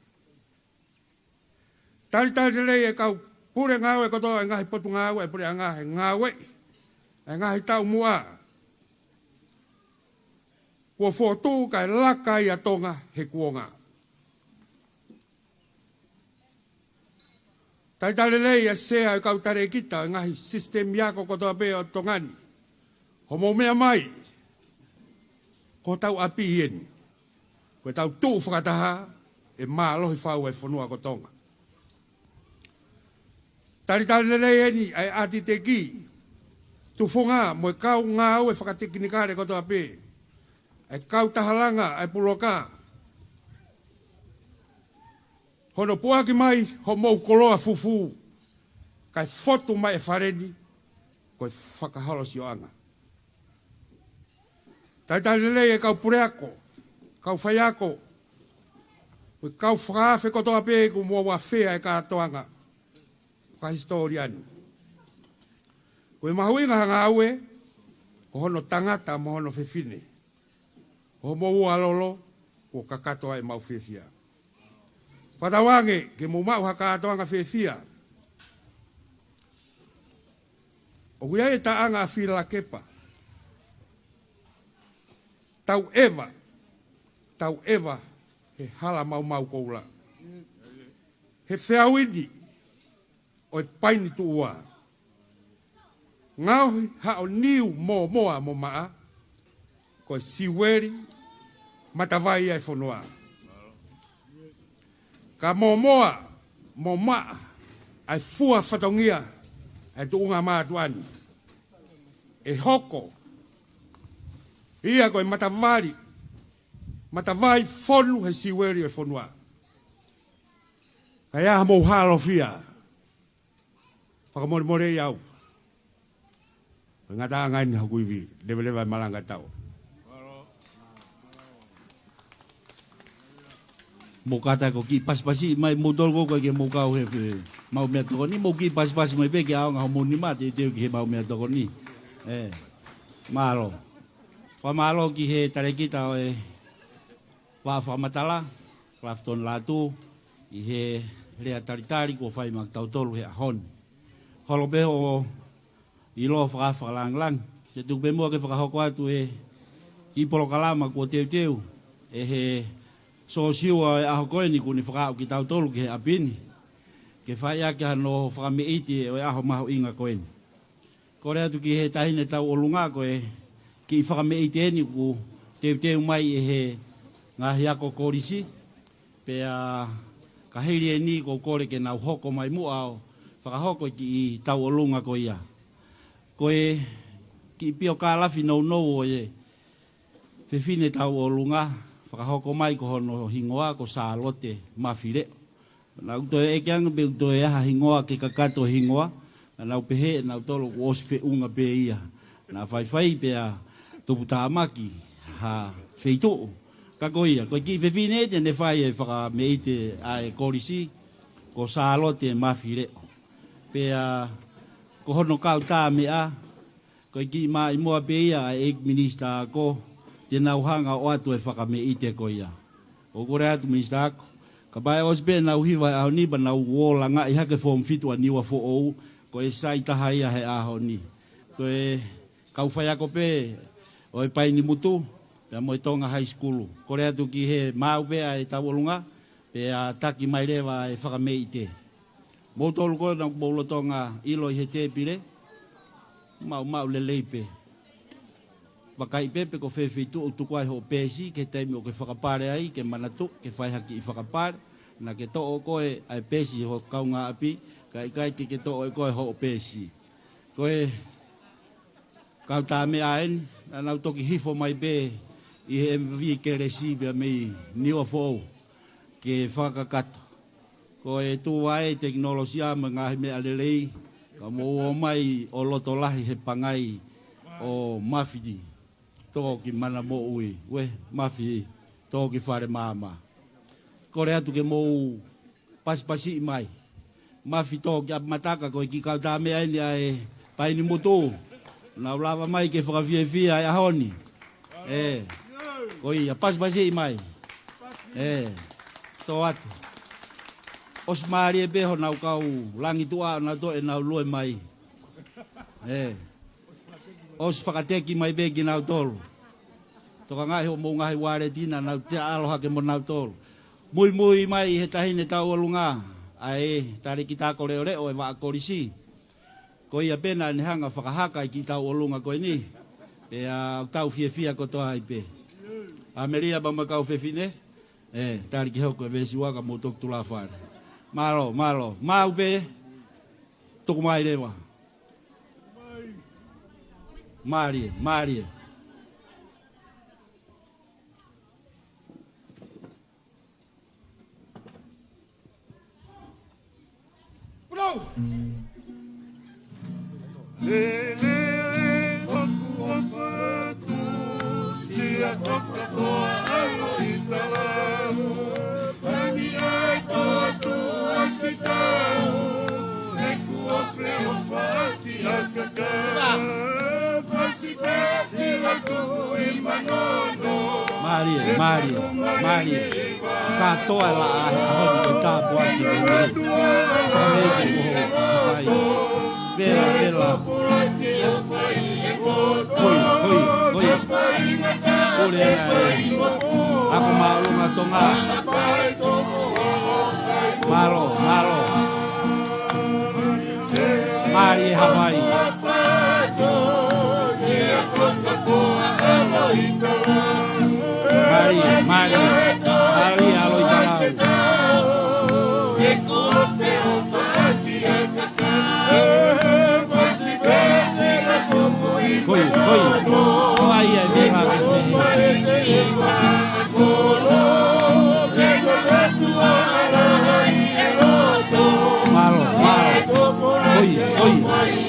Talitali lelei e kau pule ngāue kotoa ʻo e ngaahi potungāue ʻa e puleʻanga he ngāueʻi ʻa e ngaahi taumuʻa kuo fokotuʻu kae laka ai ʻa Tonga he kuonga. Talitali lelei ʻa e Sea ʻo e kau talēkita ʻo e ngaahi sisitemi ako kotoa pē ʻo Tonga ni. Hoʻomou meʻa mai, ko hotau ʻapi eni. Ko ʻetau tuʻu fakataha ʻe mālohi fau e fonua ko Tonga. Talitali lelei eni ʻa e ʻātiteki, tufunga mo e kau ngāue fakatekinikale kotoa pē, ʻa e kau tahalanga ʻa e puloka, hono puʻaki mai hoʻomou koloa fufū, kae fotu mai e Fale ni ko e fakaholosiʻanga. Talitali lelei e kau puleako, kau faiako, mo e kau fakaafe kotoa pē kuo mou afea e kātoanga fakahisitōlia ni. Ko e mahuʻinga ha ngāue, ko hono tangata mo hono fefine. Ko hoʻomou ʻualolo kuo kakato ai ʻemau fiefia. Fakatauange ke mou maʻu ha kātoanga fiefia. ʻOku ʻi ai e taʻanga ʻa Fila Kepa. Tau ʻeva, tau ʻeva he hala maumau koula, he feau ini ʻo e paini tuʻua. Ngaohi haʻo niu mōmoa mo maʻa, ko e siueli matavai ʻa e fonua. Ka mōmoa mo maʻa ʻa e fua fatongia ʻa e tuʻunga mātuʻa ni, ʻe hoko ia ko e matavai, matavai fonu he siueli ʻo e fonua. Ka ʻi ai haʻamou hālofia, fakamolemoleʻi au. Ko e ngataʻanga eni hoku ivi, leveleva e malanga tau. Mou kātaki ʻo kiʻi pasipasi mai, mou tolu ko ē ke mou kau he, he mau meʻatokoni, mou kiʻi pasipasi mai pē ke ʻaonga hoʻomou nima teuteu ki he mau meʻatokoni. ʻE, mālō. Fakamālō ki he talēkita ʻo e vaʻa fakamatala, Clafton Lātū, ʻi he lea talitali kuo fai maʻa kitautolu he ʻaho ni. Holo pē hoʻo ʻilo fakafakalāngilangi. Te u tuku pē muʻa ke fakahoko atu e kiʻi polokalama kuo teuteu ʻe he sōsiua ʻo e ʻaho ko eni kuo ne fakaaʻu kitautolu ki he ʻapi ni ke fai ʻaki hano fakameʻite ʻo e ʻaho mahuʻinga ko eni. Kole atu ki he taʻahine tauʻolunga ko e kiʻi fakameʻite eni kuo teuteu mai ʻe he ngaahi ako kolisi, pea ka hili eni ʻoku ou kole ke nau hoko mai muʻa ʻo fakahoko e kiʻi tauʻolunga ko ia. Ko e kiʻi piokalafi nounou ʻo e fefine tauʻolunga, fakahoko mai ko hono hingoa ko Sālote Mafi Leʻo. Naʻa ku toe ʻeke ange pe ʻoku toe ʻi ai ha hingoa ke kakato e hingoa, naʻa nau pehē ʻe nautolu kuo ʻosi feʻunga pē ia. Naʻa faifai pea tuputāmaki ha feituʻu. Ka ko ia, ko e kiʻi fefine te ne fai e fakameʻite ʻa e kolisi, ko Sālote Mafi Leʻo. Pea ko hono kau tā meʻa, ko e kiʻi maʻimoa pē ia ʻa e ʻEiki Minisitā Ako, te nau hanga ʻo ʻoatu e fakameʻite ko ia. ʻOku ou kole atu Minisitā Ako, kapau ʻe ʻosi pē ʻenau hiva he ʻaho ni pea nau ō ʻo langaʻi hake e foomu fitu ʻa Niuafoʻou, ko e sai taha ia he ʻaho ni. Ko e kau faiako pē ʻo e Painimutu, pea mo e Tonga High School. Kole atu ki he maau pē ʻa e tauʻolunga, pea taki mai leva e fakameʻite. Moutolu ko ena ʻoku mou lolotonga ʻilo ʻi he tēpile, maʻumaʻu lelei pē. Vakai pē pe ko fē feituʻu ʻoku tuku ai hoʻo peesi, ki he taimi ʻoku ke fakapale ai, ke manatu, ke fai ha kiʻi fakapale, naʻa ke toʻo ʻe koe ʻa e peesi ho kaungāʻapi, kae ʻikai ke ke toʻo ʻe koe hoʻo peesi. Ko e kau tā meʻa eni, naʻa nau toki hifo mai pē ʻi he M V kelesi pea mei Niuafoʻou ke fakakakato. Ko e tuʻu ʻa e tekinolosia mo e ngaahi meʻa lelei, ka mou ō mai ʻo loto lahi he pangai ʻo Mafi, tō ki mana moʻui, ue, Mafi, tō ki fale maama. Kole atu ke mou pasipasiʻi mai. Mafi tō ki ʻApimataka, ko e kiʻi kau tā meʻa eni ʻa e Painimutu. Nau lava mai ke fakafiefia e ʻaho ni. ʻE, ko ia, pasipasiʻi mai. ʻE, tō atu. ʻOsi mālie pē honau kau langi tuʻa, nau toʻo ʻenau lue mai. ʻE, ʻosi fakateki mai pē kinautolu. Tokangaʻi hoʻomou ngaahi ualeti naʻa nau toe ʻalu hake mo nautolu. Muimui mai ʻi he taʻahine tauʻolunga, ʻa e talēkita ako leʻoleʻo e vaʻa kolisi. Ko ia pē naʻa ne hanga ʻo fakahaka e kiʻi tauʻolunga ko eni. Pea ʻoku tau fiefia kotoa ai pē. ʻAmelia pea mo e kau fefine, ʻe, tali ke hoko e veesi ua ka mou toki tulafale. Mālō, mālō, maau pē, tuku mai leva. Mālie, mālie. Pulou! Mālie, mālie, mālie. Kātoa e laʻā he ʻaho ni ko e tāpuaki ʻo e ʻEiki. Ko e ʻEiki ko ho, ko hai. Vela, vela. Koi, koi, koi. Kole ena e ako māʻolunga Tonga. Mālō, mālō. Mālie Hawaii. Mālie, mālie, mālie ʻAlo ʻi Palau. Koi, koi. Ko ai e meʻa ke te. Mālō, mālō. Koi, koi. Koi.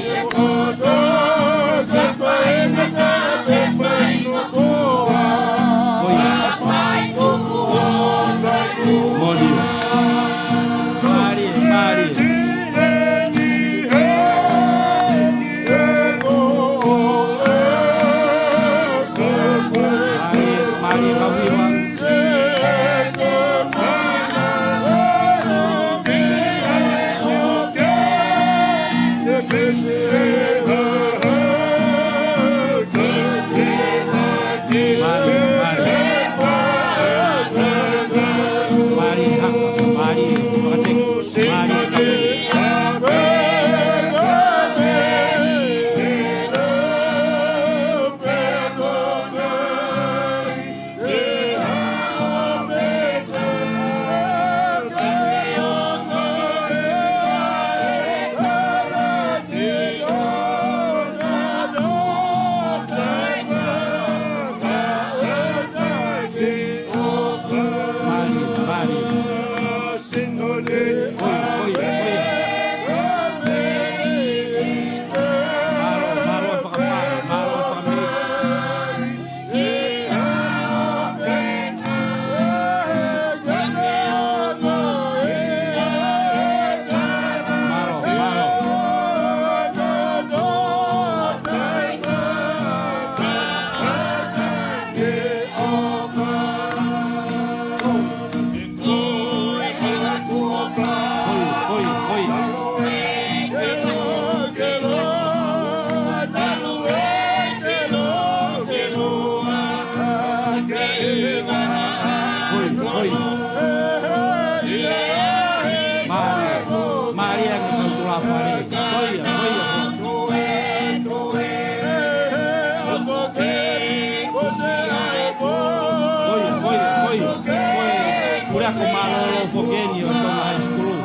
Ko mālōlō foki eni ʻo Tonga High School.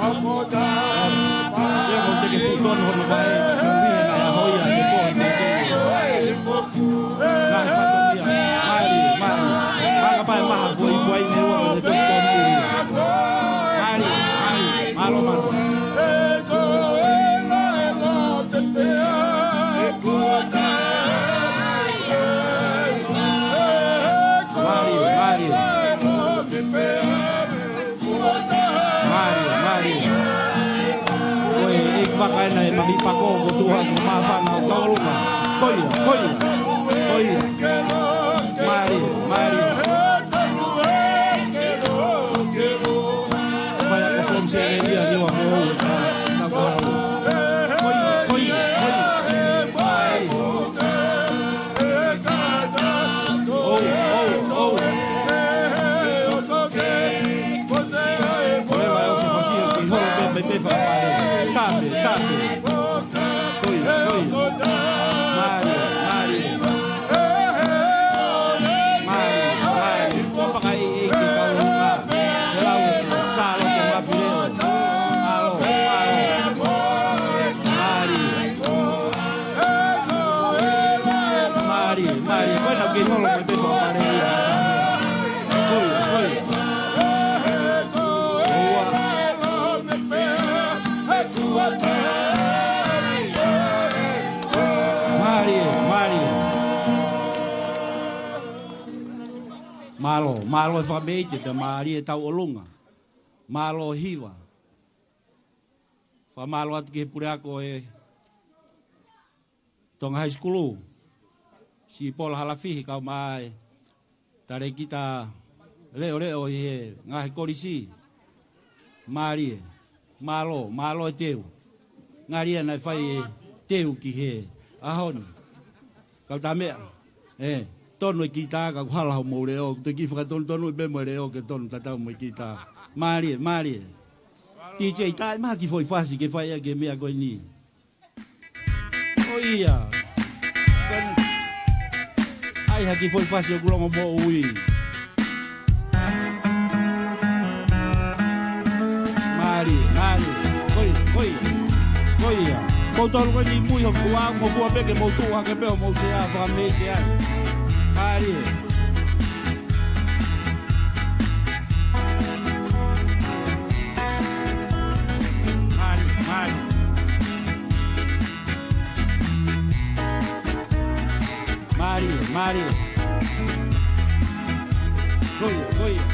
Ia ko te ke fuʻu tonu hono vaʻe, ko e ʻuhi ʻena ʻaho ia, ke ko te ke. Ngaahi fatongia, mālie, mālie. Maka pae maha ko i kuai ne ua ko te tonu ia. Mālie, mālie, mālō, mālō. Mālie, mālie. Mālie, mālie. Ko e ʻeiki vaka ʻena ʻe Maʻi Pako ko tuha ko Mafana ʻo Kaulunga. Ko ia, ko ia, ko ia. Mālie, mālie. Mai ako fom se ia ni wa mo. Na ko hau. Ko ia, ko ia, ko ia. Mālie. Oh, oh, oh. Koleva ʻo se fasi ʻo ki holo pe, pe, pe, fa, pale. Tape, tape. Koi, koi. Mālie, mālie. Mālie, mālie. Ko pakai e ke Kaulunga. Ke lau, salo ke mafile. Alo, alo. Mālie. Mālie, mālie. Ko ena ke holo pe pe ko mālie. Koi, koi. Ua. Mālie, mālie. Mālō, mālō e fakameite, pea mālie e tauʻolunga. Mālō e hiva. Fakamālō atu ki he puleako e Tonga High School, Sipola Halafihi, kau mai e talēkita leʻoleʻo ʻi he ngaahi kolisi. Mālie, mālō, mālō e teu. Ngali ia naʻe fai e teu ki he ʻaho ni. Kau tā meʻa, ē, tonu e kita, ka ʻoku hala hoʻomou leʻo, te ke fakatonutonu pē mo e leʻo ke tonu tatau mo e kita. Mālie, mālie. T J, taʻe maha ki foʻi fasi ke fai ʻaki e meʻa ko eni. ʻO ia. ʻAi ha kiʻi foʻi fasi ʻoku longo moʻui. Mālie, mālie. Ko ia, ko ia. Ko ia. Ko u tolu ko eni mui hoku ʻā, mo fua pē ke mou tuʻu hake pē ʻo mou sea fakameite ai. Mālie. Mālie, mālie. Mālie, mālie. Ko ia, ko ia.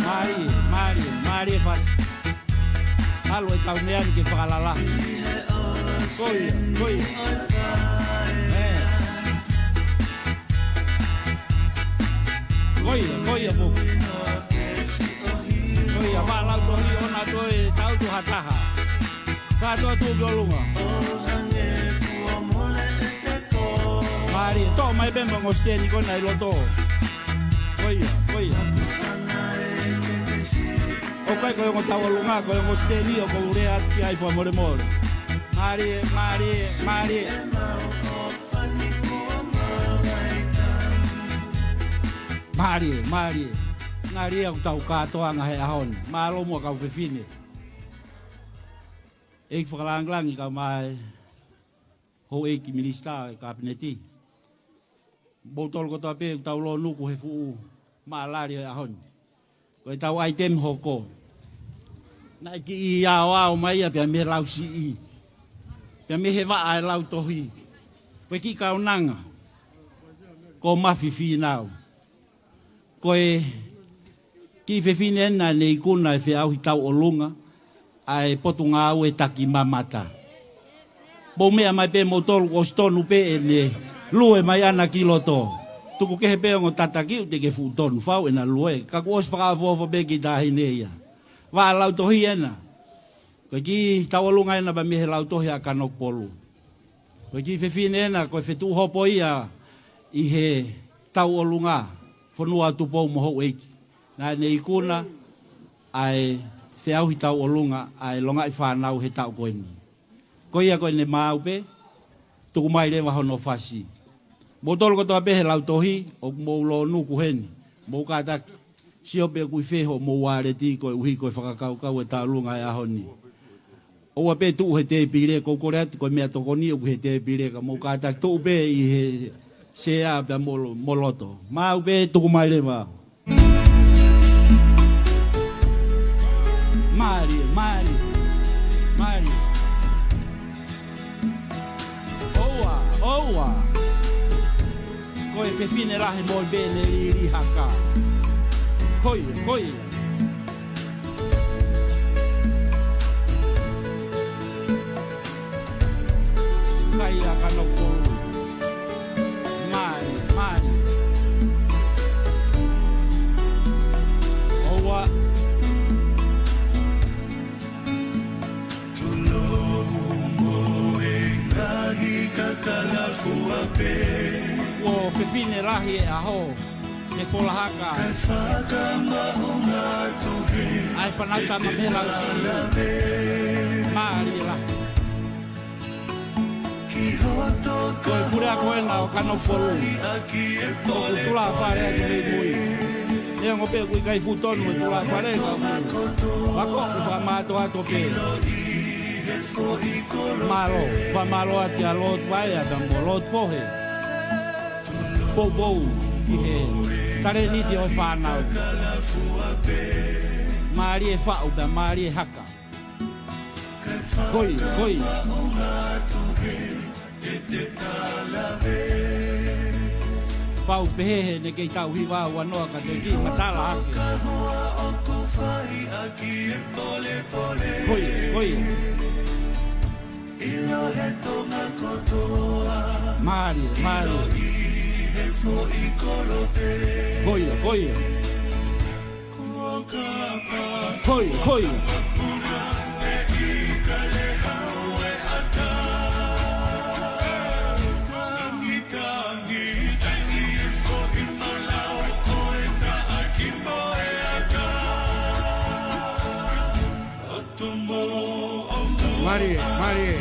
Mālie, mālie, mālie fasi. ʻAlu e tau meʻa ni ke fakalala. Ko ia, ko ia. Ē. Ko ia, ko ia, mo. Ko ia, faʻa lau tohi ʻona toe tau tu ha taha. Kātoa tuʻu ki ʻolunga. Mālie, toʻo mai pē mo e ongo siteni ko ena ʻi loto. Ko ia, ko ia. ʻOku ʻikai ko e ongo tauʻolunga, ko e ongo siteni ʻoku ou lea ki ai fua molemole. Mālie, mālie, mālie. Mālie, mālie. Ngali ia ʻoku tau kātoanga he ʻaho ni. Mālō muʻa kau fefine. ʻEiki Fakalāngilangi kau mai houʻeiki minisitā e Kapineti. Mou tolu kotoa pē ʻoku tau lōnuku he fuʻu maʻalali ʻo e ʻaho ni. Ko e tau ʻaitemi hoko. Naʻe kiʻi aoao mai ia pea mei he lau siʻi. Pea mei he vaʻa e lau tohi. Ko e kiʻi kaunanga. Ko Mafi Fīnau. Ko e kiʻi fefine ena naʻe ikuna e feʻauhi tauʻolunga ʻa e Potungāue Takimamata. Mou meʻa mai pē mou tolu kuo ʻosi tonu pē ʻene lue mai ʻana ki loto. Tuku kehe pē ongo tataki ʻoku te ke fuʻu tonu fau ʻena lue. Ka kuo ʻosi fakaʻofoʻofa pē kiʻi taʻahine ia. Vaʻa lau tohi ena. Ko e kiʻi tauʻolunga ena pea mei he lau tohi ʻa Kanokupolu. Ko e kiʻi fefine ena, ko e fetuʻu hopo ia ʻi he tauʻolunga fonua Tupou mo houʻeiki. Naʻa ne ikuna ʻa e feʻauhi tauʻolunga ʻa e longaʻi fānau he taʻu ko eni. Ko ia ko ʻene maau pē, tuku mai leva hono fasi. Mou tolu kotoa pē he lautohi, ʻoku mou lōnuku heni. Mou kātaki, sio pē ʻoku ʻi fē hoʻomou uāleti koeʻuhi ko e fakakaukau ʻe Taulunga he ʻaho ni. ʻOua pē tuʻu he tēpile, ʻoku ou kole atu ko e meʻatokoni ʻoku ʻi he tēpile, ka mou kātaki tuʻu pē ʻi he sea pea mo lo-, mo loto. Maʻu pē tuku mai leva. Mālie, mālie, mālie. ʻOua, ʻoua. Ko e fefine lahi mo e pene lili haka. Ko ia, ko ia. Kai a ka no ko. Mālie, mālie. ʻOua. Tulou mo e ngaahi kakala fua pē. ʻO fefine lahi e ʻaho, e fola haka. Kae fakamaʻunga atu he ʻa e fānau tama mei he Lauʻi Sili. Mālie lahi. Ko e pule ako ena ʻo Kanokupolu. ʻOku tulafale atu mei mui. Neongo pē ʻoku ʻikai fuʻu tonu e tulafale ka ʻoku. Ako ʻoku fakamātoato pē. Mālō, fakamālō atu kia Lord Vaea pea mo Lord Fohe. Poupou ki he talēniti ʻo e fānau. Mālie faʻu pea mālie haka. Ko ia, ko ia. Pau pehē he ne kei tau hiva ua noa ka te kiʻi matala hake. Ko ia, ko ia. Mālie, mālie. Ko ia, ko ia. Ko ia, ko ia. Mālie, mālie.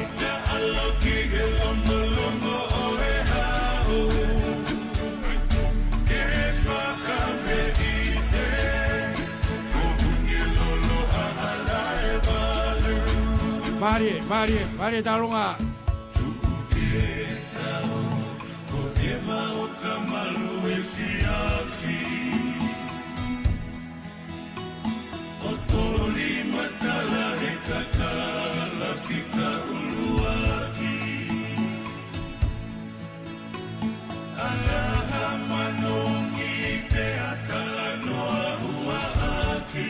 Mālie, mālie, mālie Taulunga. ʻO toli matala he kakala fika ʻuluaki. Alaha manongi pea talanoa huaʻaki.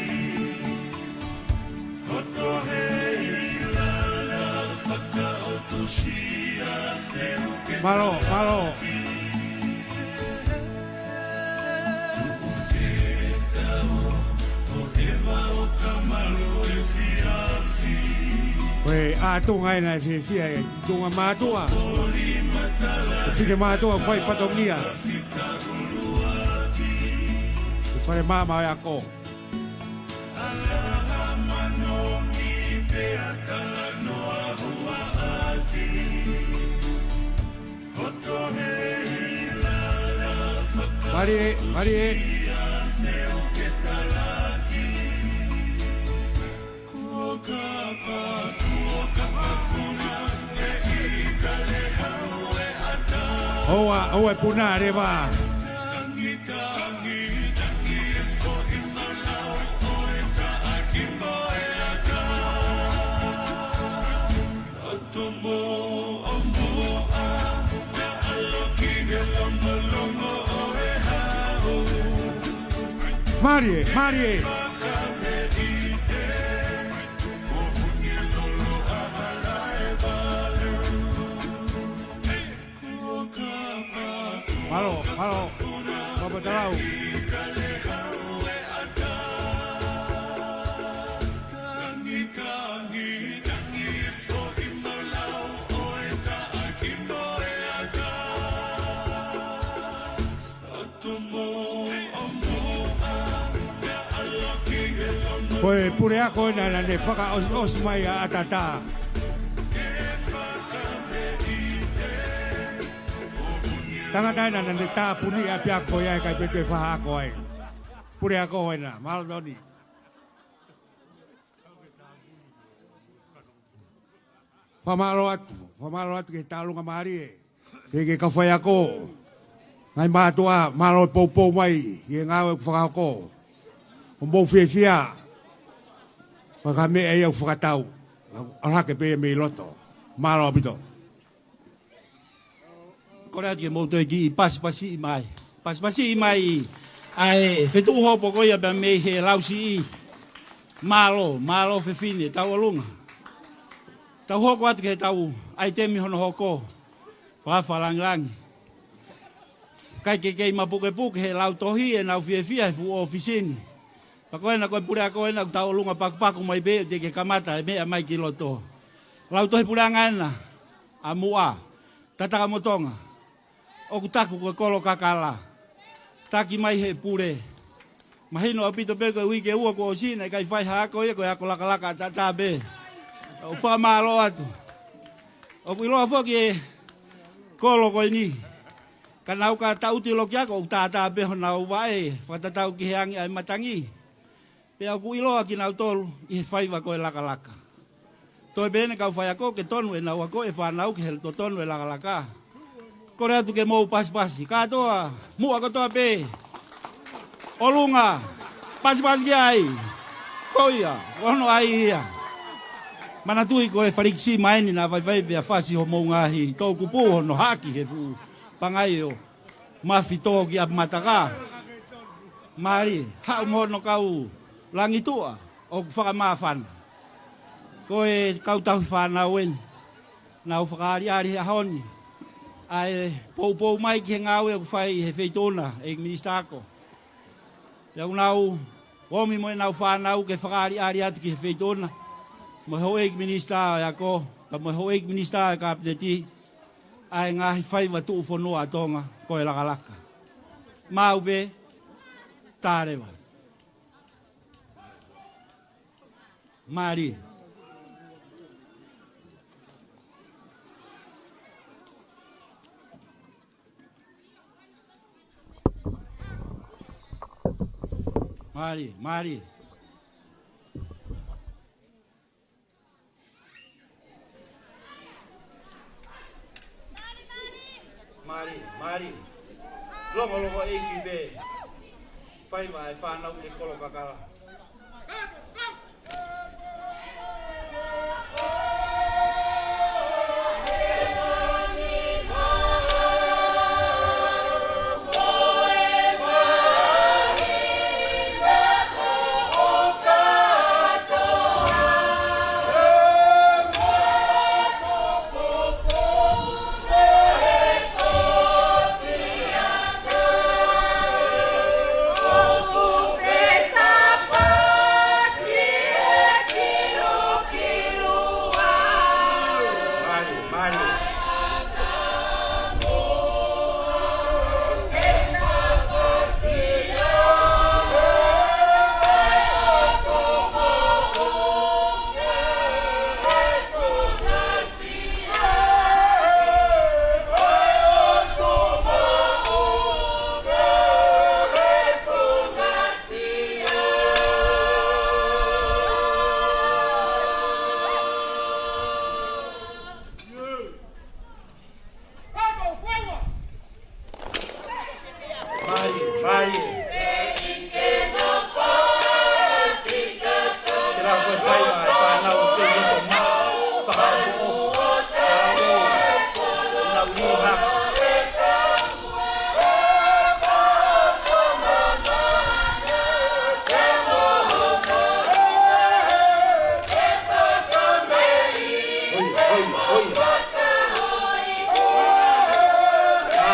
Hoto he ilala fakaʻotusia te uke. Mālō, mālō. Ko e ʻatunga ena e fiefia e tuʻunga mātuʻa. Ko e fine mātuʻa fai fatongia. Ko e fale māmā e ako. Mālie, mālie. ʻOua, ʻoua e puna leva. Mālie, mālie. Mālō, mālō. Papa Talau. Ko e pule ako ena naʻa ne fakaʻosiʻosi mai ʻa ʻAtata. Tangata ena naʻa ne tāpuni ʻapiako ia ʻikai pē toe fai ha ako ai. Puleako ena, mālō Toni. Fakamālō atu, fakamālō atu ki he tauʻolunga mālie. Pea ki he kau faiako. Ngaahi mātuʻa, mālō e poupou mai, ʻi he ngāue ʻoku fakahoko. ʻOku mou fiefia. Pea ko e meʻa ia ʻoku fakatau. ʻAlu hake pē ia mei loto. Mālō ʻaupito. Kole atu ke mou toe kiʻi pasipasiʻi mai. Pasipasiʻi mai ʻa e fetuʻu hopo ko ia pea mei he lausiʻi. Mālō, mālō fefine, tauʻolunga. Tau hoko atu ki he tau ʻaitemi hono hoko. Fakafakalāngilangi. ʻIkai ke kei mapukepuke he lautohi ʻenau fiefia he fuʻu ʻōfisi ni. Pea ko ena ko e puleako ena ʻoku tauʻolunga pakupaku mai pē ʻo te ke kamata e meʻa mai ki loto. Lautohi puleʻanga ena, ʻa Muʻa, Tatakamotonga. ʻOku taku ko e kolo kakala. Taki mai he pule. Mahino ʻaupito pē ko e uike ua kuo ʻosi naʻe ʻikai fai ha ako ia ko e ako lakalaka ʻataʻatā pē. ʻOku fakamālō atu. ʻOku ʻiloa foki e kolo ko eni. Ka nau ka taʻuti loki ako ʻoku tātā pē honau vaʻe. Fakatatau ki he angi ʻa e matangi. Pea ʻoku ʻiloa kinautolu ʻi he faiva ko e lakalaka. Toe pehē ʻe he kau faiako ke tonu ʻenau ako e fānau ki he totonu e lakalaka. Kole atu ke mou pasipasi. Kātoa, Muʻa kotoa pē. ʻOlunga, pasipasi ki ai. Ko ia, ko hono ʻai ia. Manatuʻi ko e falikisi mai ni naʻa faifai pea fasi homou ngaahi toʻukupu hono haki he fuʻu pangai ʻo Mafi tō ki ʻapi mataka. Mālie, haʻu mo hono kau langituʻa, ʻoku fakamāfana. Ko e kau tauhi fānau eni. Nau fakaʻaliʻali he ʻaho ni. ʻA e poupou mai ki he ngāue ʻoku fai he feituʻu na, ʻEiki Minisitā Ako. Pea ʻoku nau ōmi mo ʻenau fānau ke fakaʻaliʻali atu ki he feituʻu na. Mo e houʻeiki Minisitā ʻo e Ako, pea mo e houʻeiki Minisitā ʻo e Kapineti. ʻA e ngaahi faiva tuʻufonua ʻa Tonga, ko e lakalaka. Maʻu pē, tā leva. Mālie. Mālie, mālie. Mālie, mālie. Longolongo ʻEiki pē. Faiva e fānau ke kolo kakala.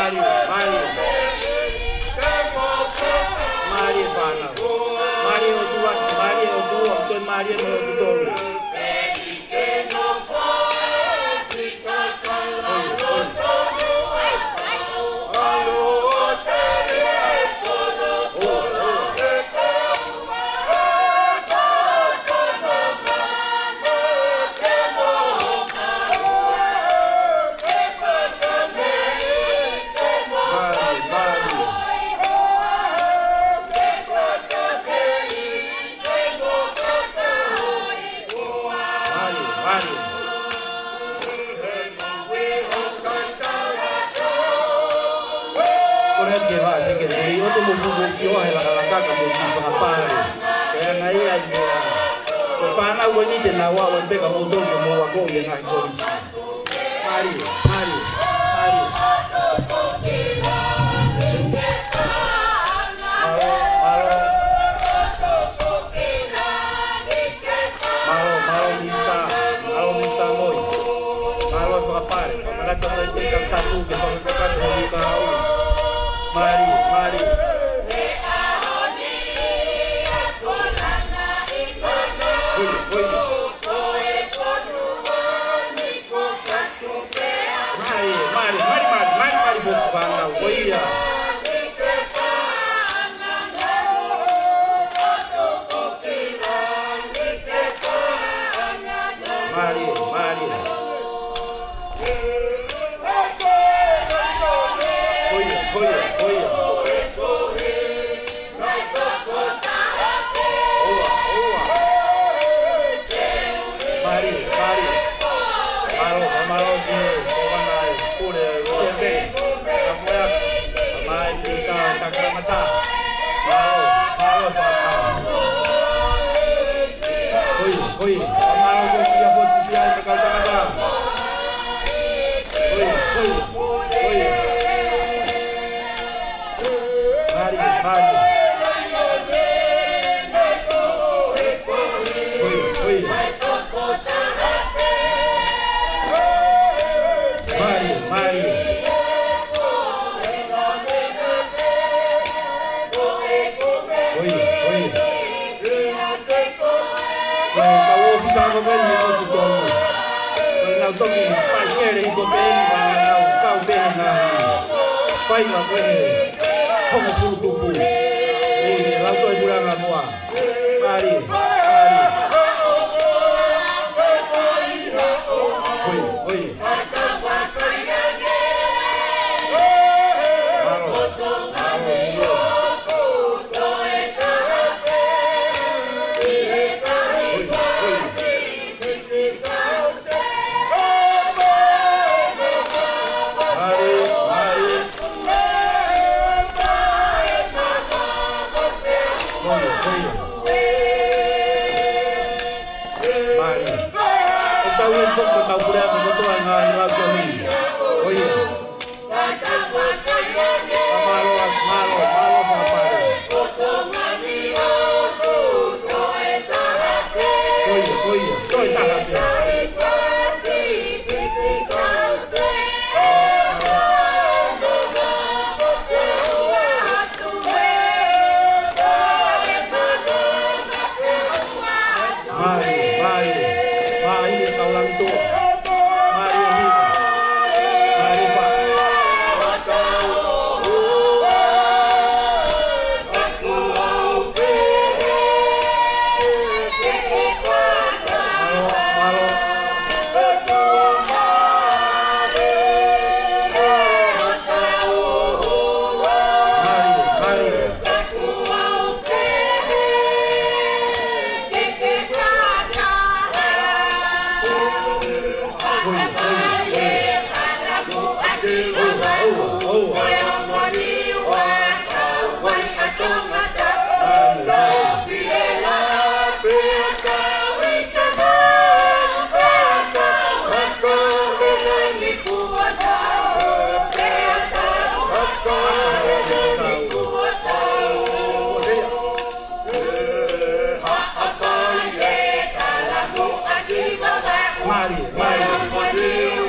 Mālie, mālie. Mālie fānau. Mālie ʻOtua, mālie ʻOtua, ʻoku toe mālie mo ʻOtua. Ke vā se ke lei, ʻoua te mou fuʻu sio he lakalaka ka mou kiʻi fakapale. Ko e anga ia e meʻa. Ko e fānau ko eni te nau ʻalu pē ka mou tonu ke mou ako ʻi he ngaahi kolisi. Mālie, mālie, mālie. Mālō, mālō. Mālō, mālō Misa, mālō Misa Moi. Mālō e fakapale. Manatu mai pē ka tatu ke fakakakato he uike kahaʻu. Mālie, mālie. Hoi, hoi. Mālie, mālie, mālie, mālie, mālie, mālie, mālie, mālie, mālie. Mālie, mālie. Ko ia, ko ia, ko ia. ʻOua, ʻoua. Mālie, mālie. Mālō, mālō ki he kovana e pule e Sēpeni. Ka fua, mai ki ka, ka kamata. Mālō, mālō, mālō. Ko ia, ko ia. Mālō, ko ia, ko ia, ko ia, ko ia. Ko ia, ko ia, ko ia. Mālie, mālie. Hoi, hoi. Mālie, mālie. Hoi, hoi. Ko e kau ʻōfisa ko eni he ʻotu tolu. Ko e nau toki fai kele i ko pē ni ka nau kau pē he ngaahi fai ma ko e hongofulu tupu. ʻE, lau toi pulanga mua. Mālie, mālie. Hoi, hoi. Mālō, mālō, mālō. Mālie. ʻE tau ʻi he foʻi tau puleʻanga kotoa ngaahi lau ko eni. Ko ia. Mālō, mālō, mālō, fakapale. Ko ia, ko ia, toe taha pē. Mālie, mālie, mālie, kau langi tō. Mālie, mālie, mālie, pā. Mālō, mālō. Mālie, mālie. Mālie, mālie.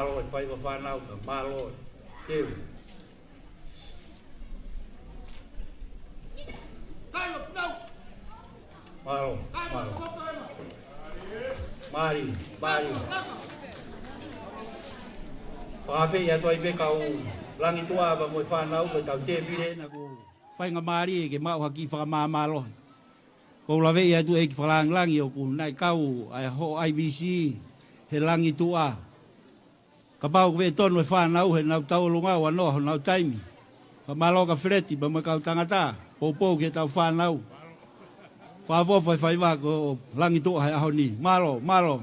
Mālō e faiva fānau ka mālō e teu. Mālō, mālō. Mālō, mālō. Fakafeʻi atu ai pē kau Langituʻa pea mo e fānau ko e tau tēpile naʻa ku faingamālie ke maʻu ha kiʻi fakamāmālohi. Ko u laveʻi atu ʻEiki Fakalāngilangi ʻoku nai kau ʻa e hoʻo I V C he Langituʻa. Kapau ko e tonu e fānau he nau tau ʻolunga ua noa honau taimi. Ka mālō ka feleti pea mo e kau tangata, poupou ki he tau fānau. Fakaʻofoʻofa e faiva ko Langituʻa he ʻaho ni. Mālō, mālō.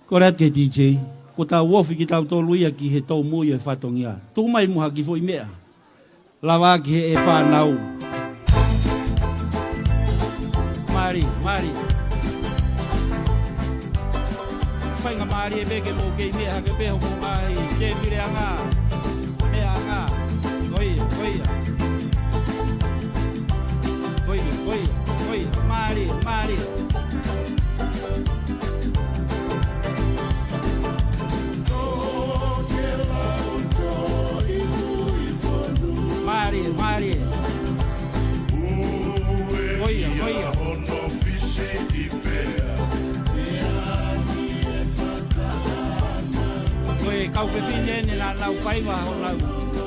Kole atu ki he D J, ko tau ofi kitautolu ia ki he tōmui e fatongia. Tuku mai muʻa ha kiʻi foʻi meʻa. Lava ki he fānau. Mālie, mālie. Faingamālie pē ke mou kei meʻa hake pē hoʻomou ngaahi tēpile ʻanga. Meʻa ʻanga. Ko ia, ko ia. Ko ia, ko ia, ko ia. Mālie, mālie. Mālie, mālie. Ko ia, ko ia. Ko e kau fefine eni naʻa nau faiva honau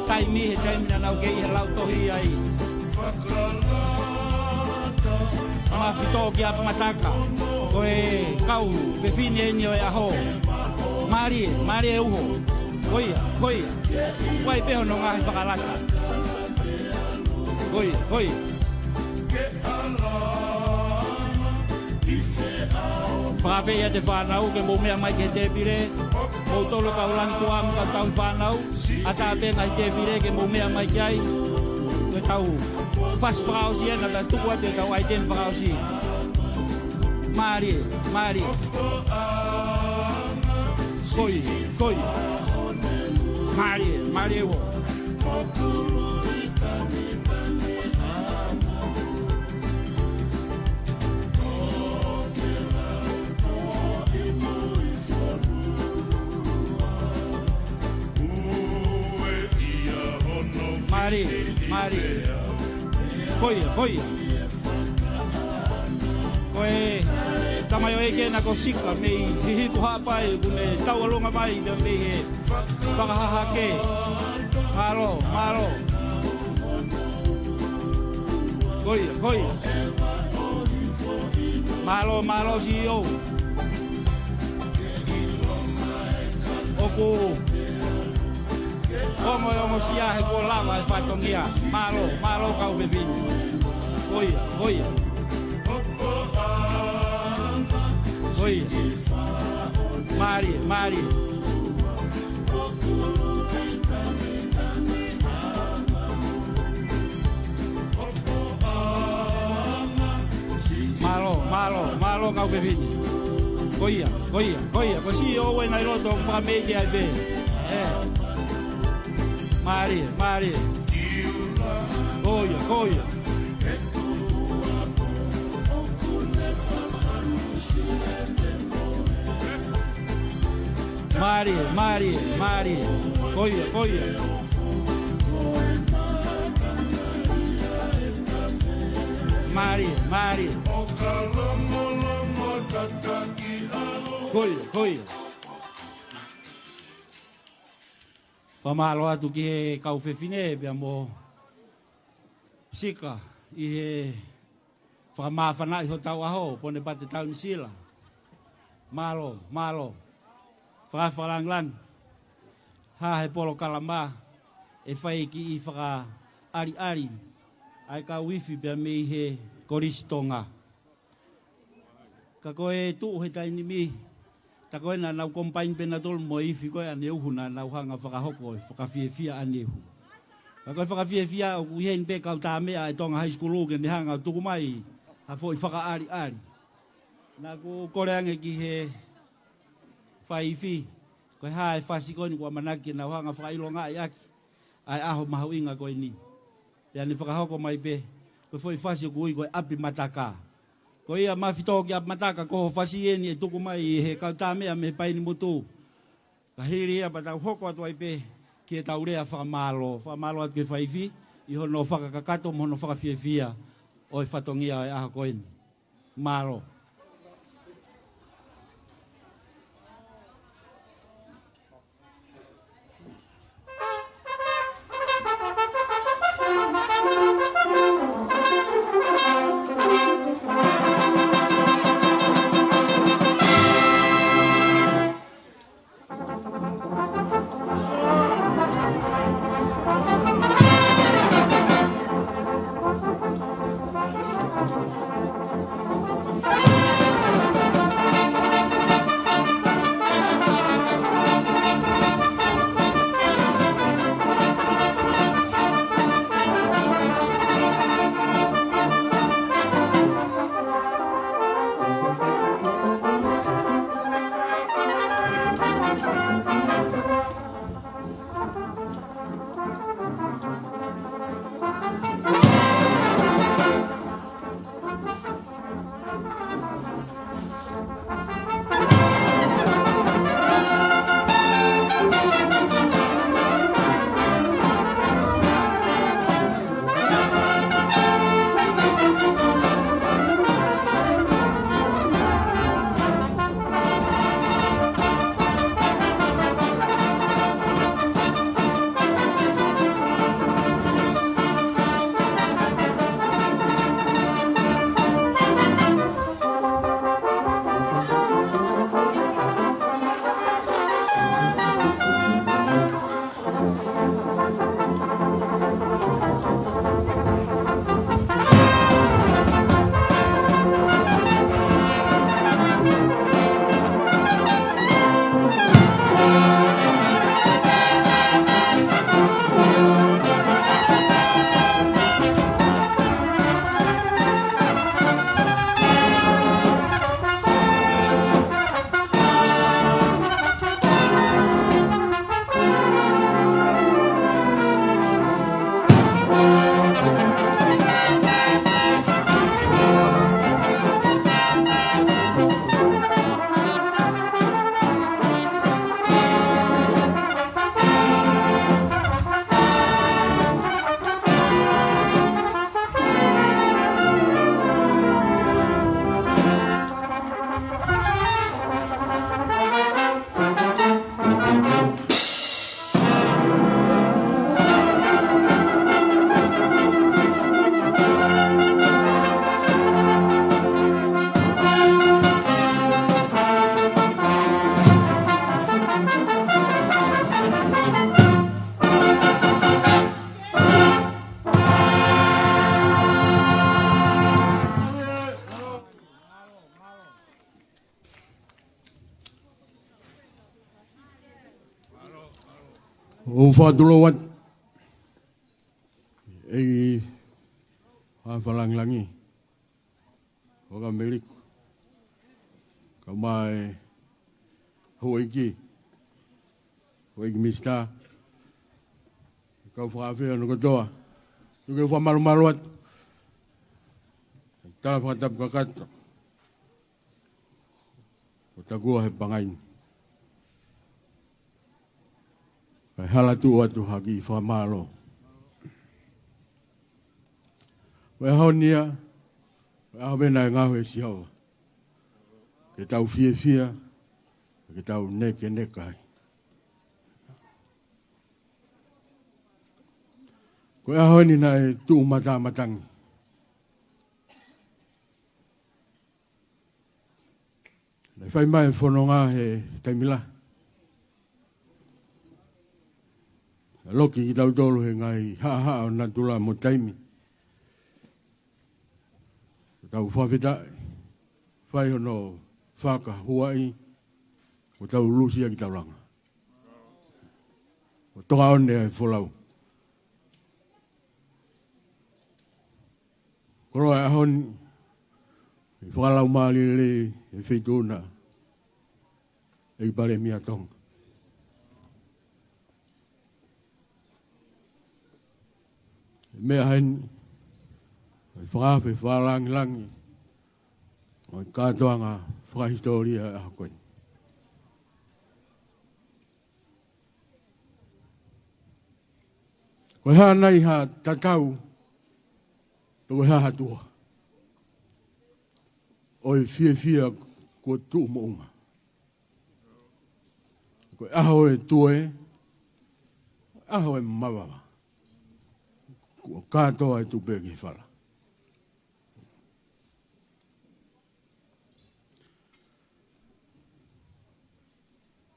taimi he taimi naʻa nau kei ʻi he lautohi ai. Mafito ki ʻApimataka. Ko e kau fefine eni ʻo e ʻaho. Mālie, mālie e uho. Ko ia, ko ia. Kuo ʻi ai pē hono ngaahi fakalaka. Ko ia, ko ia. Fakafeʻi atu e fānau ke mou meʻa mai ki he tēpile. Mou tolo kau Langituʻa mo e kau tau fānau. ʻAtā pē ngaahi tēpile ke mou meʻa mai ki ai. Ko e tau fasi fakaʻosi ena, ta tuku atu e tau ʻaiteni fakaʻosi. Mālie, mālie. Ko ia, ko ia. Mālie, mālie uho. Mālie, mālie. Ko ia, ko ia. Ko e tamaioʻeiki ena ko Sika mei Hihifo Haʻapai, ʻoku ne tauʻolunga mai pea mei he fakahahake. Mālō, mālō. Ko ia, ko ia. Mālō, mālō, C E O. ʻOku ongo e ongosia he kuo lava e fatongia. Mālō, mālō kau fefine. Ko ia, ko ia. Ko ia. Mālie, mālie. Mālō, mālō, mālō kau fefine. Ko ia, ko ia, ko ia, ko siʻi ʻo ue nai loto ʻoku fakameʻi ai pē. ʻE. Mālie, mālie. Ko ia, ko ia. Mālie, mālie, mālie. Ko ia, ko ia. Mālie, mālie. Ko ia, ko ia. Fakamālō atu ki he kau fefine pea mo Sika ʻi he fakamāfanaʻi hotau ʻaho, Ponepate Taunisila. Mālō, mālō. Faka-, fakalāngilangi. Hā he polokalama ʻe fai e kiʻi fakaʻaliʻali ʻa e kau ifi pea mei he Kolisi Tonga. Ka ko e tuʻu he taimi ni, tā ko ē naʻa nau combine pē nautolu mo e ifi ko ē ʻaneuhu naʻa nau hanga fakahoko e fakafiefia ʻaneuhu. Ka ko e fakafiefia ʻoku ʻi heni pē kau tā meʻa ʻa e Tonga High School ke ne hanga tuku mai ha foʻi fakaʻaliʻali. Naʻa ku kole ange ki he faifi, ko e hā e fasi ko eni ʻoku ʻamanaki ke nau hanga fakaʻilongaʻi ʻaki ʻa e ʻaho mahuʻinga ko eni. Pea ne fakahoko mai pē, ko e foʻi fasi ʻoku ui ko e ʻApimataka. Ko ia Mafito ki ʻApimataka, ko hoʻo fasi eni ʻe tuku mai ʻe he kau tā meʻa mei he Paini Motu. Hili ia pea tau hoko atu ai pē ki heʻetau lea fakamālō. Fakamālō atu ki he faifi ʻi hono fakakakato mo hono fakafiefia ʻo e fatongia ʻo e ʻaho ko eni. Mālō. ʻOku ou fakatulou atu, ʻEiki Fakalāngilangi, Fakameliku, kae ʻumaʻā e houʻeiki, houʻeiki Minisitā, kau fakaafeʻi hono kotoa. Tuku ke u fakamalumalu atu he tala fakatapu kakato kuo takua he pangai ni. Kae hala tuʻu atu ha kiʻi fakamālō. Ko e ʻaho ni ia, ko e ʻaho pē naʻe ngaohi ʻe Sihova ke tau fiefia, ke tau nekeneka ai. Ko e ʻaho ni naʻe tuʻu matāmatangi. Naʻe fai mai e fononga he taimi lahi. Naʻe loki kitautolu he ngaahi haʻahaʻa ʻo natula mo taimi. Tau fakafetaʻi, fai hono fakahuaʻi, ʻo tau lusia ki taulanga. ʻO toka ʻo ne ai folau. Koloa e ʻaho ni, ʻi he fakalaumālie ʻi he feituʻu na, ʻEiki Palēmia Tonga. Meʻa heni, ʻi he fakaafe fakalāngilangi ʻo e kātoanga fakahisitōlia ʻa e ʻaho ko eni. Ko e hā nai ha tatau pe ko e hā ha tuʻa ʻo e fiefia kuo tuʻu moʻunga? Ko e ʻaho ʻe tue, ʻaho ʻe mavava, kuo kātoa e tupe ki he fala.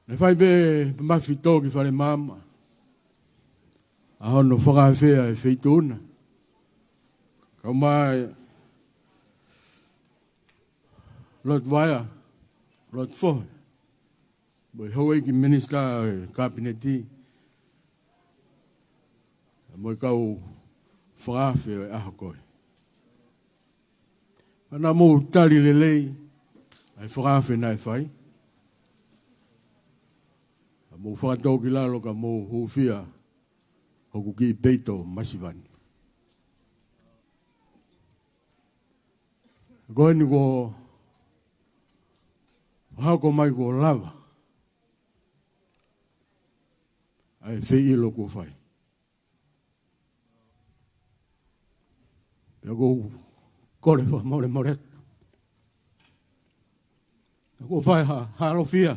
Naʻe fai pē Pamafito ki fale maama ʻa hono fakaafeʻi e feituʻu na, kae ʻumaʻā Lord Vaea, Lord Fohe, mo e houʻeiki minisitā ʻo e Kapineti, mo e kau fakaafe ʻo e ʻaho ko ē. Pea naʻa mou tali lelei ʻa e fakaafe naʻe fai. Pea mou fakatōkilalo ka mou hūfia hoku kiʻi peito masiva ni. Ko eni kuo hoko mai kuo lava ʻa e feiʻilo kuo fai. Pea ʻoku ou kole fakamolemole atu. Kuo fai ha, ha lofia.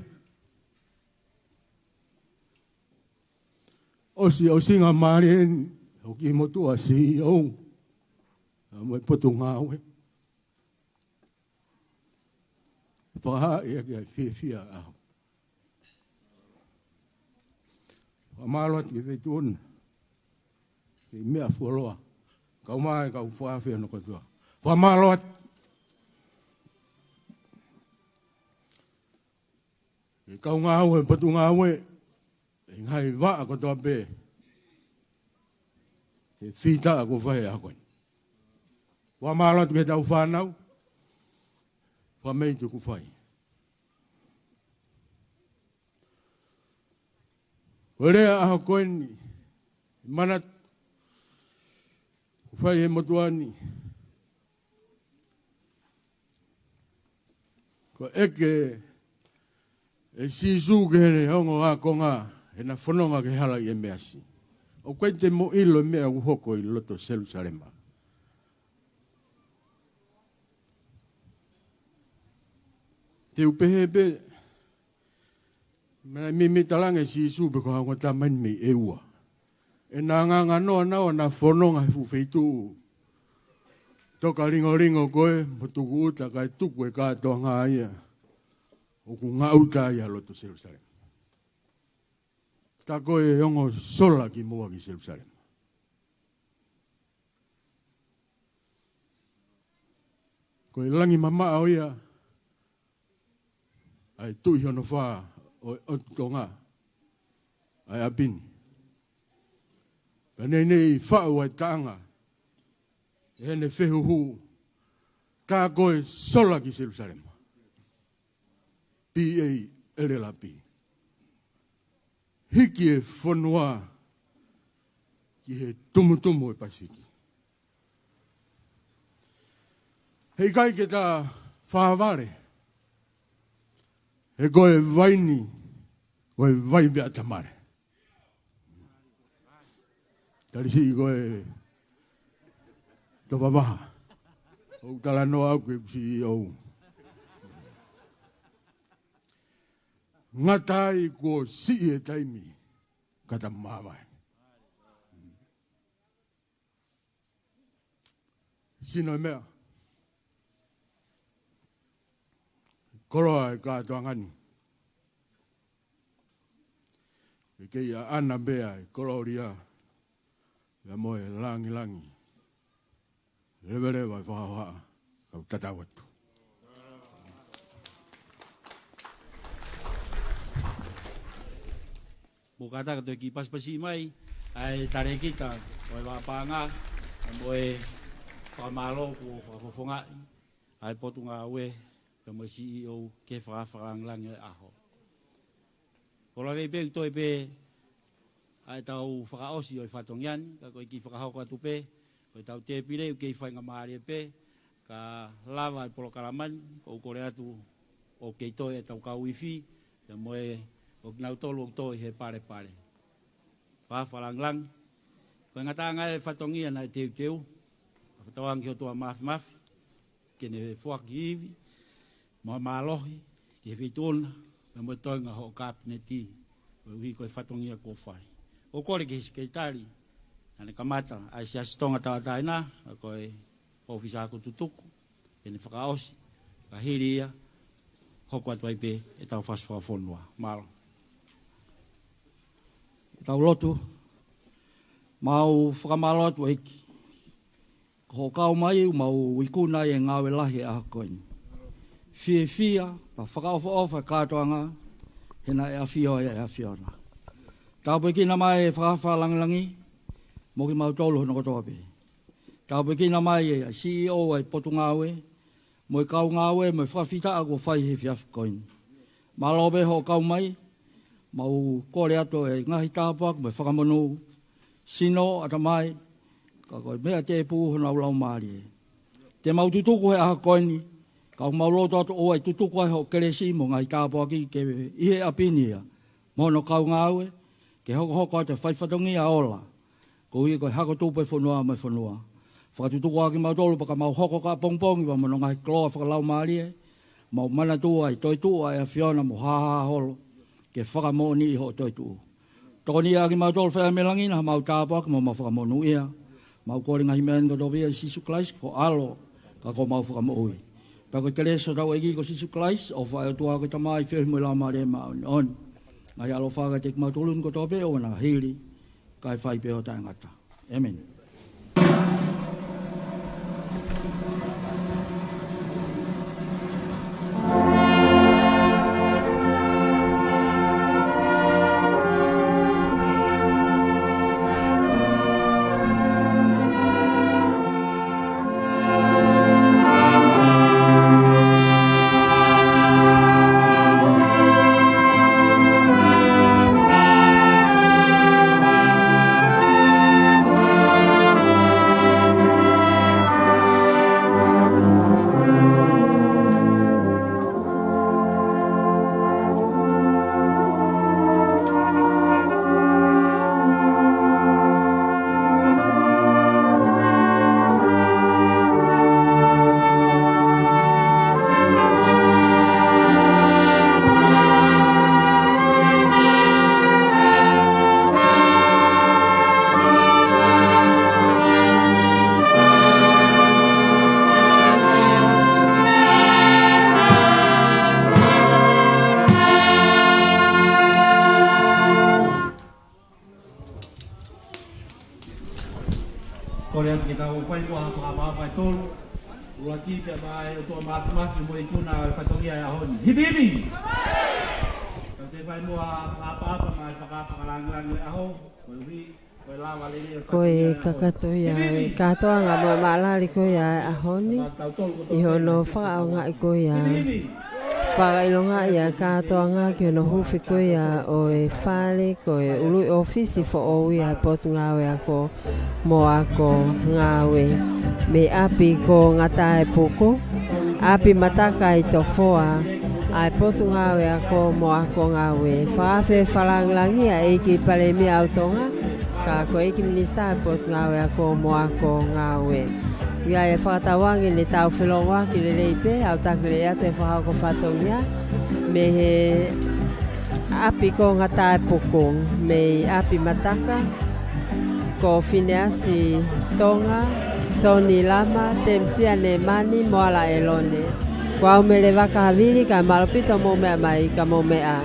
ʻOsi, ʻosi ngā mālie eni, ʻo ki motuʻa C E O, ʻa mo e potungāue. Fakahā ia ki ai fiefia ʻaho. Fakamālō atu ki he feituʻu na, ki he meʻa fuoloa, kae ʻumaʻā e kau fakaafe hono kātoa. Fakamālō atu ki he kau ngāue, potungāue, ʻi he ngaahi vaʻa kotoa pē, he fita kuo fai he ʻaho ko eni. Fakamālō atu ki heʻetau fānau, fakamei tuku fai. Ko e lea ʻaho ko eni, manatu, kuo fai he motuʻa ni, ko e ʻeke ʻe Sīsū ki heʻene ongo ākonga, heʻena fononga ki he hala ʻi ʻEmeasi, ʻoku ʻikai te mou ʻilo e meʻa ʻoku hoko ʻi loto Selusalema. Te u pehē pē, meʻa naʻe mimi talaange ʻe Sīsū pe ko ha ongo tama eni mei ʻEua. ʻEna angaanga noa naua ʻena fononga he fuʻu feituʻu toka lingolingo ko ē, mo tukuʻuta kae tuku e kātoanga ia, ʻoku ngaʻuta ia loto Selusalema. Tā ko e ongo sola kimoua ki Selusalema. Ko e langi mamaʻo ia ʻa e tuʻi hono fā ʻo e ʻotu Tonga, ʻa e ʻapi ni. Pea naʻe ʻi ai e faʻu ʻa e taʻanga ʻi heʻene fehuhu, tā ko e sola ki Selusalema. P A L L P. Hiki e fonua ki he tumutumu ʻo e Pasifiki. Heʻikai ke ta fāvale, he ko e vaini, ko e vai meʻa tamale. Tali siʻi ko e Tova Vaha. ʻOku talanoa au ki he C E O. Ngata ai kuo siʻi e taimi ka ta māvae. Sino e meʻa. Koloa e kātoanga ni. Ke kei ʻaʻana pea e kolōlia, pea mo e langilangi. Leveleva e fakahohaʻa, kau tatau atu. Mou kātaki atu ke pasipasi mai ʻa e talēkita ʻo e vaʻa paʻanga, mo e fakamālō kuo fakafofongaʻi ʻa e potungāue, pea mo e C E O ke fakafakalāngilangi e ʻaho. Ko e lave pē ʻoku toe pē ʻa ʻetau fakaʻosi ʻo e fatongia ni, ka ko e kiʻi fakahoko atu pē, ko ʻetau tēpile ʻoku kei faingamālie pē, ka lava e polokalama ni, ʻoku ou kole atu ʻoku kei toe ʻetau kau ifi, pea mo e ʻoku nau tolu ʻoku toe he palepale. Fakafakalāngilangi, ko Ngataʻanga e fatongia naʻe teuteu, fakatauange ki he ʻOtua Māfimafi ke ne foaki ivi mo e mālohi ki he Feituʻuna, pea mo e toenga hoʻo Kapineti, koeʻuhi ko e fatongia kuo fai. ʻOku ou kole ki he Sekelitali, naʻa ne kamata ʻa e Siasi Tonga Tauʻatāina, ʻa ia ko e ʻōfisa ako tutuku, ke ne fakaʻosi, ka hili ia, hoko atu ai pē ʻetau fasi fakafonua. Mālō. Tau lotu. Mau fakamālō atu ʻEiki. Ko hoʻo kau mai ʻoku mau ikuna ai e ngāue lahi he ʻaho ko eni. Fiefia, pea fakaʻofoʻofa e kātoanga, he naʻe ʻafio ai e ʻAfiona. Tāpuekina mai e Fakafanua Langilangi, mo kimautolu hono kotoa pē. Tāpuekina mai e C E O ʻa e Potungāue, mo e kau ngāue, mo e fakafetaʻi kuo fai he efiafi ko eni. Mālō pē hoʻo kau mai, mau kole atu e ngaahi tāpuaki mo e fakamonū, sino, ʻatamai, ka ko e meʻa tēpū honau laumālie. Te mau tutuku he ʻaho ko eni, ka ʻoku mau loto atu ʻoua ʻe tutuku ai hoʻo kelesi mo e ngaahi tāpuaki ke ʻi he ʻapi ni ia, mo hono kau ngāue, ke hokohoko atu e fai fatongia ola, koeʻuhi ko e hako tupu e fonua mo e fonua. Fakatutuku ʻaki kimautolu pea ka mau hoko ka pongipongi pea mo hono ngaahi koloa fakalaumālie, mau manatua e toetuʻu ʻa e ʻAfiona mo hāhā holo, ke fakamoʻoniʻi hoʻo toetuʻu. Tokoniʻi ʻaki kimautolu Faiʻamelangi, naʻa mau tāpuaki mo mau fakamonūʻia. Mau kole ngaahi meʻa ni kotoa pē ʻia Sīsū Kalaisi ko ho ʻAlo, ka ko homau Fakamoʻui. Pea ko e kelesi ʻa hotau ʻEiki ko Sīsū Kalaisi, ʻofa ʻa e ʻOtua ko e Tamai, feohi mo e Laumālie Māʻoniʻoni, ngaahi ʻaloʻofa kiate kimautolu ni kotoa pē ʻo ʻoua naʻa hili, kae fai pē ʻo taʻengata. ʻĒmeni. Kole atu ke tau fai muʻa ha fakaʻapaʻapa ʻe tolu. ʻUluaki, pea maʻa e ʻOtua Māfimafi mo e ikuna ʻo e fatongia ʻo e ʻaho ni. Hipi hipi! Tau toe fai muʻa ha fakaʻapaʻapa maʻa e Fakafanua Langilangi ʻo e ʻaho, koeʻuhi ko e lava lelei ʻo e fatongia ʻo e ʻaho ni. Ko e kakato ia ʻo e kātoanga mo e maʻalali ko ia ʻo e ʻaho ni, ʻi hono fakaʻaongaʻi ko ia, fakaʻilongaʻi ʻa e kātoanga ki hono huufi ko ia ʻo e fale ko e ului ʻōfisi foʻou ia ʻa e Potungāue Ako mo Ako Ngāue, mei ʻapi ko Ngataepuku, ʻapi Mataka ʻi Tofoa, ʻa e Potungāue Ako mo Ako Ngāue. Fakaafe fakalāngilangi ʻa e ʻEiki Palēmia ʻo Tonga, ka ko e ʻEiki Minisitā ʻo e Potungāue Ako mo Ako Ngāue. ʻOku ʻi ai e fakatauange ne tau felōngoaki lelei pē, ʻo tau kole atu e fakahoko fatongia mei he ʻapi ko Ngataepuku, mei ʻapi Mataka, ko Fineasi Tonga, Soni Lama, Temisia Nemani, mo Ala ʻElone. Ko au Mele Vakahavili, kae mālō ʻaupito hoʻomou meʻa mai, ka mou meʻa.